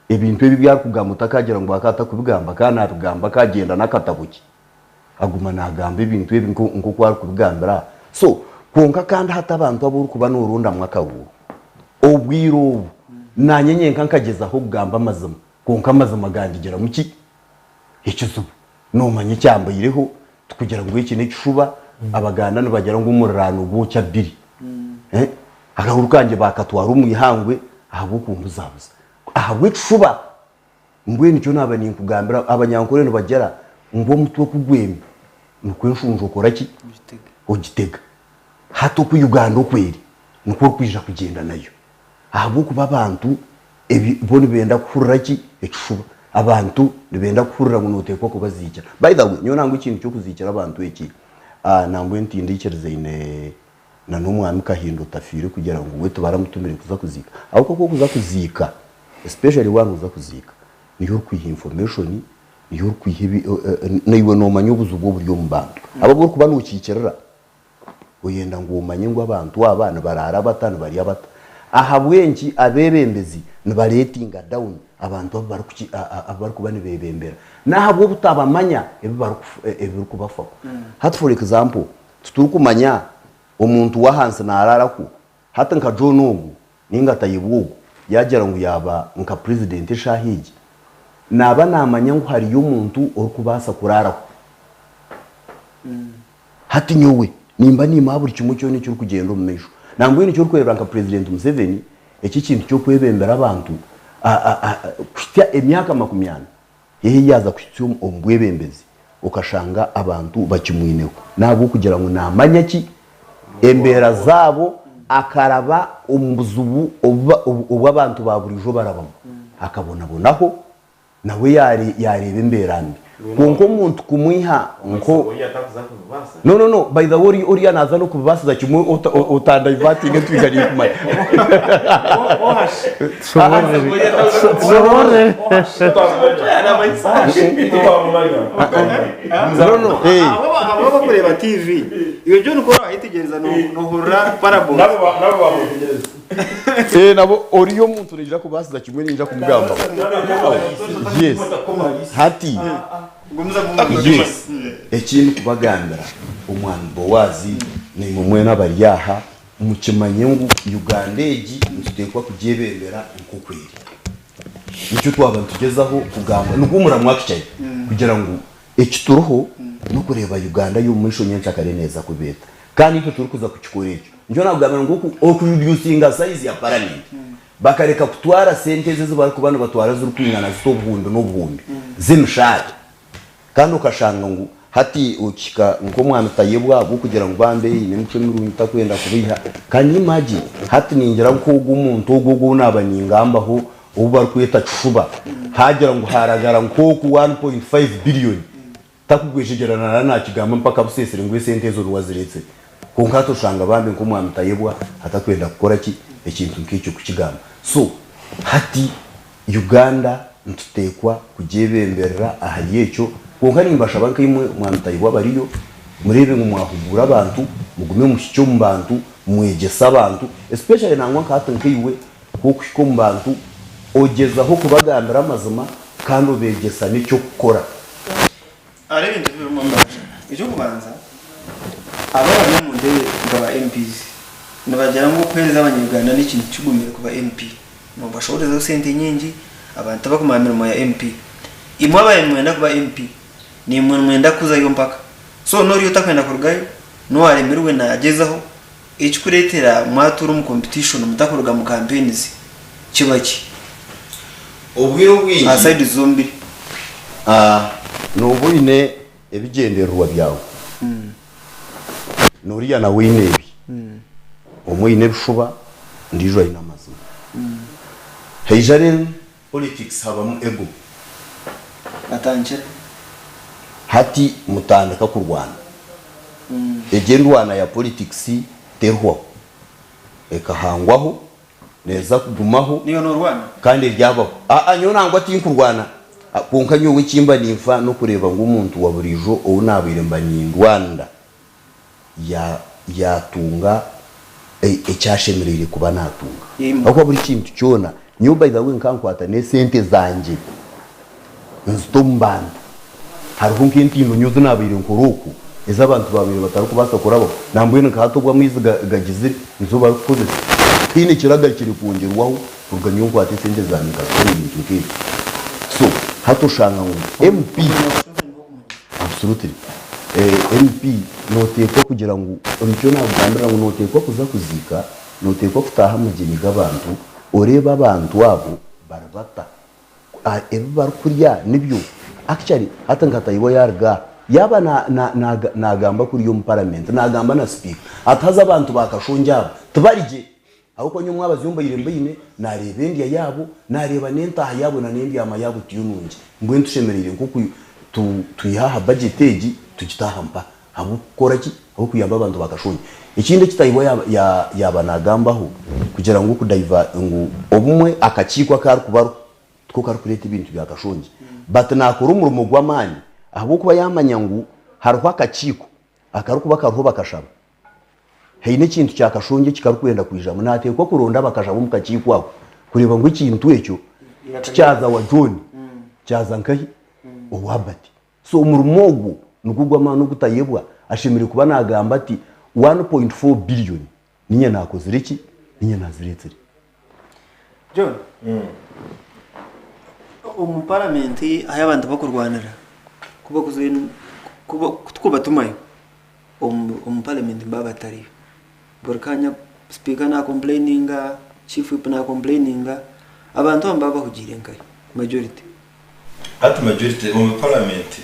Ebintu ebi ebi arikugamba otakaagira ngu akaba atakubigamba kandi naabigamba akagyenda n'akatabo ke. Aguma naagamba ebintu ebi nk'oku arikubigambira aha. So, kwonka kandi hati abantu abu orikuba noorondamu akaruuru, obwire obu, naanye nyenka nkagyezaho kugamba amazima, kwonka amazima gangigiramu ki? Ekizibu. Noomanya ekyambaireho, tikugira ngu eki n'ekishuba, Abaganda nibagira ngu omuriraano gwokya biri. Akaruuru kangye baakatwara omu ihangwe ahabw'okumbuzabuza. Ahabw'ekishuba! Mbwenu nikyo naaba ninkugambira, Abanyankore nibagira ngu omutwe ku gwemi, nikwo enshunju okora ki? Ogitega. Hati oku Uganda oku eri, nikwo orikwija kugyenda nayo. Ahabw'okuba abantu ebi bo nibenda kuhurira ki? Ekishuba. Abantu nibenda kuhurira ngu nooteekwa kubaziikira. By the way, nyowe nangwa ekintu ky'okuziikira abantu eki, nangwa ntindaikirizaine na n'omwami Kahinda otafiire kugira ngu we tibaramutumire kuza kuziika. Ahabw'okuba ku orikuza kuziika, especially waaba nooza kuziika, niyo orikwiha information, niyo orikwiha ebi, naiwe noomanya obuzibu oburi omu bantu. Ahabw'okuba orikuba nookiikirira, oyenda ngu omanye ngu abantu aba nibaraara bata, nibarya bata. Ahabw'enki abeebembezi nibareetinga down abantu abu barikuki, abu barikuba nibeebembera? N'ahabw'obutabamanya ebi ebirikubafaho. Hati for example, Titurikumanya omuntu w'ahansi naaraara ku. Hati nka John ogu nainga Tayebwa ogu yaagira ngu yaaba nka purezidenti eshaaha egi, naaba naamanya ngu hariyo omuntu orikubaasa kuraaraho. Hati nyowe nimba niimuha buri kimwe kyona ekirikugyenda omu maisho. Nambwenu eki orikureeba nka purezidenti Museveni, eki ekintu ky'okwebembera abantu kuhitsya emyaka makumyana, Haihi yaaza kuhitsya omu bwebembezi okashanga abantu bakimwineho n'ahabw'okugira ngu naamanya ki embeera zaabo akaraba omu buzibu obu abantu ba buriijo barabamu akabonabonaho nawe yaareeba embeera mbi. Kwonka omuntu kumwiha nko No no no by the way oriya naaza n'okubibaasiza kimwe otandayivatinga entwiga ninkumanya. No no eh. Abo abakureeba TV, iwe John ku orayetegyereza nohurira parables. Eh nabo oriya omuntu naija kubaasiza kimwe ninja kumugambaho. Yes. Hati. Yes. Eki ndikubagambira, omwami Boazi naimwe mwena abari aha, mukimanye ngu Uganda egi nituteekwa kugyebembera nk'oku eri. Nikyo twaba nitugyezaho kugamba, nigwo muramwa actually, kugira ngu eki turiho n'okureeba Uganda y'omu maisho nyenkyakare neeza kuba eta. Kandi itwe turikuza kukikora ekyo. Nikyo naakugambira ngu okureducinga size ya parliament, Bakareka kutwara sente ezi ezi barikuba nibatwara zirikwingana zita obuhumbi n'obuhumbi z'emishaara. Kandi okashanga ngu hati okihika nk'omwami Tayebwa ahabw'okugira ngu bambi aine emicwe mirungi takwenda kubeiha. Can you imagine hati ningira nk'ogu omuntu ogu ogu ou naaba ningambaho ou barikweta Kishuba haagira ngu haaragara nk'oku 1.5 billion Takugwejegyera nara nakigamba mpaka abuseesire ngu esente ezo niwe azireetsire. Kwonka hati oshanga bambi nk'omwami Tayebwa atakwenda kukora ki? Ekintu nk'ekyo kukigamba. So, hati Uganda nituteekwa kugyebemberera ahari ekyo. Kwonka nimbashaba nkaimwe Mwami Tayebwa abariyo, mureebe ngu mwahuguura abantu, mugume muhikye omu bantu, mwegyese abantu, especially nangwa nka hati nkaiwe ku okuhika omu bantu ogyezaho kubagambira amazima kandi obeegyesa n'eky'okukora. Hariho ebintu bibiri omu Eky'okubanza, abo abari omu ntebe nka ba MPs nibagira ngu okuheereza abanya-Uganda n'ekintu kigumire kuba MP. Nobashohorezaho sente nyingi, abantu tibakumanya mirimo ya MP. Imwe ababaire nimwenda kuba MP, naimwe nimwenda kuzayo mpaka. So n'oriya otakwenda kurugayo, n'owaremirwe nagyezaho, Ekikureetera mwatuura omu competition mutakuruga mu campaigns kiba ki? Obwire obwingi. Aha sides zombiri. Nooba oine ebigyendererwa byawe, n'oriya nawe aine ebye. Omwe aine ebishuba, ondiijo aine amazima. Haija reero politics habamu ego. Atandikire. Hati mutandika kurwana. Egyo endwana ya politics terihwaho. Ekahangwaho, neeza kugumaho Naiwe noorwana? kandi eryabaho. Aa nyowe nangwa tinkurwana kwonka nyowe eki mba ninfa n'okureeba ngu omuntu wa buriijo ou naabaire mba nindwanira ya yaatunga eki ashemereire kuba naatunga. Ahabw'okuba buri kintu kyona, nyowe by the way nkankwata n'esente zangye nzita omu bantu. Hariho nk'entindo nyowe ezi naabaire nkora okwo ezi abantu baabaire batarikubaasa kurabaho. Nambwenu nka hati obu amaizi gagizire nizo barikukozesa. Tihaine ekiragarukire kwongyerwaho kuruga nyowe nkwata esente zangye nkazita omu bintu nk'ebyo. So hati oshanga ngu MP. Absolutely. MP noteekwa kugira ngu, nikyo nakugambira ngu noteekwa kuza kuziika, noteekwa kutaaha amagyenyi g'abantu, oreebe abantu abo bari bata, ebi barikurya nibyo? Actually hati nka Taibo yaruga aha, yaaba nagamba kuriya omu parliament, nagamba na sipiika, ati haza abantu ba Kashongye aba tibari gye. Ahabw'okuba nyowe omwabazyo mbaire mbaine, naareeba endya yaabo, naareeba n'entaaha yaabo na n'endyama yaabo tiyo nungi. Mbwenu tushemereire nk'oku tu, twiha aha bajeti egi tugita aha mpa. Ahabw'okukora ki? Ahabw'okuyamba abantu ba Kashongi. Ekindi eki Tayebwa ya, ya, yaaba naagambaho, kugira ngu okudaiva ngu obumwe akakiiko aku arikuba tiko karikureeta ebintu bya Kashongi. But naakora omurimo gw'amaani ahabw'okuba yaamanya ngu hariho akakiiko akarikuba kariho bakashaba. Haine ekintu kya kashongye eki karikwenda kwijamu, naateekwa kuronda abakashaba omu kakiiko ako kureeba ngu ekintu ekyo tikyaza wa John, kyaza nkahi? Owa Bati. So omurimo ogwo nigwo gw'amaani ogutayebwa, ashemereire kuba naagamba ati 1.4 billion niinye naakozire ki? Niinye naazireetsire. John, omu paramenti ahu abantu bakurwanira, ku bakuza ku tukubatumayo, omu parliament nibaba batariyo. Buri kanya sipiika na complaininga, chief whip na complaininga, abantu abo nibaba bahugiire nkahi? Majority. Hati majority omu parliament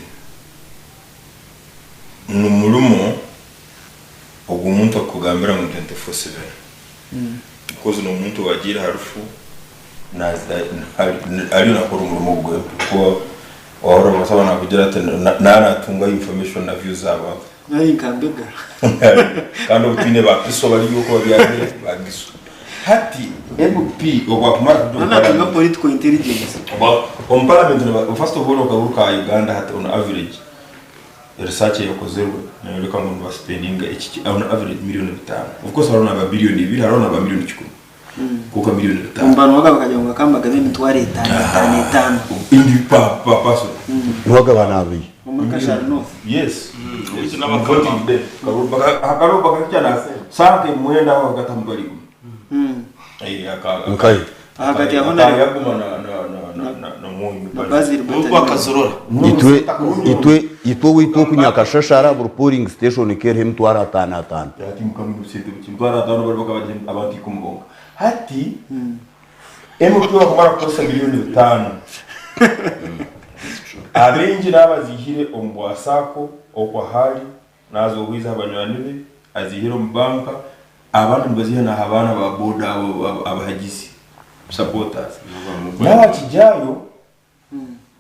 nimurimo ogu omuntu akukugambira ngu 24/7 because nomuntu owagiire aha rufu ariyo nakora omurimo gwe kuba Wahurira omusawo nakugira ati naba natunga information na views z'abantu. Nari nka mbega. Kandi obu twine ba piso bariyo oku babyamire ba giso. Hati MP obu akumara kuruga omu Naba natunga parliament. political intelligence. Omu parliament first of all akaruru ka Uganda hati on average research eyakozirwe neyoreka ngu niba spendinga on average million bitano. Of course hariho naba billion ibiri hariho naba million kikumi. Kwonka million bitano. Omu bantu bakagira ngu bakambagabe emitwaro etano etano etano. Indi per per person. Niwagabana abiri. Omuri Kashari North. Yes. Voting day. Akaruru bakahikya na saaha nka mwenda aho ahagati aha mutwaro igumi. Nkahi? Ahagati ya Honorable. Yaguma na na na na na Mwonyo. Na Basil Bakazirora. Itwe itwe itwe owaitu oku Nyakashashara buri polling station keriho emitwaro atano atano. Hati mukama obusente bukye emitwaro atano bari bakabagira abantu ikumi bonka. Hati MP wakumara kukozesa milioni bitano abaingi naaba aziihire omu bwa sacco okwo ahari naaza ohwize aha banywani be aziihire omu banka abandi nibaziiha naha baana ba boda abo abahagizi supporters naaba akigyayo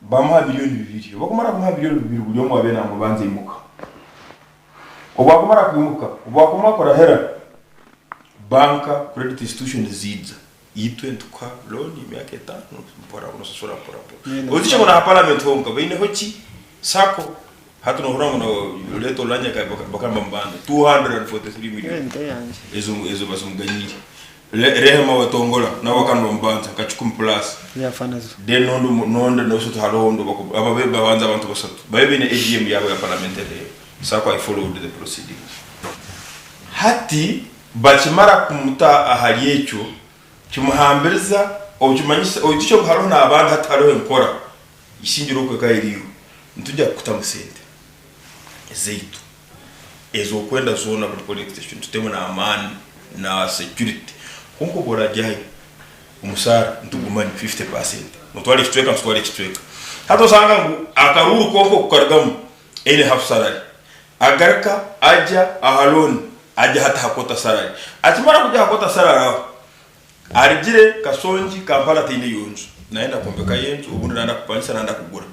Bamuha milioni bibiri. Obu bakumara kumuha milioni bibiri buri omwe abe namubanza aimuka. Obu akumara kwimuka, obu akumara kurahira, banka, credit institution ziija. Itwe nitukuha loan emyaka etano mpora nosasura mpora mpora. Oijukye ngu naha parliament honka baineho ki? Sacco. Hati nohurira ngu Leeta Oulanyah bakaba nibamubanja 243 million. Ezo ezo bazimuganyiire. Rehema Watongola nabo bakaba nibamubanja nka kikumi plus. Then nondi nondi nosatu hariho ondi abo babanza abantu basatu. Babe baine AGM yabo ya parliamentary sacco I followed the proceedings. Hati bakimara kumuta ahari ekyo kimuhambiriza okimanyisa oijukye ngu hariho nabandi hati hariho enkora isingire okwo ekaba eriyo nitujya kukutamu sente ezaitu ezokwenda zoona buri polling station tutemu namaani na security kwonka obu oragyayo omusaara nitugumani 50% notwara ekicweka nitutwara ekicweka hati osanga ngu akaruuru konka okukarugamu eine half salary agaruka agya aha loan agya hati aha quarter salary akimara kugya aha quarter salary aho arugire Kasongi Kampala teineyo nju nayenda kwombekayo enju obundi nayenda kupangisa nayenda kugura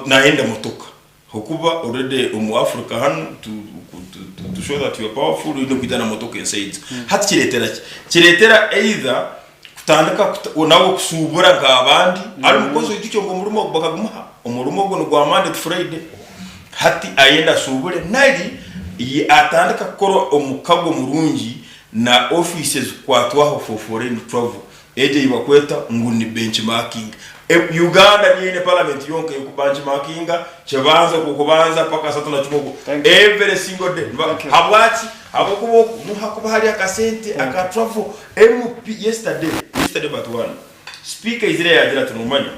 nayenda motoka. Ahakuba already omu Africa hanu to, to, to show that you are powerful oine kwija na motoka ensaija. Hati kireetera ki? Kireetera either kutandika kuta, nawe kushubura nk'abandi ari mukozi oijukye ngu omurimo ogu bakagumuha, omurimo ogu nigwa Monday to Friday. Hati ayenda ashubure nari ye atandika kukora omukago murungi na office ezikukwatwaho for foreign travel. Egyo ei bakweta ngu ni benchmarking. Uganda niyo eine parliament yonka erikubanchimakinga kibanza okwokubanza paka asatu na kimwe okwo every single day. Habwaki? Habwokuba okwo niho hakuba hari akasente aka travel. MP yesterday, yesterday but one, speaker aizire yagira ati nomanya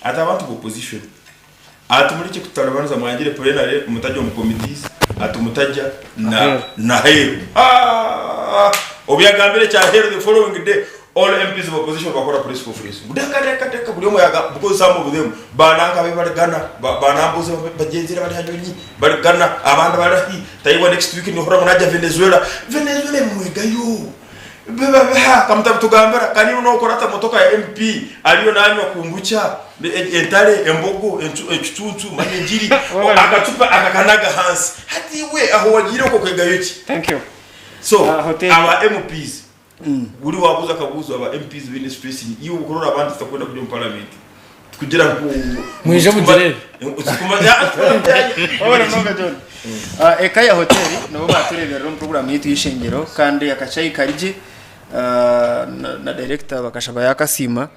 ati abantu ba opposition ati murekye kututaribaniza mwangire plenary mutajya omu committees ati mutajya na naheeru. Haa! Obu yagambire ekya heeru the following day all MPs of opposition bakora press conference ngu reka reka reka buri omwe yaga because some of them bananka abe bari Ghana banambuzi bagyenzire bari ha nyonyi bari Ghana abandi bari hi tayebwa next week nohurira ngu nagya Venezuela. Venezuela emwegayo. Biba biha kamutabitugambira kaniiwe nokora ata motoka ya MP ariyo nanywa kombucha entare embogo ekicuncu manya engiri akacupa akakanaga ahansi hati iwe aho wagiire okwo okwegayo ki? Thank you. So Hotel. aba MPs buri wabuuza akabuuzo aba MPs baine stress iwe okurora abandi tutakwenda kurya omu parliament kugira ngu Mwije mugirebe. Wabona munonga John. Ekaya Hotel nibo batureberera omu program yaitu y'eishengero kandi akachayi kari gye na director bakashaba yakasiima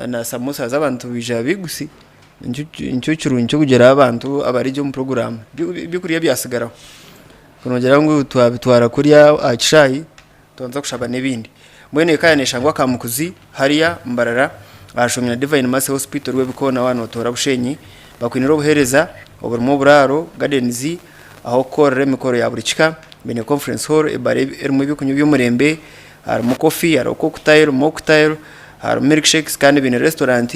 na samosa z'abantu baija bigusi nikyo kirungi ky'okugira abantu abari gye omu program ebyokurya byasigaraho nogira ngu twabitwara kuriya aha kishaayi Twanza kushaba n'ebindi. Mbwenu eka ya neshangwa Kamukuzi hariya Mbarara ahashomire na Divine Mercy Hospital Rwebikoona waaba notoora Bushenyi. Bakwinire obuhereza oburimu oburaaro, gardens, ah'okukorera emikoro ya buri kika, baine conference hall, ebaara erimu ebyokunywa eby'omurembe, harimu coffee, hariho cocktail, mocktail, harimu milkshakes kandi baine restaurant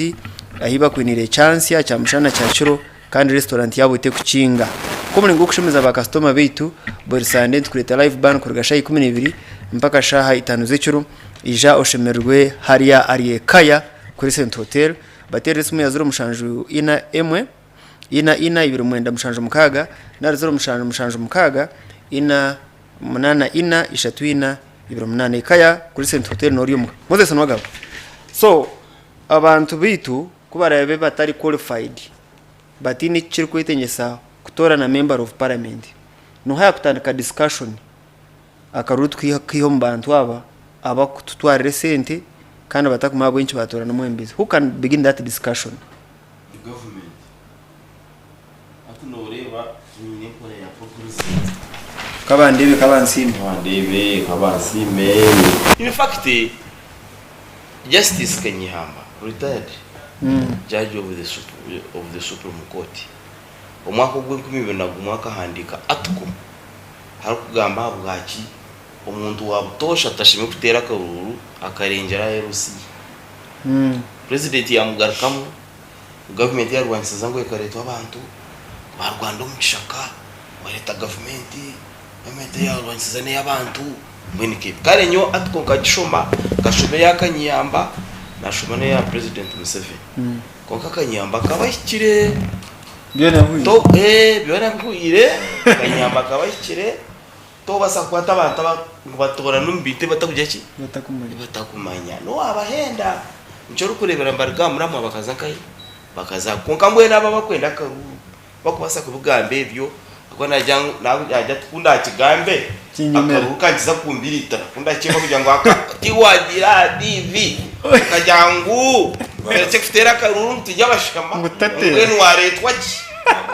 ahi bakwiniire kyansya, kyamushana na kyakiro. Kandi restaurant yaabo tekukinga. Nk'omuringo gw'okushemeza ba kasitoma baitu, buri Sande nitukureeta live band kuruga shaaha 12 mpaka shaaha itaano z'ekiro. Ija oshemererwe hariya ahari Ekaya Crescent Hotel. Bateerere esimu ya 0741 4 4 2976 nari 0776 4 8 4 3 4 28. Ekaya Crescent Hotel n'ori omuka. Moses Nuwagaba. So abantu baitu Ku baraabe batari qualified, bataine eki kirikwetengyesa kutoorana member of parliament, noha yaakutandika discussion akaruru tukaiha omu bantu aba abakututwarira esente kandi batakumanya ahabw'enki baatoorana omwebembezi. Who can begin that discussion? Government hati noreeba nyine enkora ya progressive. Kabandeebe kabansiime. Kabandeebe kabansiime. In fact Justice Kanyihamba, retired Judge of the of the Supreme Court, omwaka ogw'enkumi ibiri na gumwe akahandiika article arikugamba ahabwaki omuntu wa butoosha atashemereire kuteera akaruuru akarengyera aha LC. Purezidenti yaamugarukamu ngu gavumenti yaarwanisiza ngu ekareetwa abantu baarwanda omu kishaka bareeta gavumenti, gavumenti yaarwanisiza n'ey'abantu. Mbwenu nk'ebyo. Kare nyowe article nkagishoma, nkashoma eya Kanyiyamba, nashoma n'eya President Museveni. Kwonka Kanyiyamba akaba ahikire. Byona bihwire. To, eh, byona bihwire, Kanyiyamba akaba ahikire, tobasa kukwata abantu aba ngu batoorane omu bintu ebi batakugira ki? Batakumanya. Ebi batakumanya. N'owabahenda. Nikyo orikureebera nibaruga aha muramwa bakaza nkahi? Bakaza aha. Kwonka mbwenu abo abakwenda akaruuru, Bakubaasa kubigamba ebyo, ahakuba naagira ngu naagira ati ku ndaakigambe, Kinyumira. akaruhu kankiza kumbiriitana. Ku ndaakikyemba kugira ngu aka tiwagiire aha tiivi okagira ngu turekye kuteera akaruuru ngu turi abashema, Ngu tutateera. mbwenu waareetwa ki?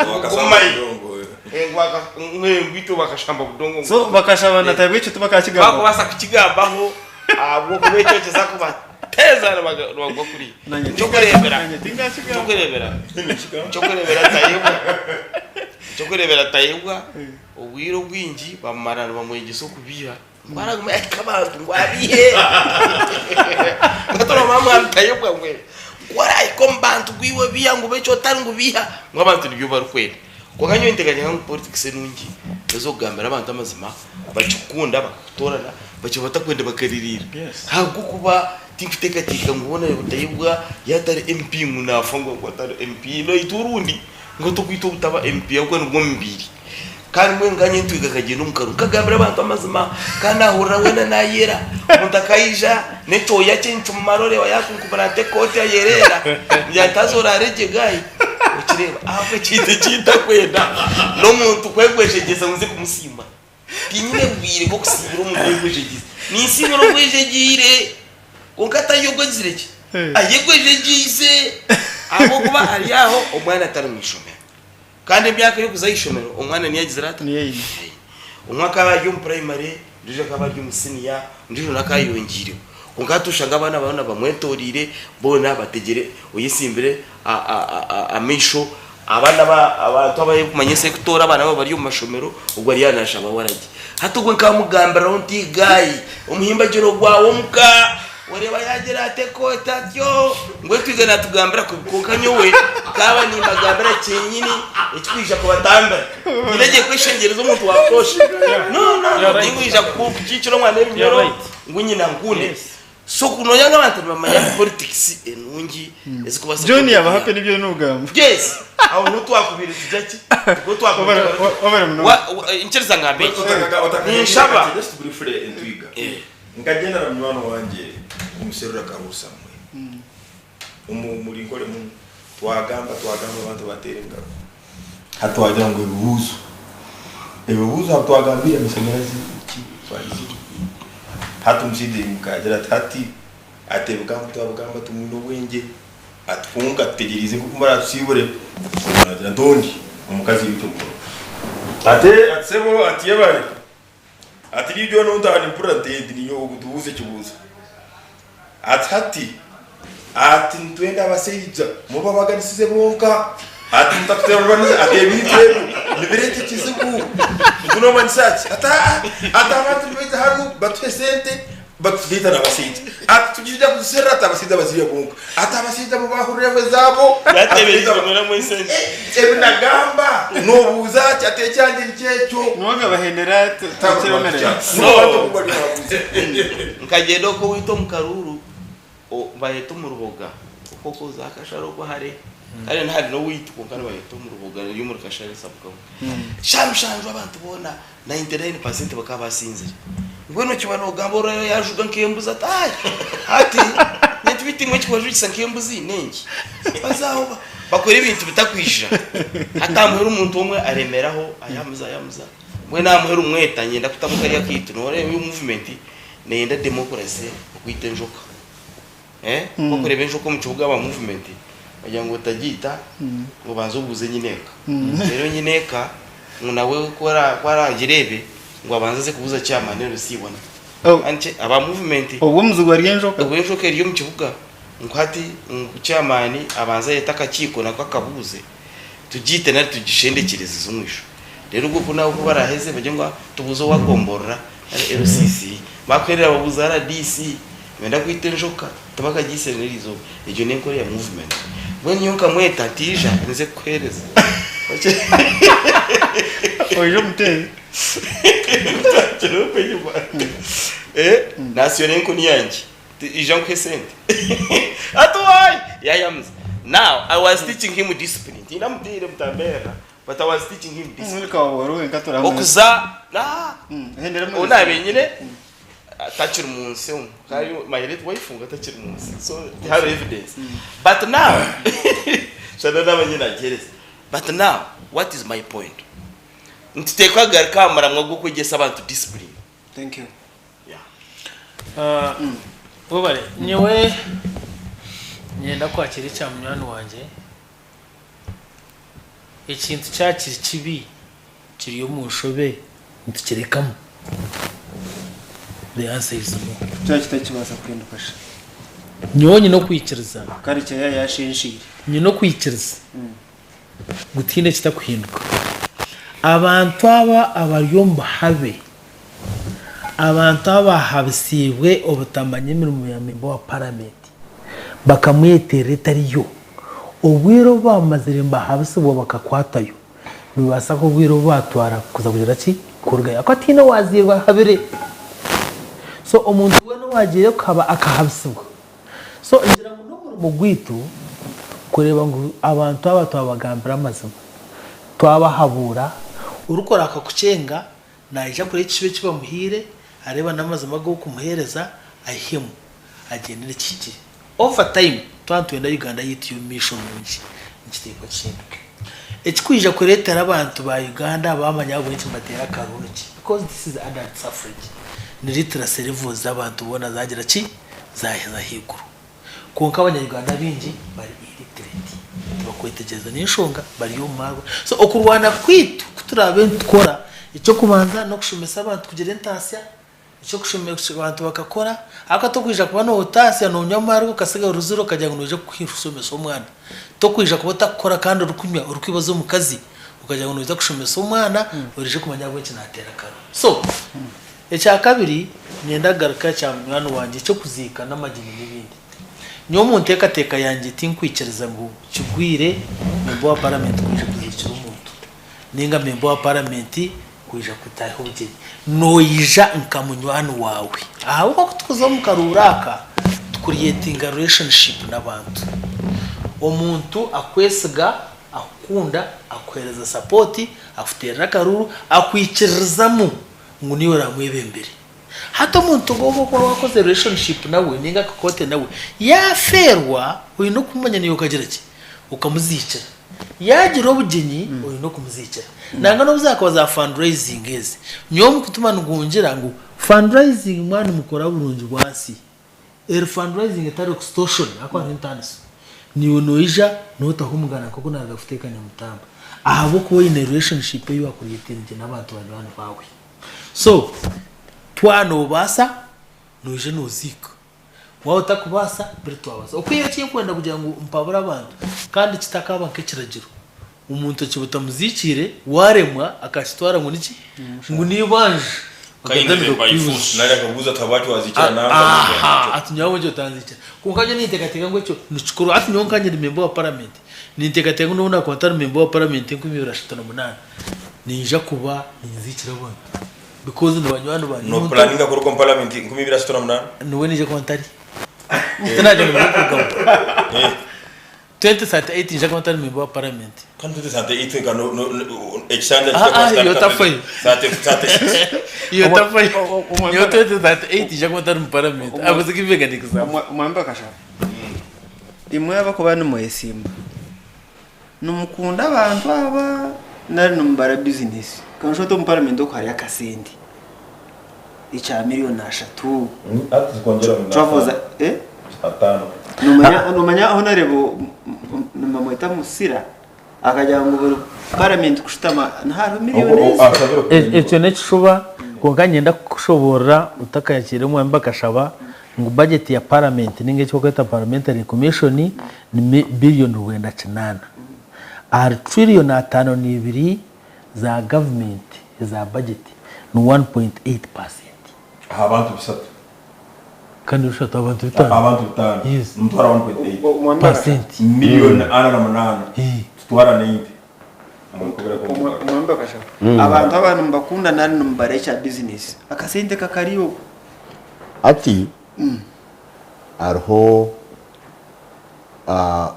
Ngu Bakashamba gumayo. budongo. Eh, ngu baka- ngu ngu itwe bakashamba budongo. So bakashaba na tabwe ekyo tibakakigambaho. Bakubaasa kukigambaho ahabw'okuba ekyo kiza kuba. Teeza nibagwa kuriya. Ekyokureebera, ekyokureebera, ekyokureebera Tayebwa, ekyokureebera Tayebwa obwire obwingi bamara nibamwegyesa okubiiha. Ngu araguma yahika abantu ngu abiihe. Ngu mwami Tayebwa ngu ku orahika omu bantu ngu iwe biiha ngu obe eki otari ngu biiha ngu abantu nibyo barikwenda. Kwonka nyowe ninteekateeka ngu politics enungi n'ez'okugambira abantu amazima bakikukunda bakakutoorana bakira batakwenda bakaririira. Ahabw'okuba tinkuteekateeka ngu hoona Tayebwa yaaba atari MP ngu naafa ngu ahabw'okuba atari MP. Naitwe orundi Ngu tokwita obutaba MP ahabw'okuba nibwo mbiire. Kandi mbwenu nkanye ntwiga nkagyenda omu karuru nkagambira abantu amazima kandi nahurira weena nayera. Omuntu akaija n'ekyoya kye nikimumara oreeba yakunkumura nti ekooti ayereera ngira nti haza oraare gye guy okireeba ahabw'ekintu eki ntakwenda n'omuntu kwegwejegyeza ngu nze kumusiima. Tinyine bwire bw'okusiibura omuntu oyegwejegyeire. Ninsiibura ogwejegyeire kwonka atari ogwo ogizire ki? Ayegwejegyeise ahabw'okuba ari aho omwana atari mu ishomero. Kandi emyaka y'okuza aha ishomero omwana niyo agizire ata? Niyo aine. Omwe akaba ari omu purayimare, ondiijo akaba ari omu siniya, ondiijo nawe akaba ayongiireho. Kwonka hati oshanga abaana boona bamwetoreire, boona bategyire oyesimbire amaisho. Abaana aba abantu abarikumanya ensi erikutoora abaana baabo bari omu mashomero, ogwo ariyo naashaba waragi. Hati ogwo nkamugambiraho nti, Guy, omuhimbagiro gwawe omuka Oreeba yaagira ati ekooti atyo ngu etwija naatugambira kubi kwonka nyowe nkaaba nimbagambira kyenyini ekikwija kubatambira. Nyine gye kweshengyereza omuntu wa butoosha. No, no, no, tinkwija kukiikira omwana ebinyoro ngu nyina nkunde. So ku nooya ngu abantu nibamanya politics enungi ezikubaasa John yaba happy nibyo nogamba. Yes, aho niho twakubaire tujya ki? Nikwo twakubaire Wabare munonga. Nkiriza ngambe eki. Ninshaba. Just briefly Entwiga. Nkagyenda na munywani wangye kumuserura Karuru Samuel omu omuri Nkore munu, twagamba twagamba abantu bateera engaro. Hati twagira ngu ebibuuzo, ebibuuzo ahu twagambiire amashanyarazi biki twabizibwa. Hati omushaija yaimuka yaagira ati hati ati ebigambo twabigamba tumwine obwengye ati kwonka tutegyereize nk'oku muratusiibure. Naagira nti ondi omukazi yaitwa omukono. Ati ati sebo ati yebare. Ati riijo nontaaha nimpurira nti nti ninyowe ogu tubuuze ekibuuzo. Ati hati ati nitwenda abasaija mubabaganisize bonka ati mutatutereraniza ati ebintu ebyo nibireeta ekizibu. Ngu nomanyisa ki? Ati aa ati abantu nibaija hanu batuhe sente batugaita n'abasaija. Ati tugija kuziserera ati abasaija bazirye bonka. Ati abasaija mubahurireho ezaabo. Yatebereize mwena esente. Ebi nagamba nobuuza ki ati ekyangye nikyo ekyo. Niwe bahendera tukyemerera. So nkagyenda okwo owaitu omu karuuru bayeta omu ruboga okwo okwo za kashare okwo hare kare nihare n'owaitu kwonka nibayeta omu ruboga riri omuri kashare sub county. Shaaha mushanju abantu boona 99% bakaba basinzire. Mbwenu okiba nogamba oraayo yaajuga nk'embuzi ati ayi hati nitubita imwe ekikubajugisa nk'embuzi n'enki? Baza aho bakora ebintu bitakwija. Hati aha muheru omuntu omwe aremeraho ayamuza ayamuza mbwenu aha muheru mweta niinyenda kutamu kariya kaitu noreeba eyo movement neyenda democracy okwita enjoka. Ku orikureeba enjoka omu kibuga aba movement bagira ngu otagiita ngu obanze obuuze nyineeka. Reero nyineeka ngu nawe ku araagireebe ngu abanze aze kubuuza chairman LC bona. Aba movement. Obwo omuzigu ari enjoka? Obwo enjoka eri omu kibuga ngu hati ngu chairman abanze ayete akakiiko nako akabuuze tugiite nari tugishendekyereze omu ishwa. Reero obwo ku nabo ku baraaheze bagire ngu tubuuze owa gomborora nari LCC. Baakuherera babuuze RDC. Nibenda kwita enjoka tibakagiitsire n'erizooba. Egyo n'enkora ya movement. Mbwenu nyowe nkamweta nti ija nze kukuheereza. Oije omuteebe. Ntakire okwo enyima. Nasyora enkoni yangye. Nti ija nkuhe esente. Ati wayi! Yayamuza. Now I was teaching him discipline. Tindamuteire mutamberera but I was teaching him discipline. Okuza Hendera ou naabaire nyine Takiri mu nsi omu kandi my late wife ngu atakiri mu nsi so tihariho evidence but now shana naba nyine nagihereza but now what is my point nituteekwa kugaruka aha muramwa gw'okwegyesa abantu discipline. Thank you. Yeah. Webare nyowe niinyenda kwakira ekya munywani wangye ekintu kyaba kiri kibi Kiri omu nshobe nitukirekamu? The answer is no. Kyaba kitakibaasa kuhinduka shi? Nyowe nyine okwikiriza. Kare kyaba yashenshire. Nyine okwikiriza ngu tihaine ekitakuhinduka. Abantu aba abari omu buhabe, abantu abahabisiibwe obutamanya emirimo ya memba wa paramenti bakamweterera etari yo, obwire obu bamazire nibahabisibwa bakakwatwayo, Nibabaasa kuha obwire obu baatwara kuza kugira ki? Kurugayo. Ahakuba tihaine owaazairwe ahabire. So omuntu weena owaagiire kuhaba akahabisibwa. So ngira ngu n'omurimo gwaitu kureeba ngu abantu aba twabagambira amazima. Twabahabuura. Orikora akakukyenga naija kureba ekishuba eki bamuhaire, areeba n'amazima agu orikumuheereza aihemu agyende n'ekihikire. Over time twaba nitwenda Uganda yaitu y'omu maisho nungi, nikiteekwa kihinduke. Ekirikwija kureetera abantu ba Uganda baamanya ahabw'enki nibateera akaruuru ki, because this is adult suffrage, ni literacy levels z'abantu boona zaagira ki, zaaheza ahaiguru. Kwonka abanya-Uganda abaingi bari illiterate, tibakwetegyereza n'enshonga bari omu marwa. So okurwana kwaitu ku turaabe nitukora, eky'okubanza n'okushomesa abantu kugira entaasya, eky'okushomesa abantu bakakora, ahabw'okuba tokwija kuba nootaasya noonywa amarwa okasiga oruzire okagira ngu noija kushomesa omwana. Tokwija kuba otakukora kandi orikunywa orikwibaza omukazi okagira ngu noija kushomesa omwana oraije kumanya ahabw'enki naateera akaru. So Ekya kabiri, niinyenda kugaruka aha kya munywani wangye eky'okuziika n'amagyenyi n'ebindi. Nyowe omu nteekateeka yangye tinkwikiriza ngu kigwire memba wa paramenti kwija kuziikira omuntu nainga memba wa paramenti kwija kutaaha obugyenyi. Noija nka munywani waawe. Ahabw'okuba ku turikuza omu karuuru aka, tukurietinga relationship n'abantu. Omuntu akwesiga, akukunda, akuheereza sapoti, akuteerera akaruuru, akwikiririzamu. ngu niiwe oraamwebembere. Hati omuntu ogu ou orikuba waakozire relationship nawe nainga akakwate nawe, yaafeerwa oine okumumanya naiwe okagira ki? Okamuziikira. Yaagira obugyenyi oine okumuziikira. Nangwa n'obu zaakuba za fundraising ezi, nyowe omu kutuma nigungira ngu fundraising mwaba nimukora burungi bwansi, Eri fundraising etari extortion ahakuba hariho entaaniso. Naiwe noija notaho omuganda nkoku naruga kuteeka Nyamutamba ahabwokuba oine relationship eyi wakuretinze n'abantu banywani baawe. So twaba nobaasa noija noziika waaba otakubaasa biri twabaasa. Okwihaho ekinkwenda kugira ngu mpabure abantu kandi kitakaaba nk'ekiragiro Omuntu ekibi otamuziikiire waaremwa akakitwara ngu niki? Ngu n'eibanja. Akatandika kukwibuza. Nari akakubuuza ati habwaki waziikira nanka? Aha, ati nyowe ahabw'enki otanziikira? Kwonka nyowe ninteekateeka ngu ekyo nikikorwa. Hati nyowe nkanye ndi memba wa paramenti, ninteekateeka ngu n'obu naakuba ntari memba wa paramenti 2038, niinyija kuba ninziikira abantu because ni banywani bangye. Omuntu. Noopuraninga kuruga omu paramenti 2038? Nibwo niinyija kuba ntari. Tinagira ngu ndikurugamu. 2038 nija kuba ntari member wa parliament. Kandi 2038 nka no no ekisanja Ah ah iwe otafayo. Iwe otafayo. Nyowe 2038 nija kuba ntari mu parliament. I was giving an example. Omwami Bakashaba, imwe abakuba nimwesimba, nimukunda abantu aba nari nimubara bizinesi? Kandi oti omu parliament oku hariyo akasente, ekya miriyoni ashatu, travels, eh? Nomanya Honorable nibamweta Musira akagira ngu buri parliament kushutama nihariho miriyoni ezi. Ekyo n'ekishuba kwonka niinyenda kukushoboorora otakayakiire omwami Bakashaba ngu budget ya parliament ninga eki barikweta parliamentary commission ni billion 98 ahari trillion 52 za government eza budget ni 1.8 percent. Aha bantu bishatu. Kandi bishatu abantu bitaano. Abantu bitaano. Yes. Nimutwara 1.8. Percent. Miliyoni 48. Tutwara 90. Omwami Bakashaba, abantu aba nimubakunda nari nimubara ekya bizinesi? Akasente kakariyo. Hati hariho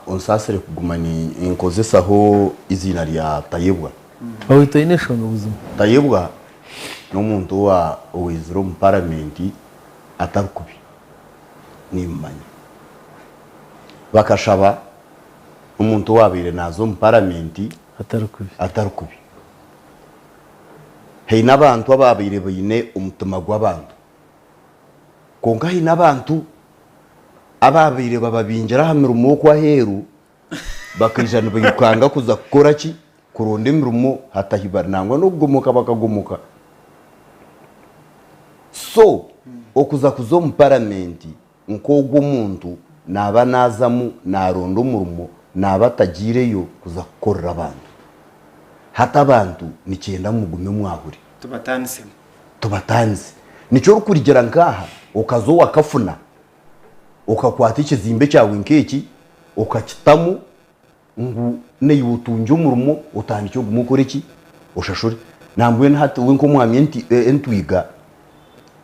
onsaasire kuguma ninkozesaho eiziina rya Tayebwa. Owaitu aine enshonga buzima. Tayebwa n'omuntu owaizire omu paramenti atari kubi nimumanya. Bakashaba n'omuntu owabaire naaza omu paramenti atari kubi. Haine abantu ababaire baine omutima gw'abantu kwonka haine abantu ababaire bababingira aha mirimo okwo aheeru Bakaija nibairukanga kuza kukora ki? Kuronda emirimo hatahi bari nangwa n'okugomoka bakagomoka. So, okuza kuza omu paramenti nk'ogwo omuntu naaba naazamu naaronda omurimo naaba atagiireyo kuza kukorera abantu. Hati abantu nikyenda mugume mwahure. Tubataanisemu. Tubataanise. Nikyo orikurigira nk'aha okaza owa kafuna okakwata ekizimbe kyawe nk'eki okakitamu ngu naiwe otungye omurimo otandikye ogume okore ki? Oshashure. Nambwenu hati we nk'omwami Entwiga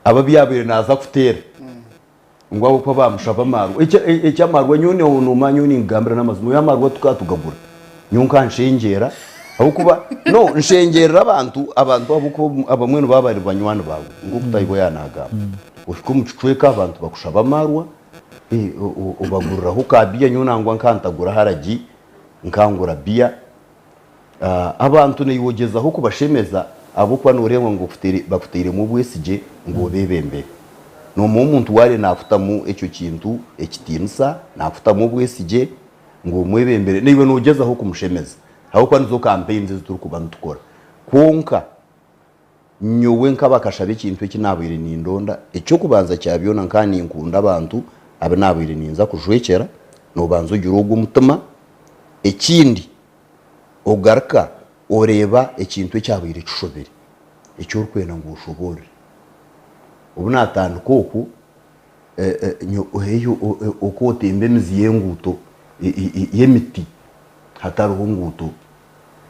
aba abu yaabaire naaza kuteera ngu ahabw'okuba baamushaba amaarwa. Eky'amaarwa nyowe noomanya nyowe ninkugambira n'amazima nyowe amaarwa tukaba tugagura. Nyowe nkanshengyera. Ahabw'okuba no nshengyerera abantu, abantu ahabw'okuba abamwe nibaba bari banywani baawe nk'oku Taibo yaanagamba. Ohika omu kicweka abantu bakushaba amaarwa, obaguriraho ka biya nyowe nangwa nkantagura haragi nkangura biya. Abantu naiwe ogyezaho kubashemeza ahabw'okuba nooreeba ngu bakutairemu obwesigye ngu obeebembere. Noomanya omuntu waare naakutamu ekyo kintu ekitiinisa, naakutamu obwesigye ngu omwebembere, naiwe noogyezaho kumushemeza ahabw'okuba nizo campaigns ezi turikuba nitukora. Kwonka nyowe nk'abakashaba ekintu eki naabaire nindonda, eky'okubanza kya byona nkaba ninkunda abantu abu naabaire ninza kujwekyera, noobanza ogira ogwo omutima. Ekindi ogaruka oreeba ekintu ekyabaire kishobire eki orikwenda ngu oshoboorore. Obu naatandika okwo, haihi oku otemba emizi y'enguuto y'emiti hatariho nguuto.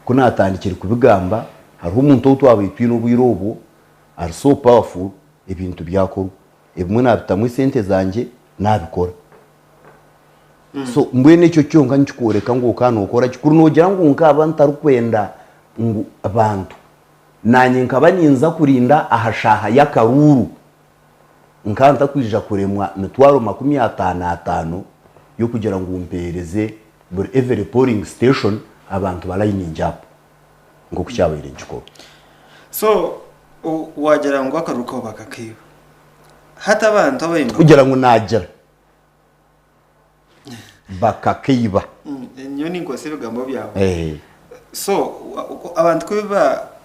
Ku naatandikire kubigamba, hariho omuntu ou twabaire twine obwire obwo ari so powerful, ebintu byakorwa. Ebimwe naabitamu esente zangye naabikora. So mbwenu ekyo kyonka nikikworeka ngu okaba nookora ki? Kuri noogira ngu nkaba ntarikwenda ngu bantu, naanye nkaba ninza kurinda aha shaaha y'akaruuru, nkaba ntakwija kuremwa mitwaro 50 ataano y'okugira ngu mpeereze buri every polling station abantu ba lining up nk'oku kyabaire nikikorwa. So waagira ngu akaruuru kawe bakakaiba. Hati abantu abaine. Tikugira ngu naagira. Bakakaiba. Nyowe ninkozesa ebigambo byawe. So abantu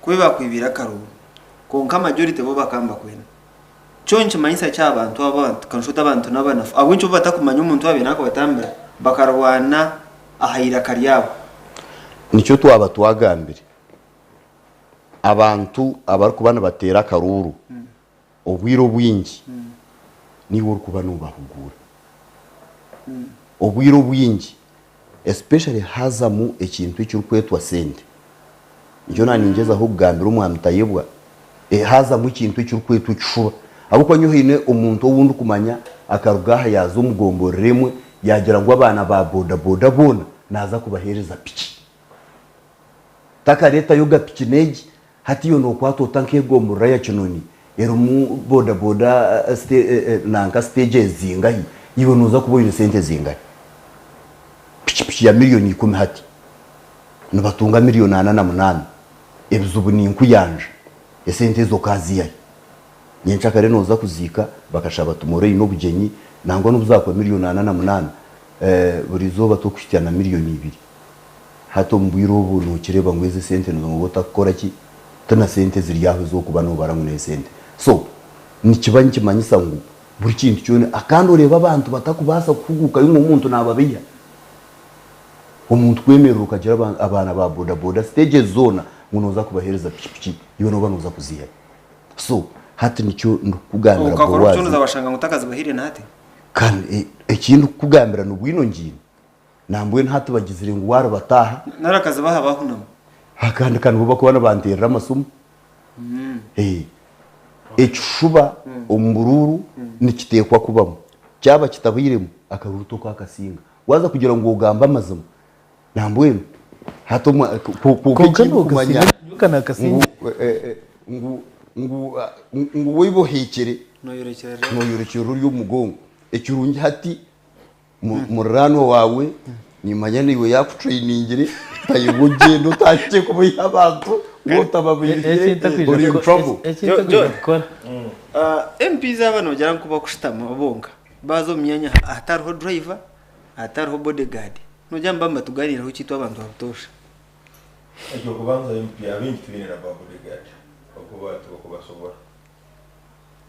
ku bakwibire akaruru kwonka majority bo bakaba nibakwenda. Kyo nikimanyisa ki aha bantu abo kanshuute abantu n'abanafu ahabw'enki bo batakumanya omuntu owaabaire naakubatambira bakarwana aha iraka ryabo? Nikyo twaba twagambire abantu abarikuba nibateera akaruuru Obwire obwingi niiwe orikuba noobahuguura. Obwire obwingi especially haazamu ekintu ekirikwetwa sente. Nikyo naaningyezaho kugambira Omwami Tayebwa, haazamu ekintu ekirikwetwa ekishuba. Ahabw'okuba nyowe haine omuntu ou ndikumanya akaruga aha yaaza omu gomborora emwe yaagira ngu abaana ba bodaboda boona naaza kubaheereza piki. Takareetayo ga piki n'egi, Hati iwe nokwata ota nk'egomborora ya Kinoni erimu boda boda nanka stages zingahi, iwe noza kuba oine sente zingahi? Pikipiki ya miriyoni ikumi hati nibatunga miriyoni 48, ebizibu ni nkuyanja, esente ezo okaziihahi? Nyenkyakare noza kuziika bakashaba tumore oine obugyenyi nangwa nobu zakuba miriyoni 48 buri izooba tokuhitsya na miriyoni ibiri. Hati omu bwire obu nokireeba ngu ezi esente nooba otakukora ki? Ti na sente eziri aho ez'okuba noobara ngu n'esente. So, nikiba nikimanyisa ngu buri kintu kyona kandi oreeba abantu batakubaasa kuhuguukayo ngu omuntu naababeiha. Omuntu kwemerera okagira abaana ba bodaboda stages zoona ngu nooza kubaheereza pikipiki, iwe nooba nooza kuziihayo. So, hati nikyo ndikukugambira Okakora Boaz. okucondooza washanga ngu takazibahaire na hati? Kandi eki ndikukugambira nobwino ngiine. Nambwenu hati bagizire ngu waribataaha. Nari akazibaha bahunama. Akandi ka nibo bakuba nibanteerera amasimu. Ekishuba omu buruuru nikiteekwa kubamu. Kyaba kitabairemu akaruuru tokakasinga. Waaza kugira ngu ogambe amazima nambwenu hati kwonka Kwonka eki ndikumanya nokasinga nyowe nakasinga. ngu ngu ngu waiba oheekire noyorekyerera ori omu mugongo. Ekirungi hati Muriraanwa waawe nimanya naiwe yaakutrainingire tayebwa ogyende otandikye kuboiha abantu waaba otababoihire ori in trouble. John, MPs aba noogira ngu bakushutama bonka baaza omu myanya ahatariho driver, ahatariho bodyguard, noogira ngu nibaba nibatugaaniiraho ki itwe abantu ba butoosha? Eky'okubanza MP abaingi tibaine na ba bodyguard ahabw'okuba tibakubasobora.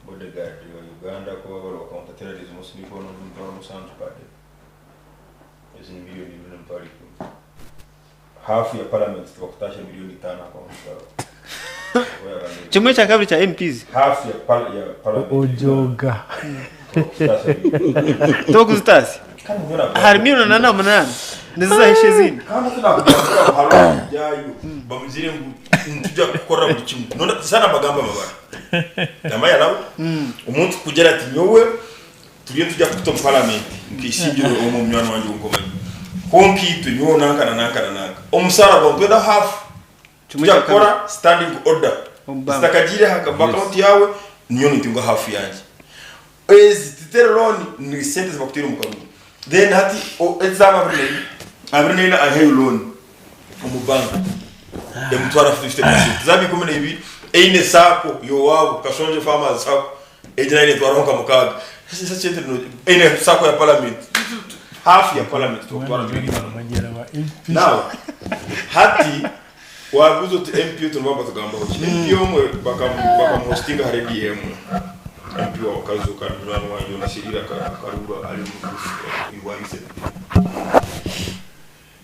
Bodyguard wa Uganda kuba bari wa counter terrorism osibikwa 70,000 per day. Ezi ni 2,100,000. Half ya parliament tibakutashya 5 million account zaabo. Kimwe kya kabiri kya MPs. Half ya par ya parliament. Ojooga. Tibakuzitaasya. Ahari 48 million nizizahisha ezindi. Kandi ati nakugambira ngu hariho abajyayo bamugire ngu nitujya kukora buri kimwe. Nonda sana mbagamba amabara. Am I allowed? Omuntu kugira ati nyowe turiyo nitujya kukuta omu parliament nkaisingiro omu munywani wangye ou nkumanya. Kwonka itwe nyowe nanka na nanka na nanka. Omusaara gwawe nitwenda half. Kimwe Tujya kya kabiri. kukora standing order. Omu bank. Zitakagiire aha Yes. account yaawe, nyowe nintunga half yangye. Ezi titeri loan ni sente zibakutaire omu karungu. Then hati ezaaba 24, 24 aheyo loan omu bank emutwaro 50%. Zaaba 12 eine sacco yowaabo Kashongye farmers sacco egi nayo netwaraho nka mukaaga. Eine sacco ya parliament half ya parliament tokutwara Now hati Wabuuza oti MP otu nibaba batugambaho ki? MP omwe bakamuhostinga aha rediyo emwe. MP wa Kazo kandi munywani wangye onasiriire akaruura ari omu bush wa UCP.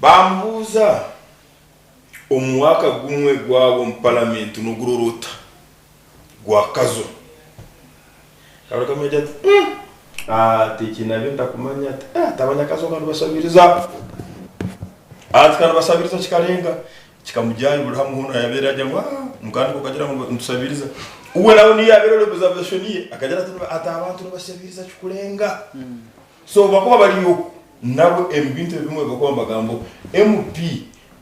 Baamubuuza omwaka gumwe gwaba omu paramenti nogurora ota gwa Kazo? Akarugamu yaagira ati, Ati eki nabyo ntakumanya ati ati abanyakazo ka nibashabiriza ati ka nibashabiriza kikarenga kikamugyayo buri hamwe hoona yabeera agira ngu aah mukandi kukagira ngu nitushabiriza uwe nawe niyo yabeera ori observation ye akagira ati ati abantu nibashabiriza kikurenga so bakuba bari oku nabo ebintu ebimwe bakuba nibagamba oku MP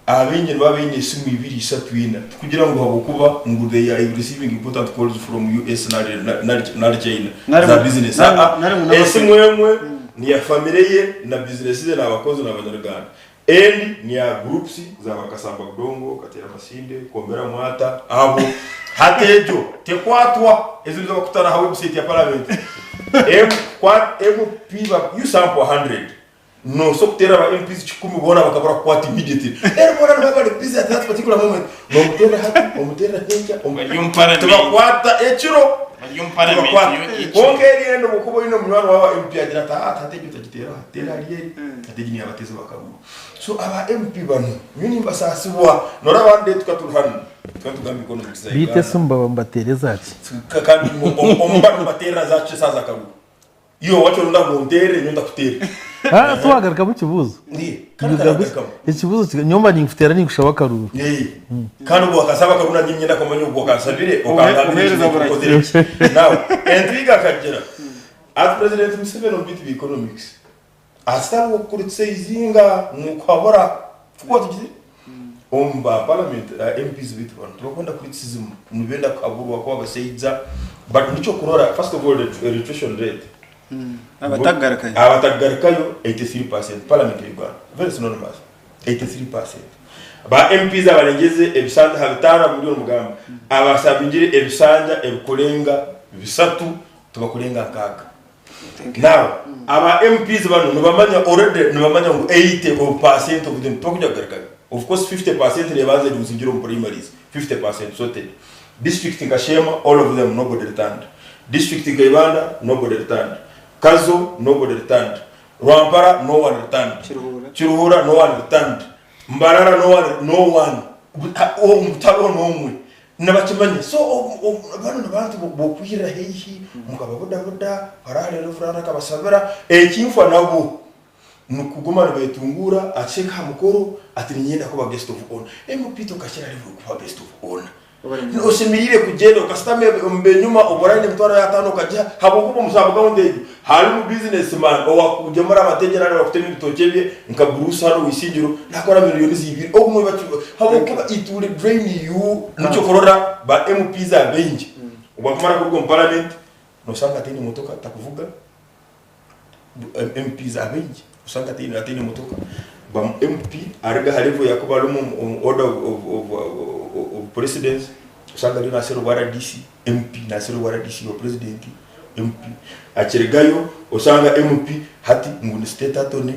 Abaingi nibaba baine esimu ibiri, ishatu, ina, tikugira ngu habw'okuba ngu they are receiving important calls from US nari China za business. Aa, esimu emwe ni ya family ye na business ze n'abakozi n'abanyaruganda. Endi ni ya groups za ba Kasamba Budongo, Kateera Masinde, Kombera Mwata, abo. Hati egyo tekwatwa, ezo nizo bakutara aha website ya parliament. MP ba, you sample 100. Nosa okuteera aba MPs kikumi boona bakabura kukwata immediately. Reero boona nibaba bari busy at that particular moment. Nomuteera hati, omuteera nyenkya, Bari omu parliament. Tibakwata ekiro. Bari omu parliament Tibakwata. yo ekiro. Kwonka eri endo obu okuba oine munywani waawe wa MP agira ati haa hati egyo otagiteera aha, teera ahari eri, hati egi neyabatezi bakaruru. So aba MP banu nyowe nimbasaasibwa. Noreeba one day tukaba turi hanu, tukaba nitugamba economics za Beitu Uganda. esimu baba nibateera ezaki? Kandi omu banu nibateerera zaaki eshaaha z'akaruru. Iwe wacu orenda ngu onteere, nyowe ntakuteere. Ah, tiwagarukamu ekibuuzo. Kandi Nagaruka- Ekibuuzo kika- nyowe mba ninkuteera ninkushaba akaruru. Kandi obwo wakasaba akaruru nanye niinyenda kumanya obwo wakansabire okangambira Obuheereza eki burahikire. okozire ki. Now, entwiga akagira ati President Museveni omu bintu bya economics asitari okukurutisa eizinga nkuhabura kuba tugizire omu ba parliament MPs baitu banu tibakwenda criticism nibenda kuhaburwa kuba abashaija but nikyo kurora first of all registration rate Abatagarukayo. Abatagarukayo 83% parliament ya Uganda very synonymous 83% ba MPs abarengeze ebisanja aha bitaano aha million mugamba abasabingire ebisanja ebikurenga bisatu tibakurenga nkaaga. Now aba MPs banu nibamanya already nibamanya ngu 80 of percent of them tibakuja kugarukayo. Of course 50% nebanza eruzingire omu primaries 50% sorted. District nka Sheema all of them nobody returned. District nka Ibanda nobody returned. Kazo nobody returned. Rwampara no one returned. Kiruhura no one returned. Mbarara no one no one. Tihariho n'omwe. Nibakimanya. So banu nibantu bokwirira haihi mukababudabuda haraho Rev akabasabira. Ekinfa nabo nikuguma nibetunguura akisheka aha mukoro ati niinyenda kuba guest of honour. MP tokakira level yokuba guest of honour. Oshemereire kugyenda okashutama omu benyuma obwo oraine emitwaro y'ataano okagiha habwokuba omu sub county egyo harimu business man owakugyemura amategyere nari owakutema ebitookye bye nka Bruce hanu ow'eishingiro nakora million z'ibiri obumwe habwokuba it will drain you nikyo okurora ba MPs abaingi obu bakumara kuruga omu parliament noshanga ataine motoka takuvuga MPs abaingi osanga ataine motoka ba MP aruga aha level yakuba arimu omu order of precedence osanga ariyo nasherura obwa RDC MP nasherura obwa RDC wa president MP akirugayo osanga MP hati ngu ni state attorney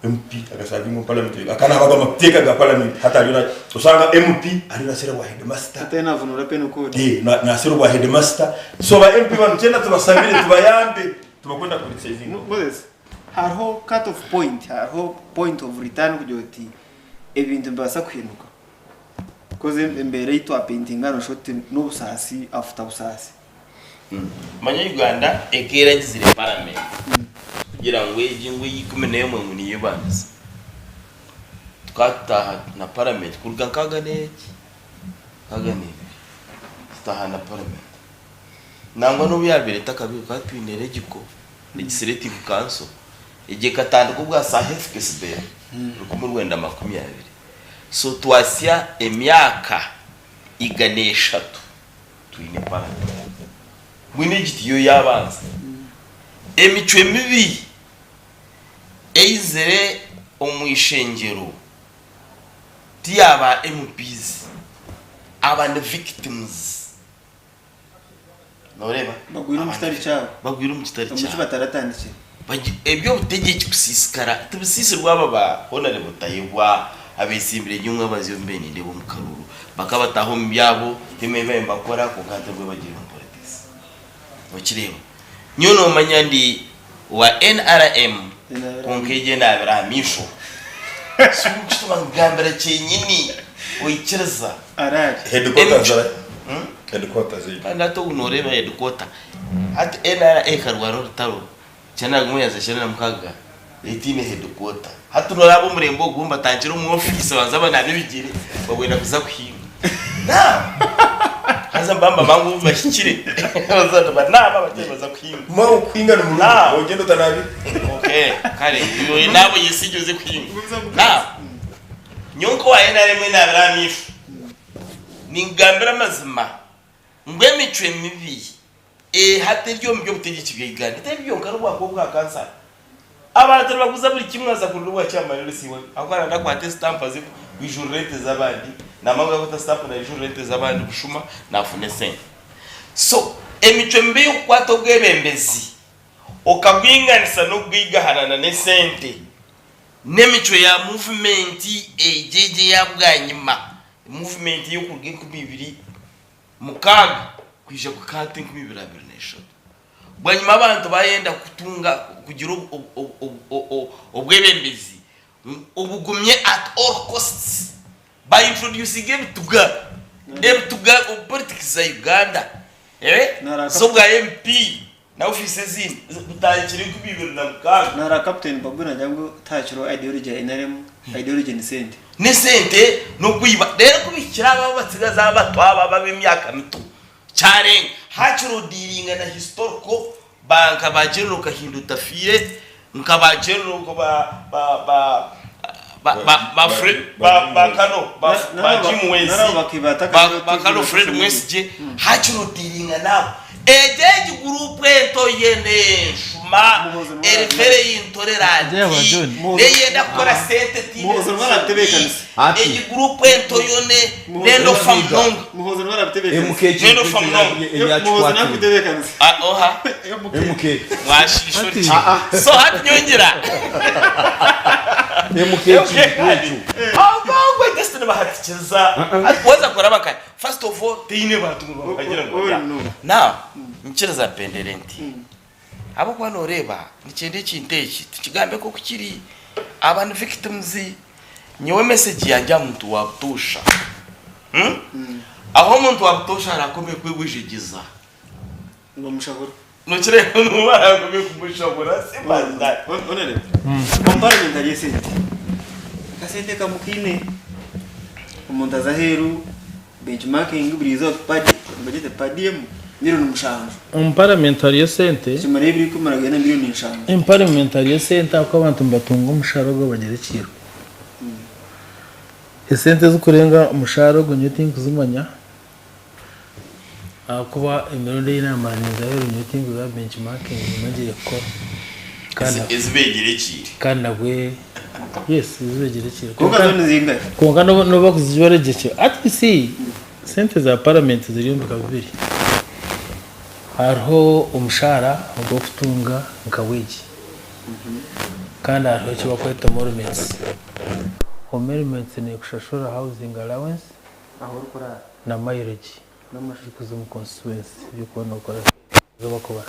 MP akasavinga omu parliament akanabaga amateeka ga parliament hati ariyo na osanga MP ariyo nasherura obwa headmaster Hati ariyo navunura penal code. Eh, nasherura obwa headmaster so ba MP banu kyenda tubasabire tubayambe Tibakwenda kuhurikisa eiziina. Moses, hariho cut off point, hariho point of return kugira oti ebintu nibibaasa kuhinduka. Because embeera ei twapaintinga hanu noshusha oti n'obusaasi after busaasi. Manya Uganda eka eragizire parliament kugira ngu egi ngu eya 11 ngu niyo ebandize. Tukaba tutaaha na parliament kuruga nkaaga n'eki, nkaaga n'ebiri tutaaha na parliament. Nangwa n'obu yaabaire etakabaire tukaba twine Legico, Legislative Council, egyo ekatandika obwa Sir Heath Bell, 1920. So twasya emyaka. 103 twine paramenti. Mbwenu egi tiyo yaabanza. Emicwe mibi eizire omu ishengyero ti ya ba MPs, aba ni victims. Nooreeba? Bagwire omu kitari kyabo. Bagwire omu kitari Omu ki kyabo. bataratandikire. Eby'obutegyeki kusiisikara tibisiisirwe aba ba Honarebo Tayebwa abeetsimbire gye omwabazyo obu mbaire nindeeba omu karuuru. Bakabataaha omu byabo, tihaine ebi baabaire nibakora kwonka hati nibwo bagiire omu politics. Okireeba? Nyowe noomanya ndi owa nrm kwonka egyo enaabire aha maisho. So nikituma nkugambira kyenyini oikiriza. Headquarters Headquarters Kandi hati obu nooreeba headquarter hati NRA ekarwana orutaro 1996 etaine headquarter. Hati nooreeba omurembe ogu nibatandikira omu ofiisi babanza banaaba ebigyere babwenda kuza kuhinga. Naaba! Haza nibaba nibamanya ngu obu bahikire baza nibanaaba batyo baza kuhinga. Mwaho kuhinga ni murungi, Naaba. ogyenda otanaabire. Okay, kare iwe naaba oyesigye oze kuhinga. Naaba! Nyowe nk'owa NRM enaabire aha maisho, ninkugambira amazima ngu emicwe mibi hati eri omu by'obutegyeki bya Uganda etari byonka n'obwakuba obwa kansara. Abantu nibaguza buri kimwe haza kurira obwa chairman LC we ahabw'okuba arenda akwate esitampu aze kwijurira ente z'abandi namara kukwata sitampu naijurira ente z'abandi bushuma nafuna esente. So emicwe mibi ey'okukwata obwebembezi okabwinganisa n'okugaigaharana n'esente n'emicwe ya muvumenti egyo egyo eya bwanyima, muvumenti ey'okuruga 2006 kwija kuhika hati 2023. Bwanyima abantu bayenda kutunga kugira obwebembezi obugumye at all costs, ba introducinga ebituga, ebituga omu politics za Uganda z'obwa MP na ofiisi ezindi butandikire 2006. Nara Captain Babu nagira ngu tihakiriho ideology ya nrm, ideology ni sente. N'esente n'okwiba. Reero kubihikire aba abatsigazi abato aba ab'emyaka mito kyarenga. Hakiri odiiringa na historical ba nka ba General Kahinda Otafiire, nka ba General nka ba ba ba ba ba ba Fred ba ba Kano ba ba Jim Muhwezi ba ba Kano Fred Mwesigye hakiri odiiringa naabo. Egyo egi guruupu ento yene enshuma eri very intolerant neyenda kukora sente etiine nsonyi. Egi guruupu ento yo nendofa munonga. Nendofa munonga. Oha? Mwashiisha ori. So hati nyowe ngira. Ogwo just nibahatikiriza. Waza kuraba nka First of all teine bantu ngu nibagira ngu barya. Now nyikiriza mpendere nti ahabw'okuba noreeba nikyenda ekintu eki tukigambe nk'oku kiri aba ni victims nyowe message yangye aha muntu wa butoosha ahu omuntu wa butoosha arakome kwegwejegyeza Nibamushabura. Nokireeba ngu arakome kumushabura simple as that. Honorable, omu parliament hariyo esente. Akasente kamwe kaine. Omuntu aza aheeru, benchmarking buri izooba nibagyeta per diem 7,000,000. Omu parliament hariyo esente. Kimara ebiro ikumi aragenda 7,000,000. Omu parliament hariyo esente ahabw'okuba abantu nibatunga omushaara ogu babagyere Esente ezikurenga omushaara ogu nyowe tinkuzimanya. Ahakuba emirundi ei naamara ninza aheeru nyowe tinkuza benchmarking nimba ngiire kukora. Kandi Ezi beegyerekiire. Kandi nabwe yes ezi beegyerekiire. Kwonka zo nizingahi? Kwonka n'obu bakuzijweregyekyera hati you see sente za paramenti ziri omu bika bibiri. Hariho omushaara ogw'okutunga nka wage kandi hariho eki barikweta emoluments. Emoluments neekushashura housing allowance, Ahu orikuraara. Na mileage erikuza omu constituency ebyokuba nokora ezo bakubara.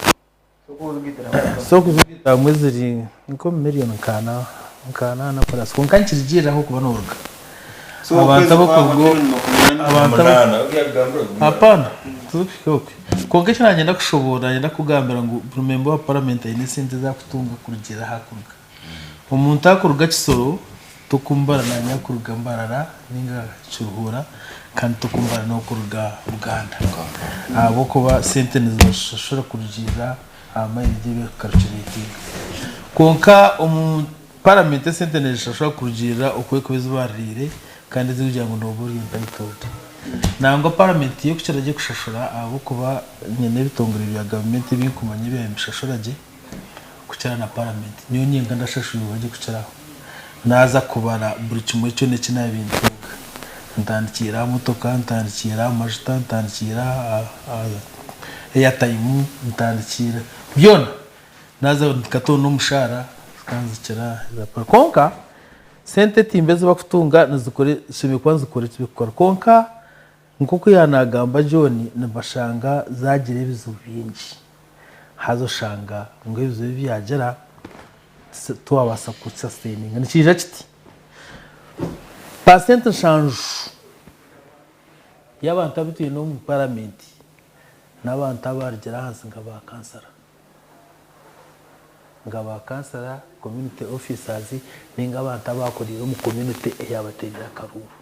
So okuzigaita hamwe ziri nk'omu million nka anaana plus kwonka nikirugirira ahu orikuba noruga. Abantu abakuruga abantu hapana tizikuhika okwe. Kwonka eki nanyenda kushoboorora nanyenda kukugambira ngu buri member wa parliament aine esente ezi akutunga kurugirira ahu akuruga. Omuntu akuruga Kisoro tokumbara nanye akuruga Mbarara ninga Kiruhura kandi tokumbara nokuruga Buganda ahabwokuba sente nizibashashura kurugirira aha mileage eyi barikukarukiretinga. Kwonka omu paramenti esente nizishashura kurugirira oku erikuba ezibaririire kandi ezirikugira ngu noba ori entitled. Nangwa paramenti yo kukira gye kushashura ahabw'okuba nyine ebitongore bya gavumenti ebi nkumanya ebyaba nibishashura gye kukira na paramenti. Nyowe nyenka ndashashurirwa gye kukiraho. Naaza kubara buri kimwe kyona eki naabaire ntunga. Ntandikiire aha motoka, ntandikiire aha majuta, ntandikiire aha airtime, ntandikiire byona. Naaza nkatoona omushaara zikanzikira eza para. Kwonka sente timbe ezi bakutunga nizikora zishemereire kuba nizikora eki zirikukora. Kwonka nk'oku yaanagamba John nibashanga zaagira ebizibu bingi. Haza oshanga ngu ebizibu ebi byagira twabaasa ku sustaininga. Nikiija kiti, paasenti nshanju y'abantu abu twine omu paramenti n'abantu abarugire ahansi nka ba kansara. Nka ba kansara, community officers ninga abantu abakuriire omu community eyabateerire akaruuru.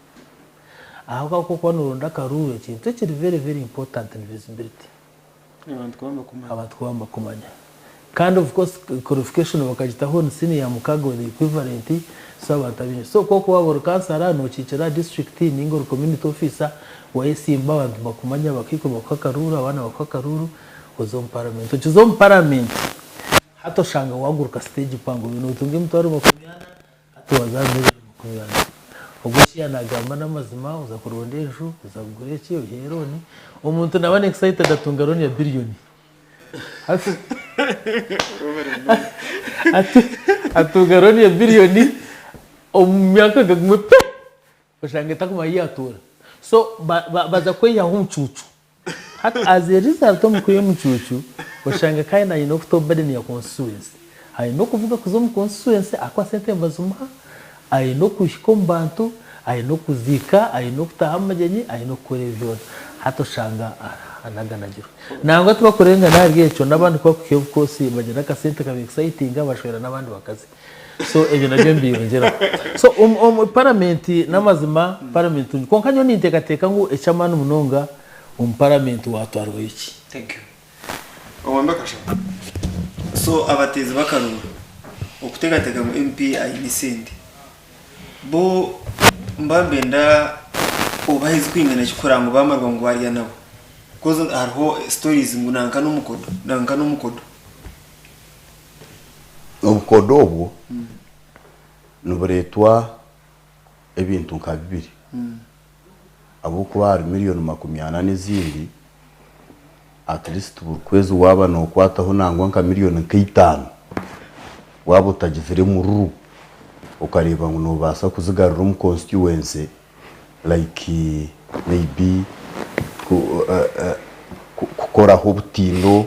Ahabw'okuba noronda akaruuru ekintu ekiri very very important ni visibility. Abantu kuba nibakumanya. Kandi of course qualification bakagitaho ni senior mukaga or the equivalent so abantu abaingi. So ku orikuba waaba ori kansara nokiikirira district ninga ori community officer wayesimba abantu nibakumanya bakaikuru bakuha akaruuru abaana bakuha akaruuru oze omu parliament. Okiza omu parliament hati oshanga waguruka stage mpango obaire notunga emitwaro 40 Hati waza aha million 40. Ogwo eki yanagamba namazima oza kuronda enju, oza kugura eki, oyihe loan. Omuntu naba ari excited atunga loan ya billion. Atunga loan ya billion omu myaka nka gumwe pe! Oshanga etakumara ahu yatuura. So baza kweyihaho omucuucu. Hati as a result omu kwiha omucuucu, oshanga kandi aine okuta burden ya constituency. Aine okuvuga kuza omu constituency ahakuba sente nibazimuha, aine okuhika omu bantu, aine okuziika, aine okutaaha omu magyenyi, aine okukora ebi byona. Hati oshanga anaganagirwe. Nangwa tibakurengana ahari ekyo, n'abandi ku bakuhika of course bagira akasente kaba excitinga bashwera n'abandi bakazi. So ebyo nabyo mbiyongyeraho. So omu parliament n'amazima parliament kwonka nyowe ninteekateeka ngu eky'amaani munonga omu parliament watwarwayo ki? Thank you. Owambe Kashaba. So abateezi b'akaruru okuteekateeka ngu MP aine esente bo mba nibenda obahe ezirikwingana ki kureba ngu baamarwa ngu waarya nabo? Coz hariho stories ngu nanka n'omukodo, nanka n'omukodo. Obukodo obwo nibureetwa ebintu nka bibiri. Ahabw'okuba ahari miriyoni 40 n'ezindi, at least buri kwezi waaba nookwataho nangwa nka miriyoni nka itaano, waaba otagizire mururu, okareeba ngu noobaasa kuzigarura omu constituency like maybe kukoraho obutindo,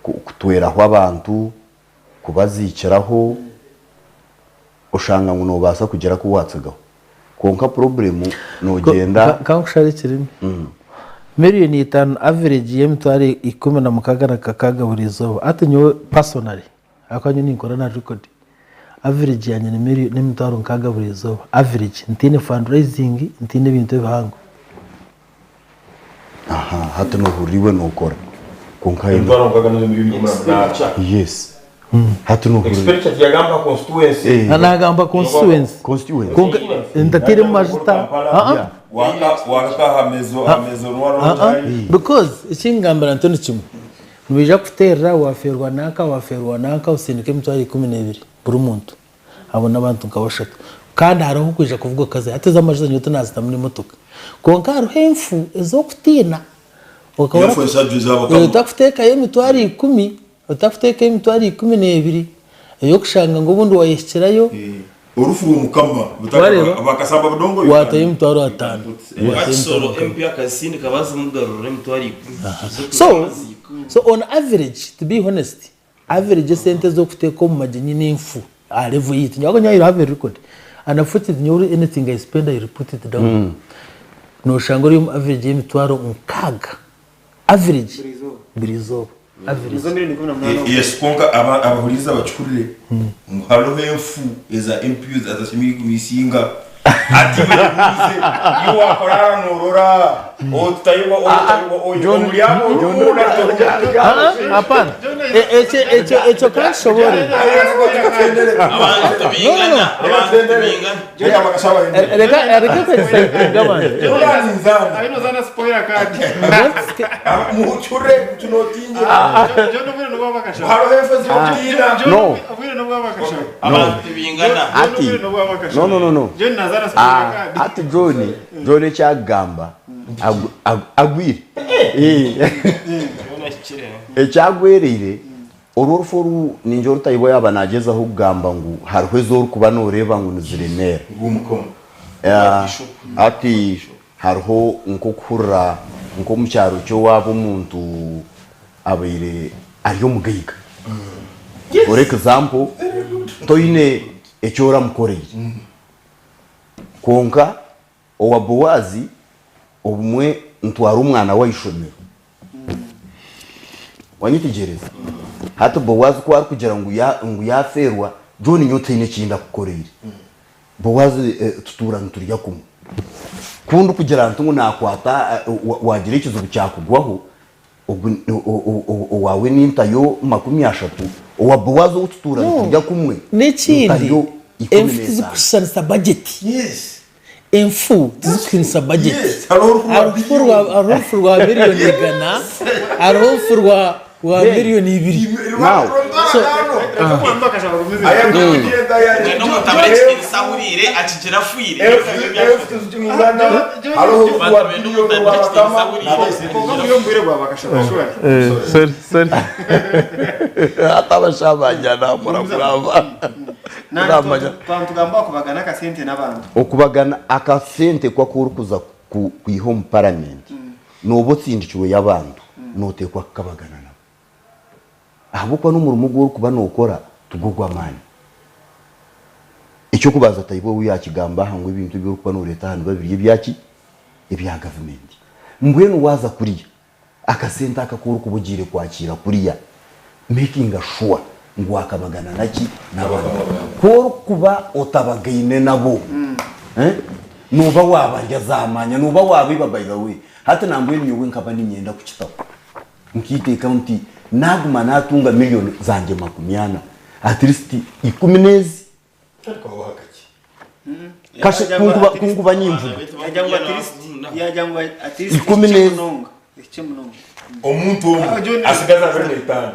kutweraho abantu, kubaziikiraho, oshanga ngu noobaasa kugira aku waatsigaho. Kwonka purobulemu noogyenda. Ka nkushare ekirimi. Miriyoni itaano average y'emitwaro 16 na kakaaga buri izooba. Hati nyowe personally, ahakuba nyowe ninkora na record, average yangye ni n'emitwaro nkaaga buri izooba, average, ntaine fundraising, ntaine ebintu ebihango. Aha, hati nohurira iwe nokora kwonka Emitwaro mukaga nizo milioni 18. Yes. Hati nohurira. Expenditure tiyagamba constituency. Eh. Nagamba constituency. Constituency. Kwonka ntateiremu majuta. Yeah. Waka waka aha mezo aha mezo Uh-uh. Because ekingambira nti nikimwe. Nibaija kukuterera wafeerwa nanka wafeerwa nanka osindike emitwaro 12 buri muntu. Abo n'abantu nka bashatu. Kandi hariho okwija kuvuga okaza. Hati ez'amajuta nyowe tinazitamu n'emotoka. Kwonka hariho enfu ez'okutiina. Okaba Enfu ensajwa ez'abakama. otakuteekayo emitwaro ikumi, otakuteekayo emitwaro 12 ey'okushanga ngu obundi wayehikirayo. Orufu rw'omukama. Wareeba? Bakasamba budongo. Waatayo emitwaro ataano. Waatayo emitwaro Kisoro nkaaga. MP akazisindika bazimugarurira emitwaro 10. So, so on average, to be honest, Average esente ez'okuteeka omu magyenyi n'enfu aha level yaitu. Nyowe nyowe I have a record and unfortunately nyowe anything I spend I report it down. Noshanga ori omu average y'emitwaro nkaaga average buri izooba average. Yes kwonka abahuriirize abakihurire ngu hariho enfu eza MPs ezashemereire kumisinga. Ati webuuze iwe wakorara norora otutayibwa otutayibwa oyo omuri abo Ah, hapana Ekyo ekyo ekyo kanshobore. No, no, no. Reka reka kwexcitinga abantu. Mucure tunotinye haro hefe zinotina. No. Ati no no no no. Ati John John ekyagamba agwire. Ekyagwereire orwo orufu oru ninje orutayibwa yaba nagezaho kugamba ngu hariho ez'orikuba noreeba ngu niziremeera. Ati hariho nk'okuhurira nk'omu kyaro ky'owaaba omuntu abaire ari omugaiga, for example, toine eki oramukoreire, kwonka owa Boazi obumwe ntwara omwana we aha ishomero. Wanyetegyereza? Hati Boazi ku arikugira ngu ya- ngu yafeerwa, John nyowe tihaine eki ndakukoreire. Boazi tutuura niturya kumwe. Ku ndikugira nti ngu nakwata wagira ekizibu kyakugwaho, ogu owaawe nintayo 30, owa Boazi ou tutuura No. niturya kumwe N'ekindi, ntayo ikumi enfu n'etaano. tizikushushanisa bajeti. Enfu tizikuhinisa bajeti. Hariho orufu rwa miriyoni 100, hariho orufu rwa miriyoni 2. Now, So, atabashabanyana murakuramba. Tugamba okubagana akasente n'abantu. Okubagana akasente kwaku orikuza kwiha omu paramenti, noba otsindikirwe y'abantu, noteekwa kukabagana nabo, ahabw'okuba n'omurimo ogu orikuba nookora tigwo gw'amaani. Ekyokubanza, Tayibwa ou yakigamba aha ngu ebintu ebi orikuba noreeta aha nibiba biri ebyaki? Ebya gavumenti. Mbwenu waaza kuriya, akasente aka aku orikuba ogiire kwakiira kuriya, making sure ngu wakabagana naki? N'abantu. Ku orikuba otabagaine nabo, nooba waabarya zaamanya, nooba waabaiba. By the way, hati nambwenu nyowe nkaba niinyenda kukitaho nkiiteekaho nti naaguma naatunga miliyoni zangye 40, at least 10 n'ezi kashe kunkuba ninvuga 10 n'ezi. Omuntu omwe asigaza 25.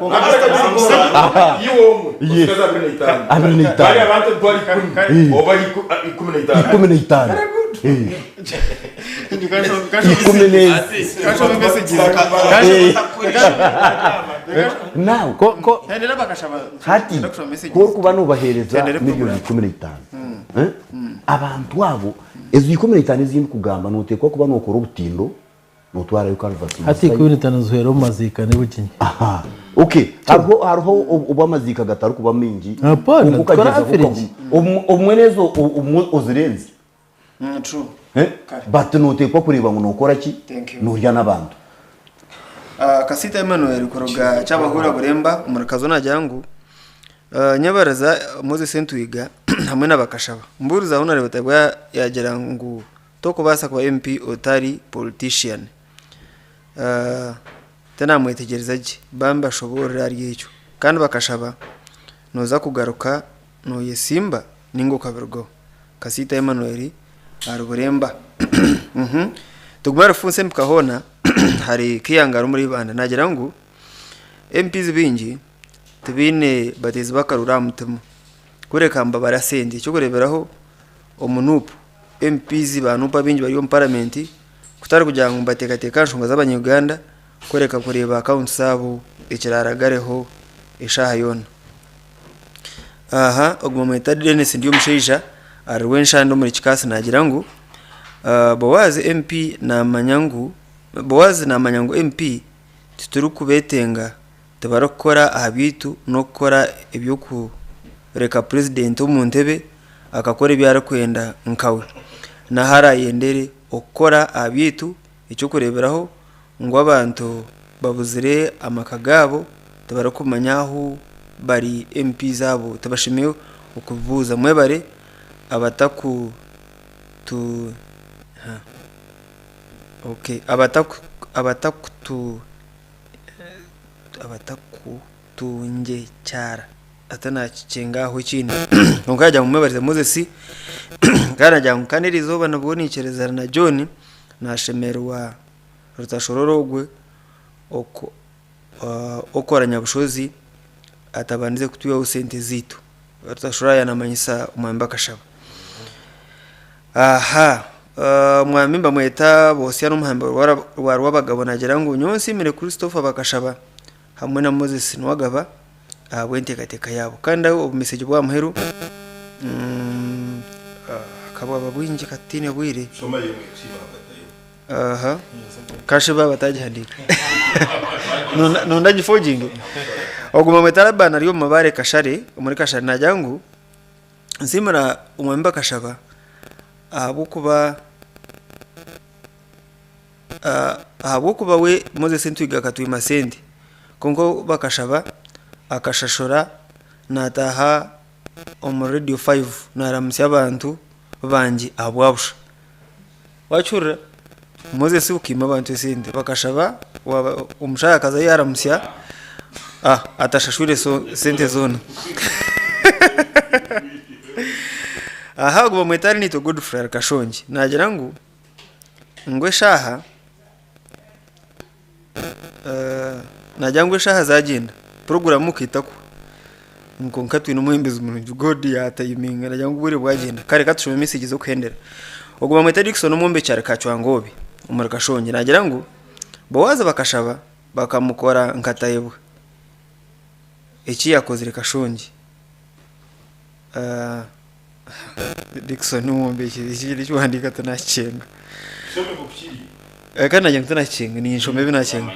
Iwe omwe osigaza 25. 25. Bari abantu 100,000 oba 15. 15. 10 n'ezi. Now, hati ku orikuba nobaheereza miliyoni 15, eh? Abantu abo ezo 15 ezindi kugamba, noteekwa kuba nokora obutindo, notwarayo culverts. Hati 15 zihwera omu maziika n'ebuginyi. Aha, okay, hariho obw'amaziika gatari kuba mingi. Hapana, Kwonka tukora okagezaho average. Obumwe n'ezo obumwe ozirenze. True. Eh? But noteekwa kureeba ngu nokora ki? Thank you. Norya n'abantu. Kasita Emmanuel kuruga Kyabahura Buremba omuri Kazo nagira ngu nyebaraza Moses Entwiga hamwe n'abakashaba mburiza aho nareba Tayebwa yagira ngu tokubaasa kuba MP otari politician. Tinamwetegyereza gye, bambi bashoboorore ahari ekyo, kandi bakashaba noza kugaruka noyesimba ninga okabirugaho. Kasita Emmanuel ahari Buremba. Tugume Rufunsa empika hoona hari Kiyangara omuri Ibanda nagira ngu MPs baingi tibaine bateezi b'akaruru aha mutima, kureka nibabara sente. Ekyokureeberaho, omu NUP, MPs ba NUP abaingi bari omu paramenti kutari kugira ngu nibateekateeka aha nshonga z'abanya-Uganda, kureka kureeba accounts zaabo ekiraragareho eshaaha yoona. Aha ogu bamweta Denis Ndyomushaija ari Rwenshanda omuri Kikaasi nagira ngu Boaz MP namanya ngu Boaz namanya ngu MP titurikubetenga, tibarikukora aha byaitu n'okukora eby'okureka purezidenti omu ntebe akakora ebi arikwenda nkawe n'ahu arayendere okukora aha byaitu. Ekyokureeberaho ngu abantu babuzire amaka gaabo, tibarikumanya ahu bari. MPs abo tibashemereire okubibuuza. Mwebare abataku. tu ha okay abataku abatakutu abatakutungekyara ata nakikyenga aho ekindi kwonka yagira ngu mwebarize Moses kandi nagira ngu kandi erizooba nabwo nikirizana na John nashemererwa Rutashororo ogwe oko okora Nyabushozi atabandize kutwihaho sente ziitu. Rutashororo yanamanyisa Omwami Bakashaba. Aha Omwami nibamweta Bosya n'omuhambi rwa Rwabagabo nagira ngu nyowe nsiimire Christopher Bakashaba hamwe na Moses Nuwagaba ahabw'enteekateeka yaabo. Kandi obumesegi bw'aha muheru ka bwaba bwingi ka tutaine bwire. Aha kashe baaba batagihandiika. Nonda ngifoginge? Ogu bamweta Laban ari omu mabaare Kashare, omuri Kashare nagira ngu nsiimira Omwami Bakashaba ahabw'okuba ahabw'okuba we Moses Ntwiga akatwima sente kwonka Bakashaba akashashura nataaha omu Radio 5 naramutsya abantu bangye ahabwa busha. Wakihurira? Moses okaima abantu esente bakashaba omushaija akazayo yaramutsya atashashwire sente zoona. Aha ogu bamweta Arinaitwe Godfrey ari Kashongye nagira ngu ngu eshaaha Nagira ngu eshaaha zagyenda puroguramu ekaita kuhwa kwonka twine omwebembezi murungi God yatayiminga nagira ngu obwire bwagyenda kare katushome mesegi z'okuhendera. Ogu bamweta Dickson omwombeki ari Kacwangoobi omuri Kashongye nagira ngu Boazi bakashaba bakamukora nka Tayebwa eki yakozire Kashongye. Dickson omwombeki eki ekiwandiiko tinakikyenga. Kandi nagira ngu tinakikyenga ninshoma ebi nakyenga.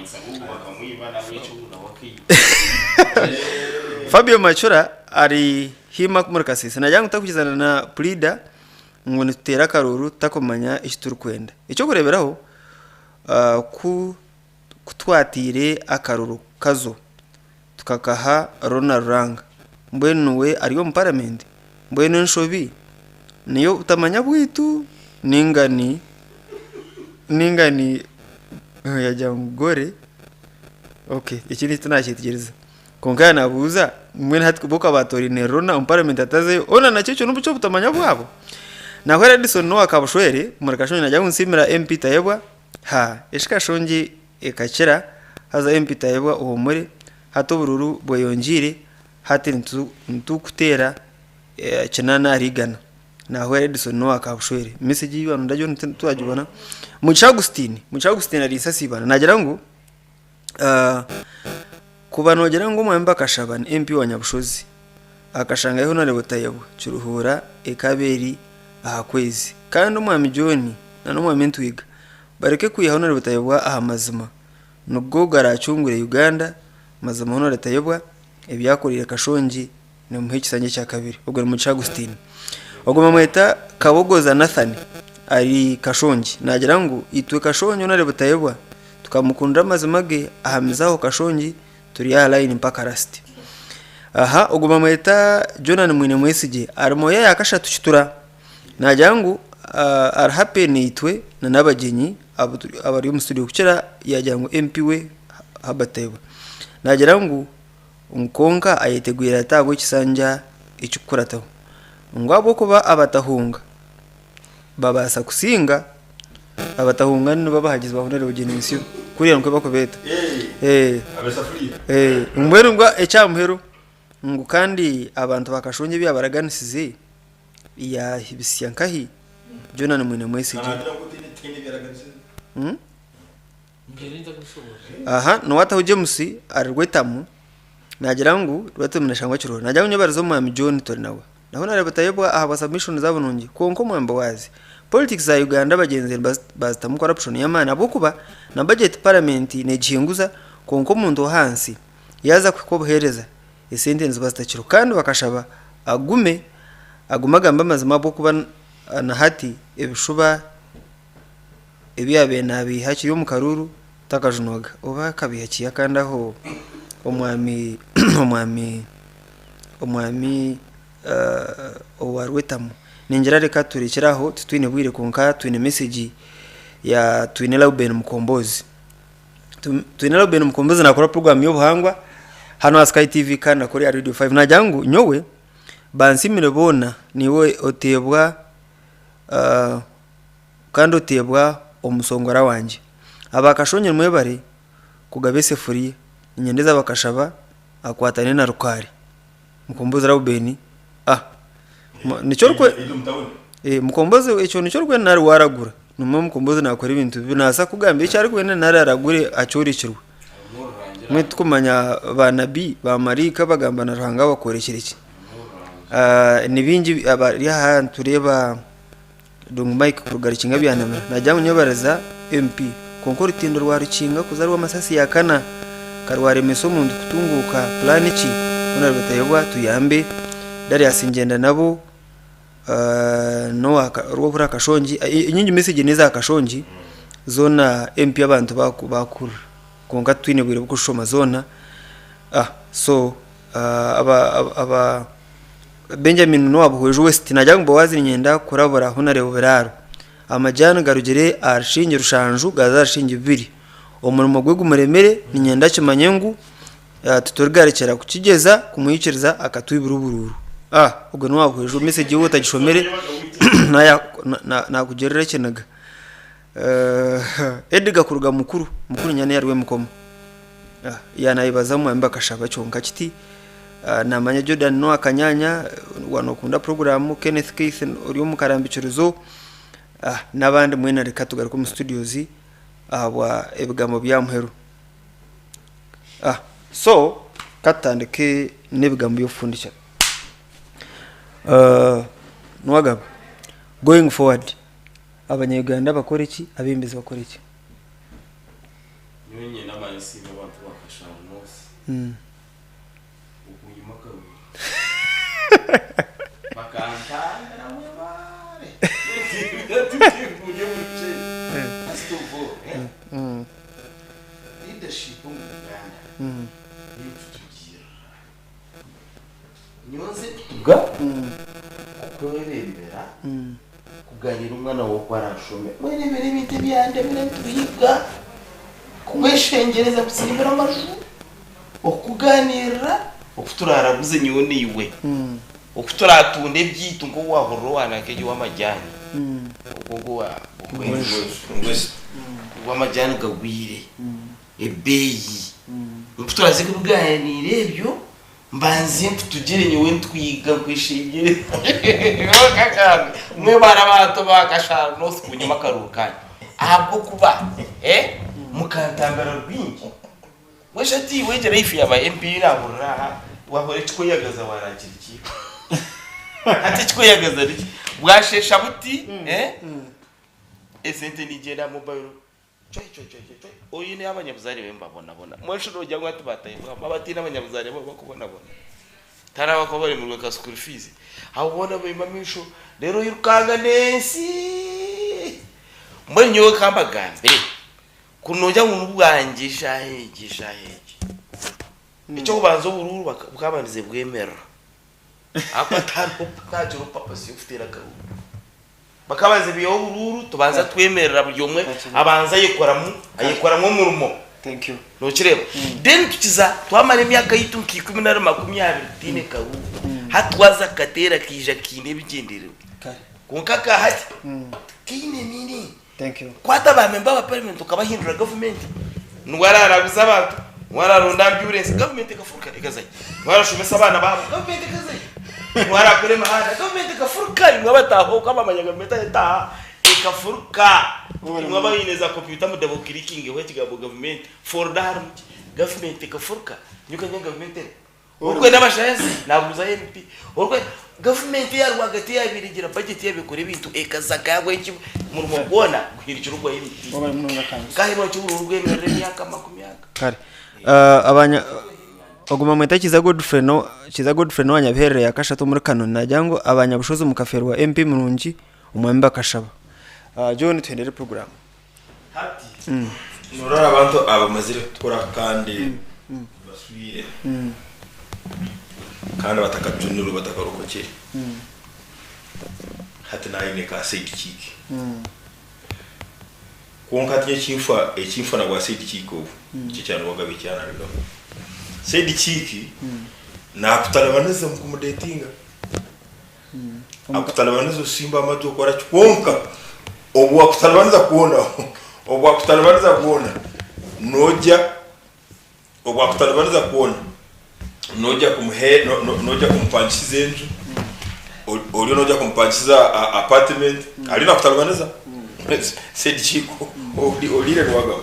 Fabio Macura ari Hima omuri Kasese nagira ngu tarikwikirizana na puriida ngu nituteera akaruuru tutakumanya eki turikwenda. Eky'okureeberaho ku twataire akaruru Kazo tukakaha Ronald Ruranga mbwenu niwe ari omu paramenti? Mbwenu enshobi ney'obutamanya bwaitu ninga ni ninga ni yagira ngu gore okay eki nikyo tinakyetegyereza kwonka yaaba nabuuza mbwenu hati bo ka batoraine Ronald omu paramenti atazeyo hoona nakyo ekyo n'obutamanya bwabo? Nahwera Edison n'owa Kabushwere omuri Kashongi nagira ngu nsiimira MP Tayebwa ha eshi Kashongi ekakira haza MP Tayebwa ohumure hati obururu bweyongyeire hati nitukuteera kinaana ahari igana. Nahwera Edison n'owa Kabushwere. Message ei wanu ndagyo titwagibona. Mugisha Augustine, Mugisha Augustine ari Nsasi Ibanda nagira ngu kuba nogira ngu Omwami Bakashaba ni MP wa Nyabushozi akashangayo Honarebo Tayebwa Kiruhura ekaba eri aha kwezi kandi Omwami John na n'Omwami Ntwiga bareke kwiha Honarebo Tayebwa aha mazima nigo garacungure Uganda mazima Honore Tayebwa ebyakoreire Kashongi nimuha ekisanja ekyakabiri ogwo ni Mugisha Augustine. Ogwo bamweta Kabogoza Nathan ari Kashongi nagira ngu itwe Kashongi Honore Tayebwa tukamukundira amazima ge ahamize aho Kashongi turi aha line mpaka last. Aha ogwo bamweta Jonan Mwine Mwesigye ari Moyo yakashatu Kitura nagira ngu ari happy naitwe na n'abagyenyi abari omu studio kukira yagira ngu MP we Herbert Tayebwa. Nagira ngu kwonka ayetegwire ata ahabw'ekisanja ekirikukurataho ngu ahabw'okuba abatahunga babaasa kusinga abatahunga nibo abahagizi ba Honorable Genesio kuriya nikwo barikubeeta. Mbwenu ngu eky'aha muheru ngu kandi abantu ba Kashongye ebi yaabaraganisize yaabitsya nkahi? Jonah Mwine Mwesigye. Aha niwataho James ari Rwetamu nagira ngu Rwetamu nashangwa Kiruhura nagira ngu nyebarize omwami John Turinawe naho nareeba Tayebwa ahabwa submission zaabo nungi kwonka omwami Boaz politics za Uganda bagyenzi bazitamu corruption y'amaani ahabw'okuba na budget parliament negihinguza kwonka omuntu w'ahansi yaaza kuhika obuheereza esente niziba zitakiriho kandi bakashaba agume agume agambe amazima ahabw'okuba na hati ebishuba ebi yaabaire naabiiha akiri omu karuuru takajunwaga oba akabiiha kiiha kandi aho omwami omwami omwami owa Rwetamu. Ningira reka turekyere aho titwine bwire kwonka twine message ya Twine Lauben Mukombozi. Twine Lauben Mukombozi nakora program y'obuhangwa hanu aha Sky TV kandi nakora aha Radio 5. Nagira ngu nyowe bansimire boona niiwe oteebwa kandi oteebwa omusongora wangye. Aba Kashonyi mwebare kugaba esefuriya, niinyendeza bakashaba akwatane na Rukaari. Mukombozi Rauben ah nikyo orikwe eh, Mukombozi ekyo nikyo orikwenda nari waragura nomanya Mukombozi nakora ebintu bibi nabaasa kukugambira eki arikwenda nari aragure akyorekirwe. Mbwenu tikumanya ba nabi ba maraika abagamba na Ruhanga abakworekire ki. Ni bingi abari aha nitureeba Dung Mike kuruga Rukinga Byanamira nagira ngu nyebariza MP kwonka orutindo rwa Rukinga kuza rw'amasasi ya kana ka rwaremesa omuntu kutunguuka pulaani ki? Honourable Tayebwa tuyambe Darius Ngyendanabo n'owa Rwohura Kashongi enyingi message n'eza Kashongi zoona MP abantu bakuhurira kwonka titwine bwire bw'okuzishoma zoona so aba Benjamin n'owa Buhweju West naagira ngu Boazi niinyenda kurabura ahu nareeba oburaaro. Amajaani garugire aha rushingi rushanju gaaza aha rushingi bubiri. Omurimo gwe gumuremire niinyenda akimanye ngu titurigarekyera kukigyeza kumwikiriza akatwibira oburuuru. Ah ogwo n'owa Buhweju message waaba otagishomire naakugirira ekiniga. Edgar kuruga Mukuru, Mukuru niinyenda niyo ari Rwemukomo. Yaanayebaza omwami bakashaba kyonka kiti namanya Jordan n'owa Kanyanya wa nokunda puroguraamu, Kenneth Keith ori omu Karambikirizo n'abandi mwena reka tugaruke omu studios ahabwa ebigambo by'aha muheru. So ka tutandike n'ebigambo by'okufundikira. Nuwagaba, going forward abanya-Uganda bakore ki, abeebembezi bakore ki? Nyowe nyine amaani nsiima abantu ba Kashanga North okunyima akaruru bakantambira mwebare First of all, leadership omu Uganda nitutugiirira Nyowe nze kutuga okwebembera kuganira omwana waawe oku araashome. Mwereebera ebintu ebyandemire nitubihiga, kukweshengyereza kutsimbira amaju, okukugaaniirira, oku turaaraguze nyowe naiwe, oku turaatunde ebyaitu nk'oku waahurira owa nanka egyo ow'amajaani, ogwo ogwo owa ow'amajaani gagwire. Ebeeyi. Ku turaze kubigaaniira ebyo, mbanze nkutugire nyowe ntwiga nkweshengyereza. Mwebare abantu ba Kashari North kunyima akaruru kanyu ahabw'okuba mukantambira rwingi. Mbwenu hati iwe egi life ya ba MP ei naahurira aha, waahurira ekikweyagaza waaragira ki? Hati ekikweyagaza niki? Bwasheesha buti, esente niigyenda aha mobile. Cwe cwe cwe cwe cwe oine abanyabuzaare be nibabonabona. Mbwenu shi noogira ngu hati baatahibwamu abataine abanyabuzaare baabo bakubonabona? Tihariho abakuba baremirwe nka school fees. Abo boona baima amaisho reero oirukanga n'ensi. Mbwenu nyowe ka mbagambire, kuri noogira ngu n'obwangye eshaaha egi eshaaha egi, eky'okubanza oburuuru bwabandize bwemerera ahakuba tihariho tihakiriho purpose y'okuteera akaruuru. Bakabanza baihaho oburuuru tubanza twemerera buri omwe abanza ayekoramu ayekoramu omurimo nokireeba then tukiza twamara emyaka yaitu nka ikumi nari 20 tutaine karuuru hati twaza kukateera kaija kaine ebigyendererwa kwonka aka hati tikaine meaning kwata ba member ba parliament okabahindura gavumenti niwe araraguza abantu niwe araronda amburensi gavumenti ekafuruka ekazahi niwe arashomesa abaana baabo gavumenti ekazahi niwe arakora emihanda gavumenti ekafuruka imwe abataaha okwo abamanya gavumenti ahu etaaha ekafuruka imwe abaine za kompyuta mu double clickingeho ekigambo gavumenti folder harimu ki gavumenti ekafuruka nyowe kanyine gavumenti eri Orikwenda abashahi nabuuza MP. Orikwenda gavumenti eya rwagati eyabaire egira budget yabaire ekora ebintu ekaza nka eki omurimo gwona guhindukire ogwa MP. Nkaheebwa ki obururu bwemerera emyaka makumi aga. Kare. Ah, abanya ogu bamweta Kiza Godfrey no Kiza Godfrey n'owa Nyabiherere ya kashatu omuri Kanoni nagira ngu abanyabushozi mukafeerwa MP murungi omwami bakashaba. Ah, John tuhendere program. Hati norora abantu abamazire kukura kandi baswire kandi batakajunirwe batakarokokire. Hati naayine ka side chick. Kwonka hati nyowe ekinfa ekinfa na bwa side chick obu, nikyo ekya Nuwagabe ekyanarugaho. Side chick nakutalibaniza omu kumudetinga. Akutalibaniza osimba amaju okora ki kwonka obu akutalibaniza kwona obu akutalibaniza kwona nogya obu akutalibaniza kwona nogya kumuhe nogya kumupangisiza enju oriyo nogya kumupangisiza apartment ariyo nakutalibaniza side chick oriire niwagaba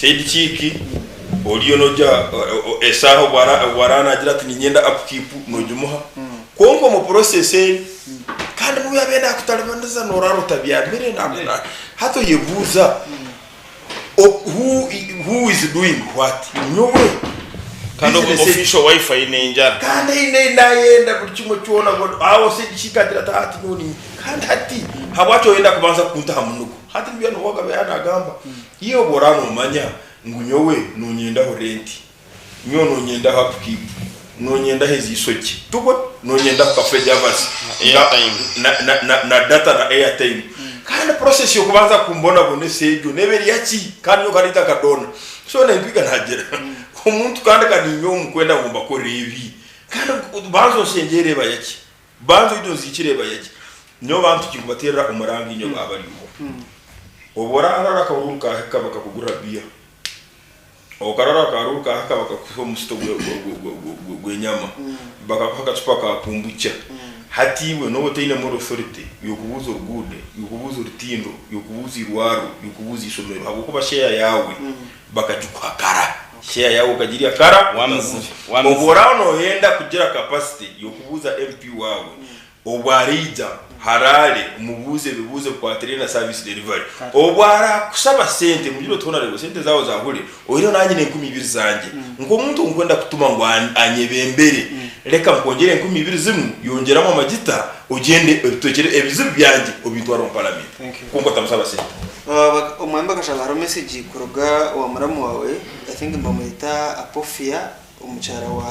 side chick oriyo nogya esaaha obu araba nagira ati niinyenda upkeep nogimuha Kwonka omu process eri kandi n'obu yaabaire naakutaribaniza noorara otabyamire hati oyebuuza who who is doing what nyowe Kandi business egi official wife aine enjara. kandi aine nayenda buri kimwe kyona aho shikagira ati hati nyowe ni kandi hati habwaki oyenda kubanza kunta aha munugo hati nibyo Nuwagabe yaaba naagamba iwe obu oraaba noomanya ngu nyowe nonyendaho rent Nyowe nonyendaho upkeep, nonyendaho ezi ishokye, tubwe nonyendaho cafe javas na, na, na, na data na airtime. Kandi process yokubanza kumbonabonesa egyo neba eri yaki? Kandi nyowe kandi ntakadona. So nentwiga nagira omuntu kandi ka ninyowe omukwenda ngu mbakorere ebi, kandi banza onshengyere eba yaki? Banza oije onziikire eba yaki? Nyowe bantu kinkubaterera omuranga inywe abari oku. Obu orarara akahuuru kahika bakakugurira beer. Okarora akaruuru kahika bakakuha omusito gw'enyama, bakakuha akacupa ka kombucha. Hati iwe nooba otaine moral authority y'okubuuza oruguude, y'okubuuza orutindo, y'okubuuza eirwariro, y'okubuuza eishomero ahabw'okuba share yaawe bakagikuha kara. Share yaawe okagirya kara otabuuza. Obu oraaba nooyenda kugira capacity y'okubuuza MP waawe, Obu araija haraare omubuuze ebibuuzo ebikwatiraine na service delivery. Obu arakusaba sente mugire oti Honourable sente zaawe zahure oihireho nanye nenkumi ibiri zangye. Nkomuntu ou nkwenda kutuma ngu anyebembere reka nkwongyere enkumi ibiri zinu yongyeramu amagita ogyende obitwekyere ebizibu byangye obintware omu parliament. Kwonka otamusaba sente. Omwami Bakashaba hariho message kuruga owa muramu wawe I think nibamweta Apofia Omukyara wa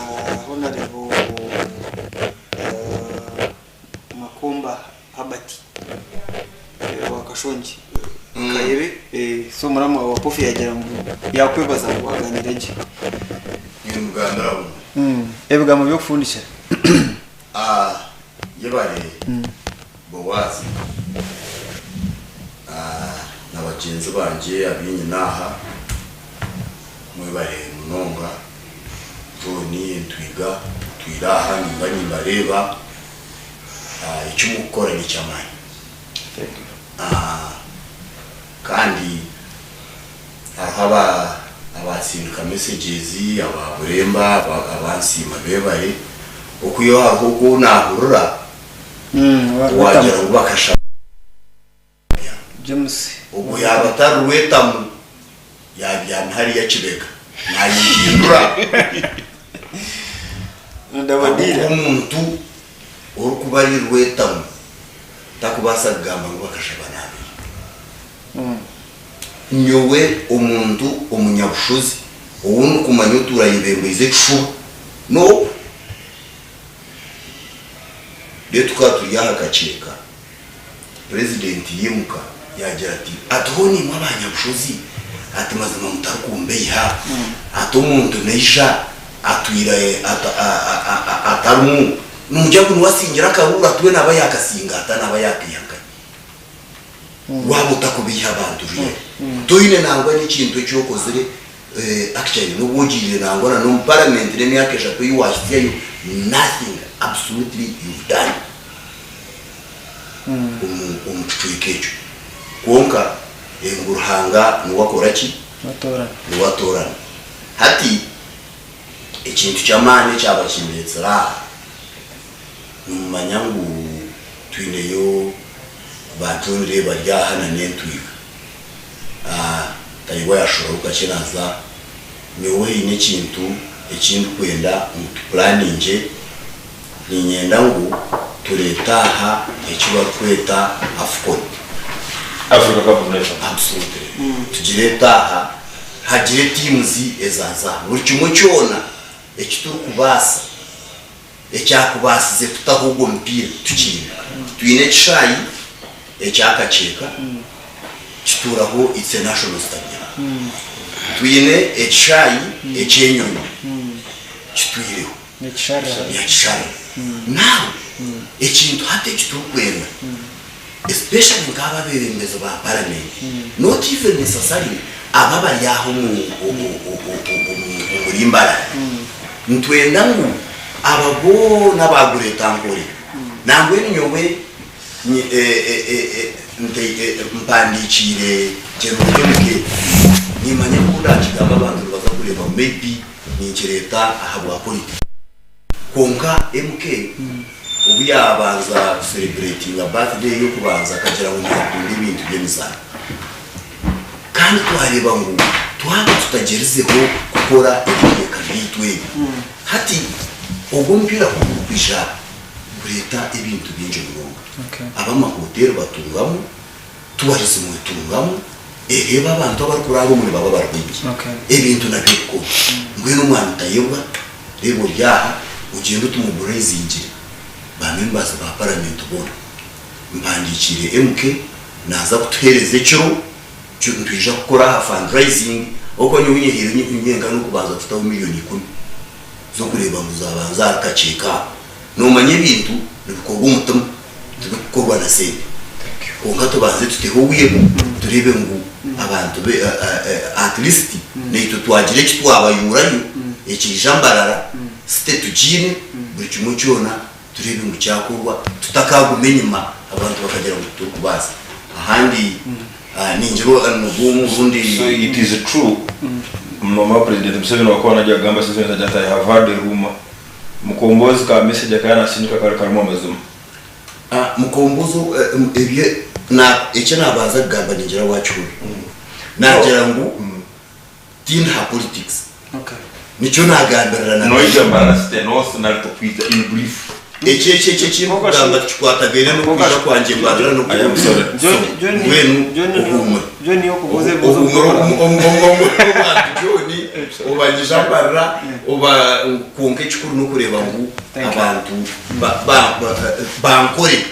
Honarebo Makomba Herbert owa Kashongi Kayebe so muramu wawe Apofi yagira ngu yakwebaza ngu waganira gye. Nimugambira bumwe. Ebigambo by'okufundikira. Yebare Boazi na bagyenzi bangye abu nyine aha. Mwebare munonga John Ntwiga otwire aha nimba nimbareeba eki mukukora nekyamaani kandi hariho abatsindika messages aba Buremba abansiima bebare okwihaho hariho ogwo ou nahurira owagira ngu bakashaba. James. Ogwo yaaba atari Rwetamu, yaabyami hariya Kibega, naayehindura. Ahabw'okuba omuntu orikuba ari Rwetamu takubaasa kugamba ngu bakashaba naabeire. Nyowe omuntu omunyabushozi ou ndikumanya otuura ayebembeize ekishuba n'ogwo. Reero tukaba turi aha kakyeka. Purezidenti yaimuka yaagira ati, Ati hoona imwe abanyabushozi, ati mazima mutarikumbeyiha, ati omuntu naija atwire atarimu, nimugira ngu niwe asingire akaruuru ati we naaba yaakasinga ata, naaba yaakaiha nkahi? Waaba otakubeiha abantu really, toine nangwa n'ekintu eki okozire actually n'obu ogiire nangwa na n'omu paramenti n'emyaka eshatu ei waahitsyayo, nothing absolutely you've done. omu kicweka ekyo. Kwonka ngu Ruhanga niwe akora ki? Niwe atoorana. Hati ekintu ky'amaani ekyaba kindeetsire aha, nimumanya ngu twineyo ba John Ray bari aha na n'entwiga. Tayebwa yaashohoraho kakye naaza. Nyowe haine ekintu eki ndikwenda ngu tupulaaningye. Niinyenda ngu tureete aha eki barikweta AFCON. Africa Cup of Nations. Absolutely. Tugireete aha, hagire teams ezaaza aha. Buri kimwe kyona eki turikubaasa, ekyakubaasize kutaho ogwo mupiira tukiine. Twine ekishaayi ekya Kakyeka kituuraho it's a national stadium. Twine ekishaayi eky'enyonyi kitwireho Nyakisharara. Now ekintu hati eki turikwenda especially nk'aba abeebembezi ba paramenti not even necessarily aba abari aha omuri Mbarara, nitwenda ngu aba boona aba Greater Ankole nangwenu nyowe mpandiikiire General MK nimanya ku ndakigamba abantu nibaza kureeba ngu maybe ninkireeta ahabwa politics. Kwonka MK obu yaabanza kusereburetinga birthday ye y'okubanza akagira ngu naakunda ebintu by'emizaano. Kandi twareeba ngu twaba tutagyerizeho kukora ebicweka byaitu ebi, hati ogwo omupiira ku gurikwija gureeta ebintu bingi munonga. Ab'amahoteeri batungamu, tourism etungamu, ereeba abantu abarikuraara omu nibaba bari baingi. Ebintu nabyo bikuru. Mbwenu omwami Tayebwa Reeba ori aha, ogyende otumobilizingire ba members ba parliament boona. Mpandiikiire MK naaza kutuheereza ekiro nitwija kukora aha fundraising ahabw'okuba nyowe nyehaire nyenka n'okubanza kutaho million ikumi z'okureeba ngu zaabanza ahari kakyeka aho. Noomanya ebintu nibikorwa omutima tibikukorwa na sente. Kwonka tubanze tuteho obwire tureebe ngu abantu at least naitwe twagira eki twabayuurayo ekiija Mbarara site tugiine buri kimwe kyona tureebe ngu kyakorwa tutakaaguma enyima abantu bakagira ngu titurikubaasa. Ahandi ningira nigwo omurundi. So it is true mama president Museveni wakuba nagya kugamba statement agira ati I have heard a rumour. Mukombozi ka message akaya nasindika kari karimu amazima. Mukombozi ebyo na eki nabanza kugamba ningira wakihurira. Nagira ngu tindi ha politics. Nikyo nagambirira na Noija Mbarara City North nari tokwija in brief. Eki eki eki eki ndikugamba tikikwatagaine n'okwija kwangye Mbarara I am sorry. So mbwenu ohuumure. Ohuumure omwami John obangije Mbarara oba kwonka ekikuru n'okureeba ngu abantu bankore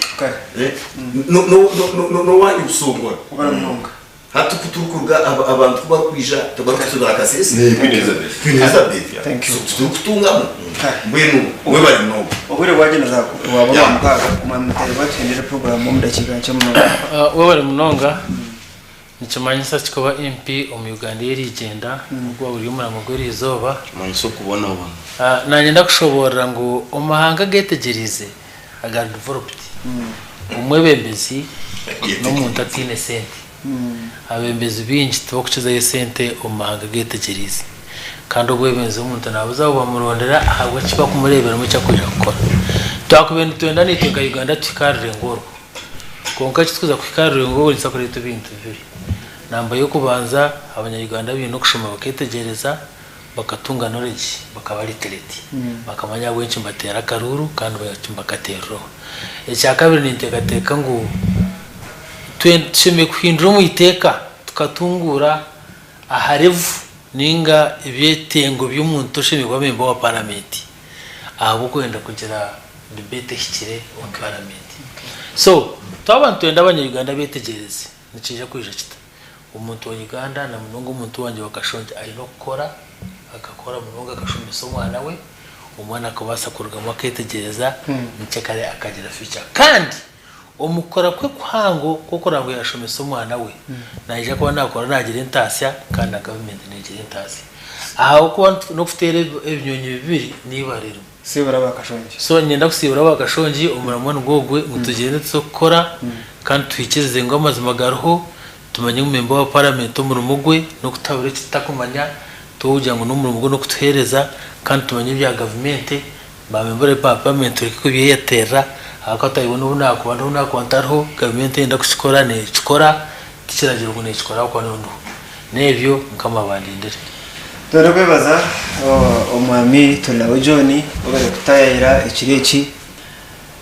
n'owaanyu busongora. Hati ku turikuruga abantu ku barikwija tibarikutsibira Kasese? Queen Elizabeth. Queen Elizabeth. So titurikutungamu. Mbwenu webare munonga. Obwire bwagyenda bwaba Rwamukaaga, Omwami Mutebwa tuhendere puroguraamu omu dakiika nkye munonga. Webare munonga. Nikimanyisa ki kuba MP omu Uganda ey'erigyenda oguba guri omurimo gw'eriizooba? Nikimanyisa okubonabona. Nanye ndakushoboorora ngu omu mahanga agetegyereize agari developed, omwebembezi n'omuntu ataine sente. Abebembezi baingi tibakukizayo esente omu mahanga agetegyereize. Kandi obwebembezi omuntu nabuza bamurondera ahabw'eki bakumureeberamu eki arikwija kukora. Twakubaire nitwenda naitwe nka Uganda tuhike aha rurengo orwo. Kwonka eki turikuza kuhika aha rurengo orwo nikiza kureeta ebintu bibiri. Namba y'okubanza, abanya-Uganda baine okushoma bakeetegyereza, bakatunga knowledge, bakaba literate, bakamanya ahabw'enki nibateera akaruuru kandi nibakateerera oha. Ekyakabiri ninteekateeka ngu tushemereire kuhindura omu iteeka tukatunguura aha level nainga ebyetengo by'omuntu oshemereire kuba memba wa paramenti. Ahabw'okwenda kugira debate ehikire omu paramenti. So, twaba nitwenda abanya-Uganda beetegyereze, nikiija kwija kita? Omuntu wa Uganda na munonga omuntu wangye wa Kashongye aine okukora, akakora munonga akashomesa omwana we, omwana akabaasa kurugamu akeetegyereza nikyo kare akagira future. Kandi omu kukora kwe kuhango kw'okureba ngu yaashomesa omwana we, naija kuba naakora naagira entaasya kandi na gavumenti neegira entaasya. Ahabw'okuba n'okuteera ebinyonyi bibiri n'eibare rimwe. Siibura aba Kashongi. So niinyenda kusiibura aba Kashongi omuramwa nigwo ogwe ngu tugyende tuze kukora kandi tuhikirize ngu amazima gariho, tumanye ngu memba wa paramenti omurimo gwe n'okutuhabura eki tutakumanya, tiwokugira ngu n'omurimo gwe n'okutuheereza kandi tumanye ebya gavumenti, ba memba ba paramenti tureke kubyeyeterera ahabw'okuba twabibona obu naakuba ndiho naakuba ntariho, gavumenti eyenda kukikora neekikora, tikiragira ngu neekikora ahabw'okuba nyowe ndiho. N'ebyo Mukama abandindire. Twine kwebaza Omwami Turinawe John webare kutayayira ekiro eki.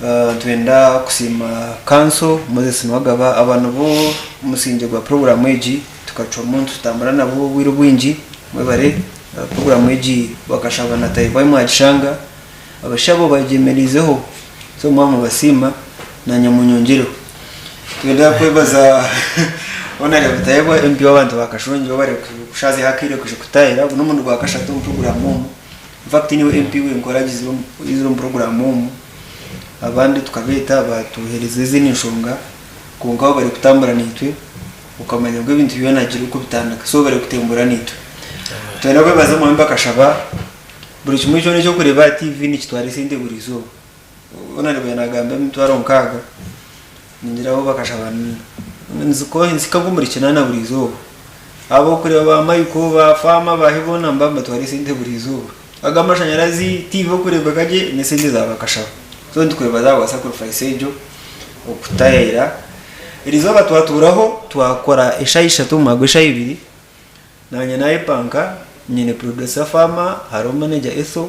Nitwenda kusiima Kanso Moses Nuwagaba aba nibo musingye gwa puroguraamu egi tukacwamu nitutambura nabo obwire obwingi. Mwebare puroguraamu egi bakashaba na Tayebwa ahi mwagishanga. Abashaho bagyemereizeho so mwaba mubasiima. Nanye munyongyereho. Twenda kwebaza Honorable Tayebwa MP w'abantu ba Kashongi wabare kushaziho akaire kwija kutahira ogu n'omurundi gwa kashatu omu puroguramu omu. In fact niwe MP wenka oragizire oizire omu puroguramu omu. Abandi tukabeeta batuhereza ezindi nshonga kwonka bo bari kutambura naitwe okamanya ngu ebintu byona gire oku bitandika so bari kutembura naitwe. Twenda kwebaza Omwami Bakashaba buri kimwe kyona ekyokureeba aha TV nikitwara esente buri izooba. Honorable nagamba emitwaro nkaaga ningira bo bakashaba nizihika nk'omuri kinaana buri izooba. Ahabw'okureeba ba Michael, ba Farmer baahi boona nibaba nibatwara esente buri izooba. Aga amashanyarazi, TV okureebeka gye n'esente za bakashaba. So nitukwebaza ahabwa sacrifice egyo okutayaira. Erizooba twatuuraho twakora eshaaha ishatu omu mwanya gw'eshaaha ibiri. Naanye naayepanka, nyine producer Farmer, hariho manager Ethel,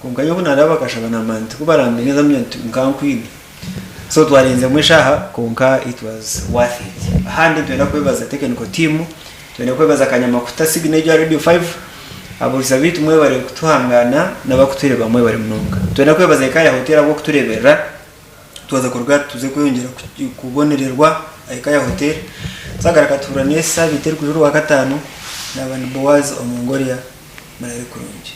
kwonka nyowe ku naareeba bakashaba naamanya nti ku barambine nza manya nti nkankwine. So twarenzemu eshaaha kwonka it was worth it. Ahandi nitwenda kwebaza technical team, nitwenda kwebaza Kanyamakuta Signal egyo aha Radio 5, abahuurikiza baitu mwebare kutuhangaana n'abarikutureeba mwebare munonga. Nitwenda kwebaza Hekaya Hotel ahabw'okutureeberera. Twaza kuruga tuze kweyongyera kubonererwa ahika ya hotel twagaruka tuhura n'esabiiti erikwija orwakataano naba ni Boaz Omungoria murare kurungi.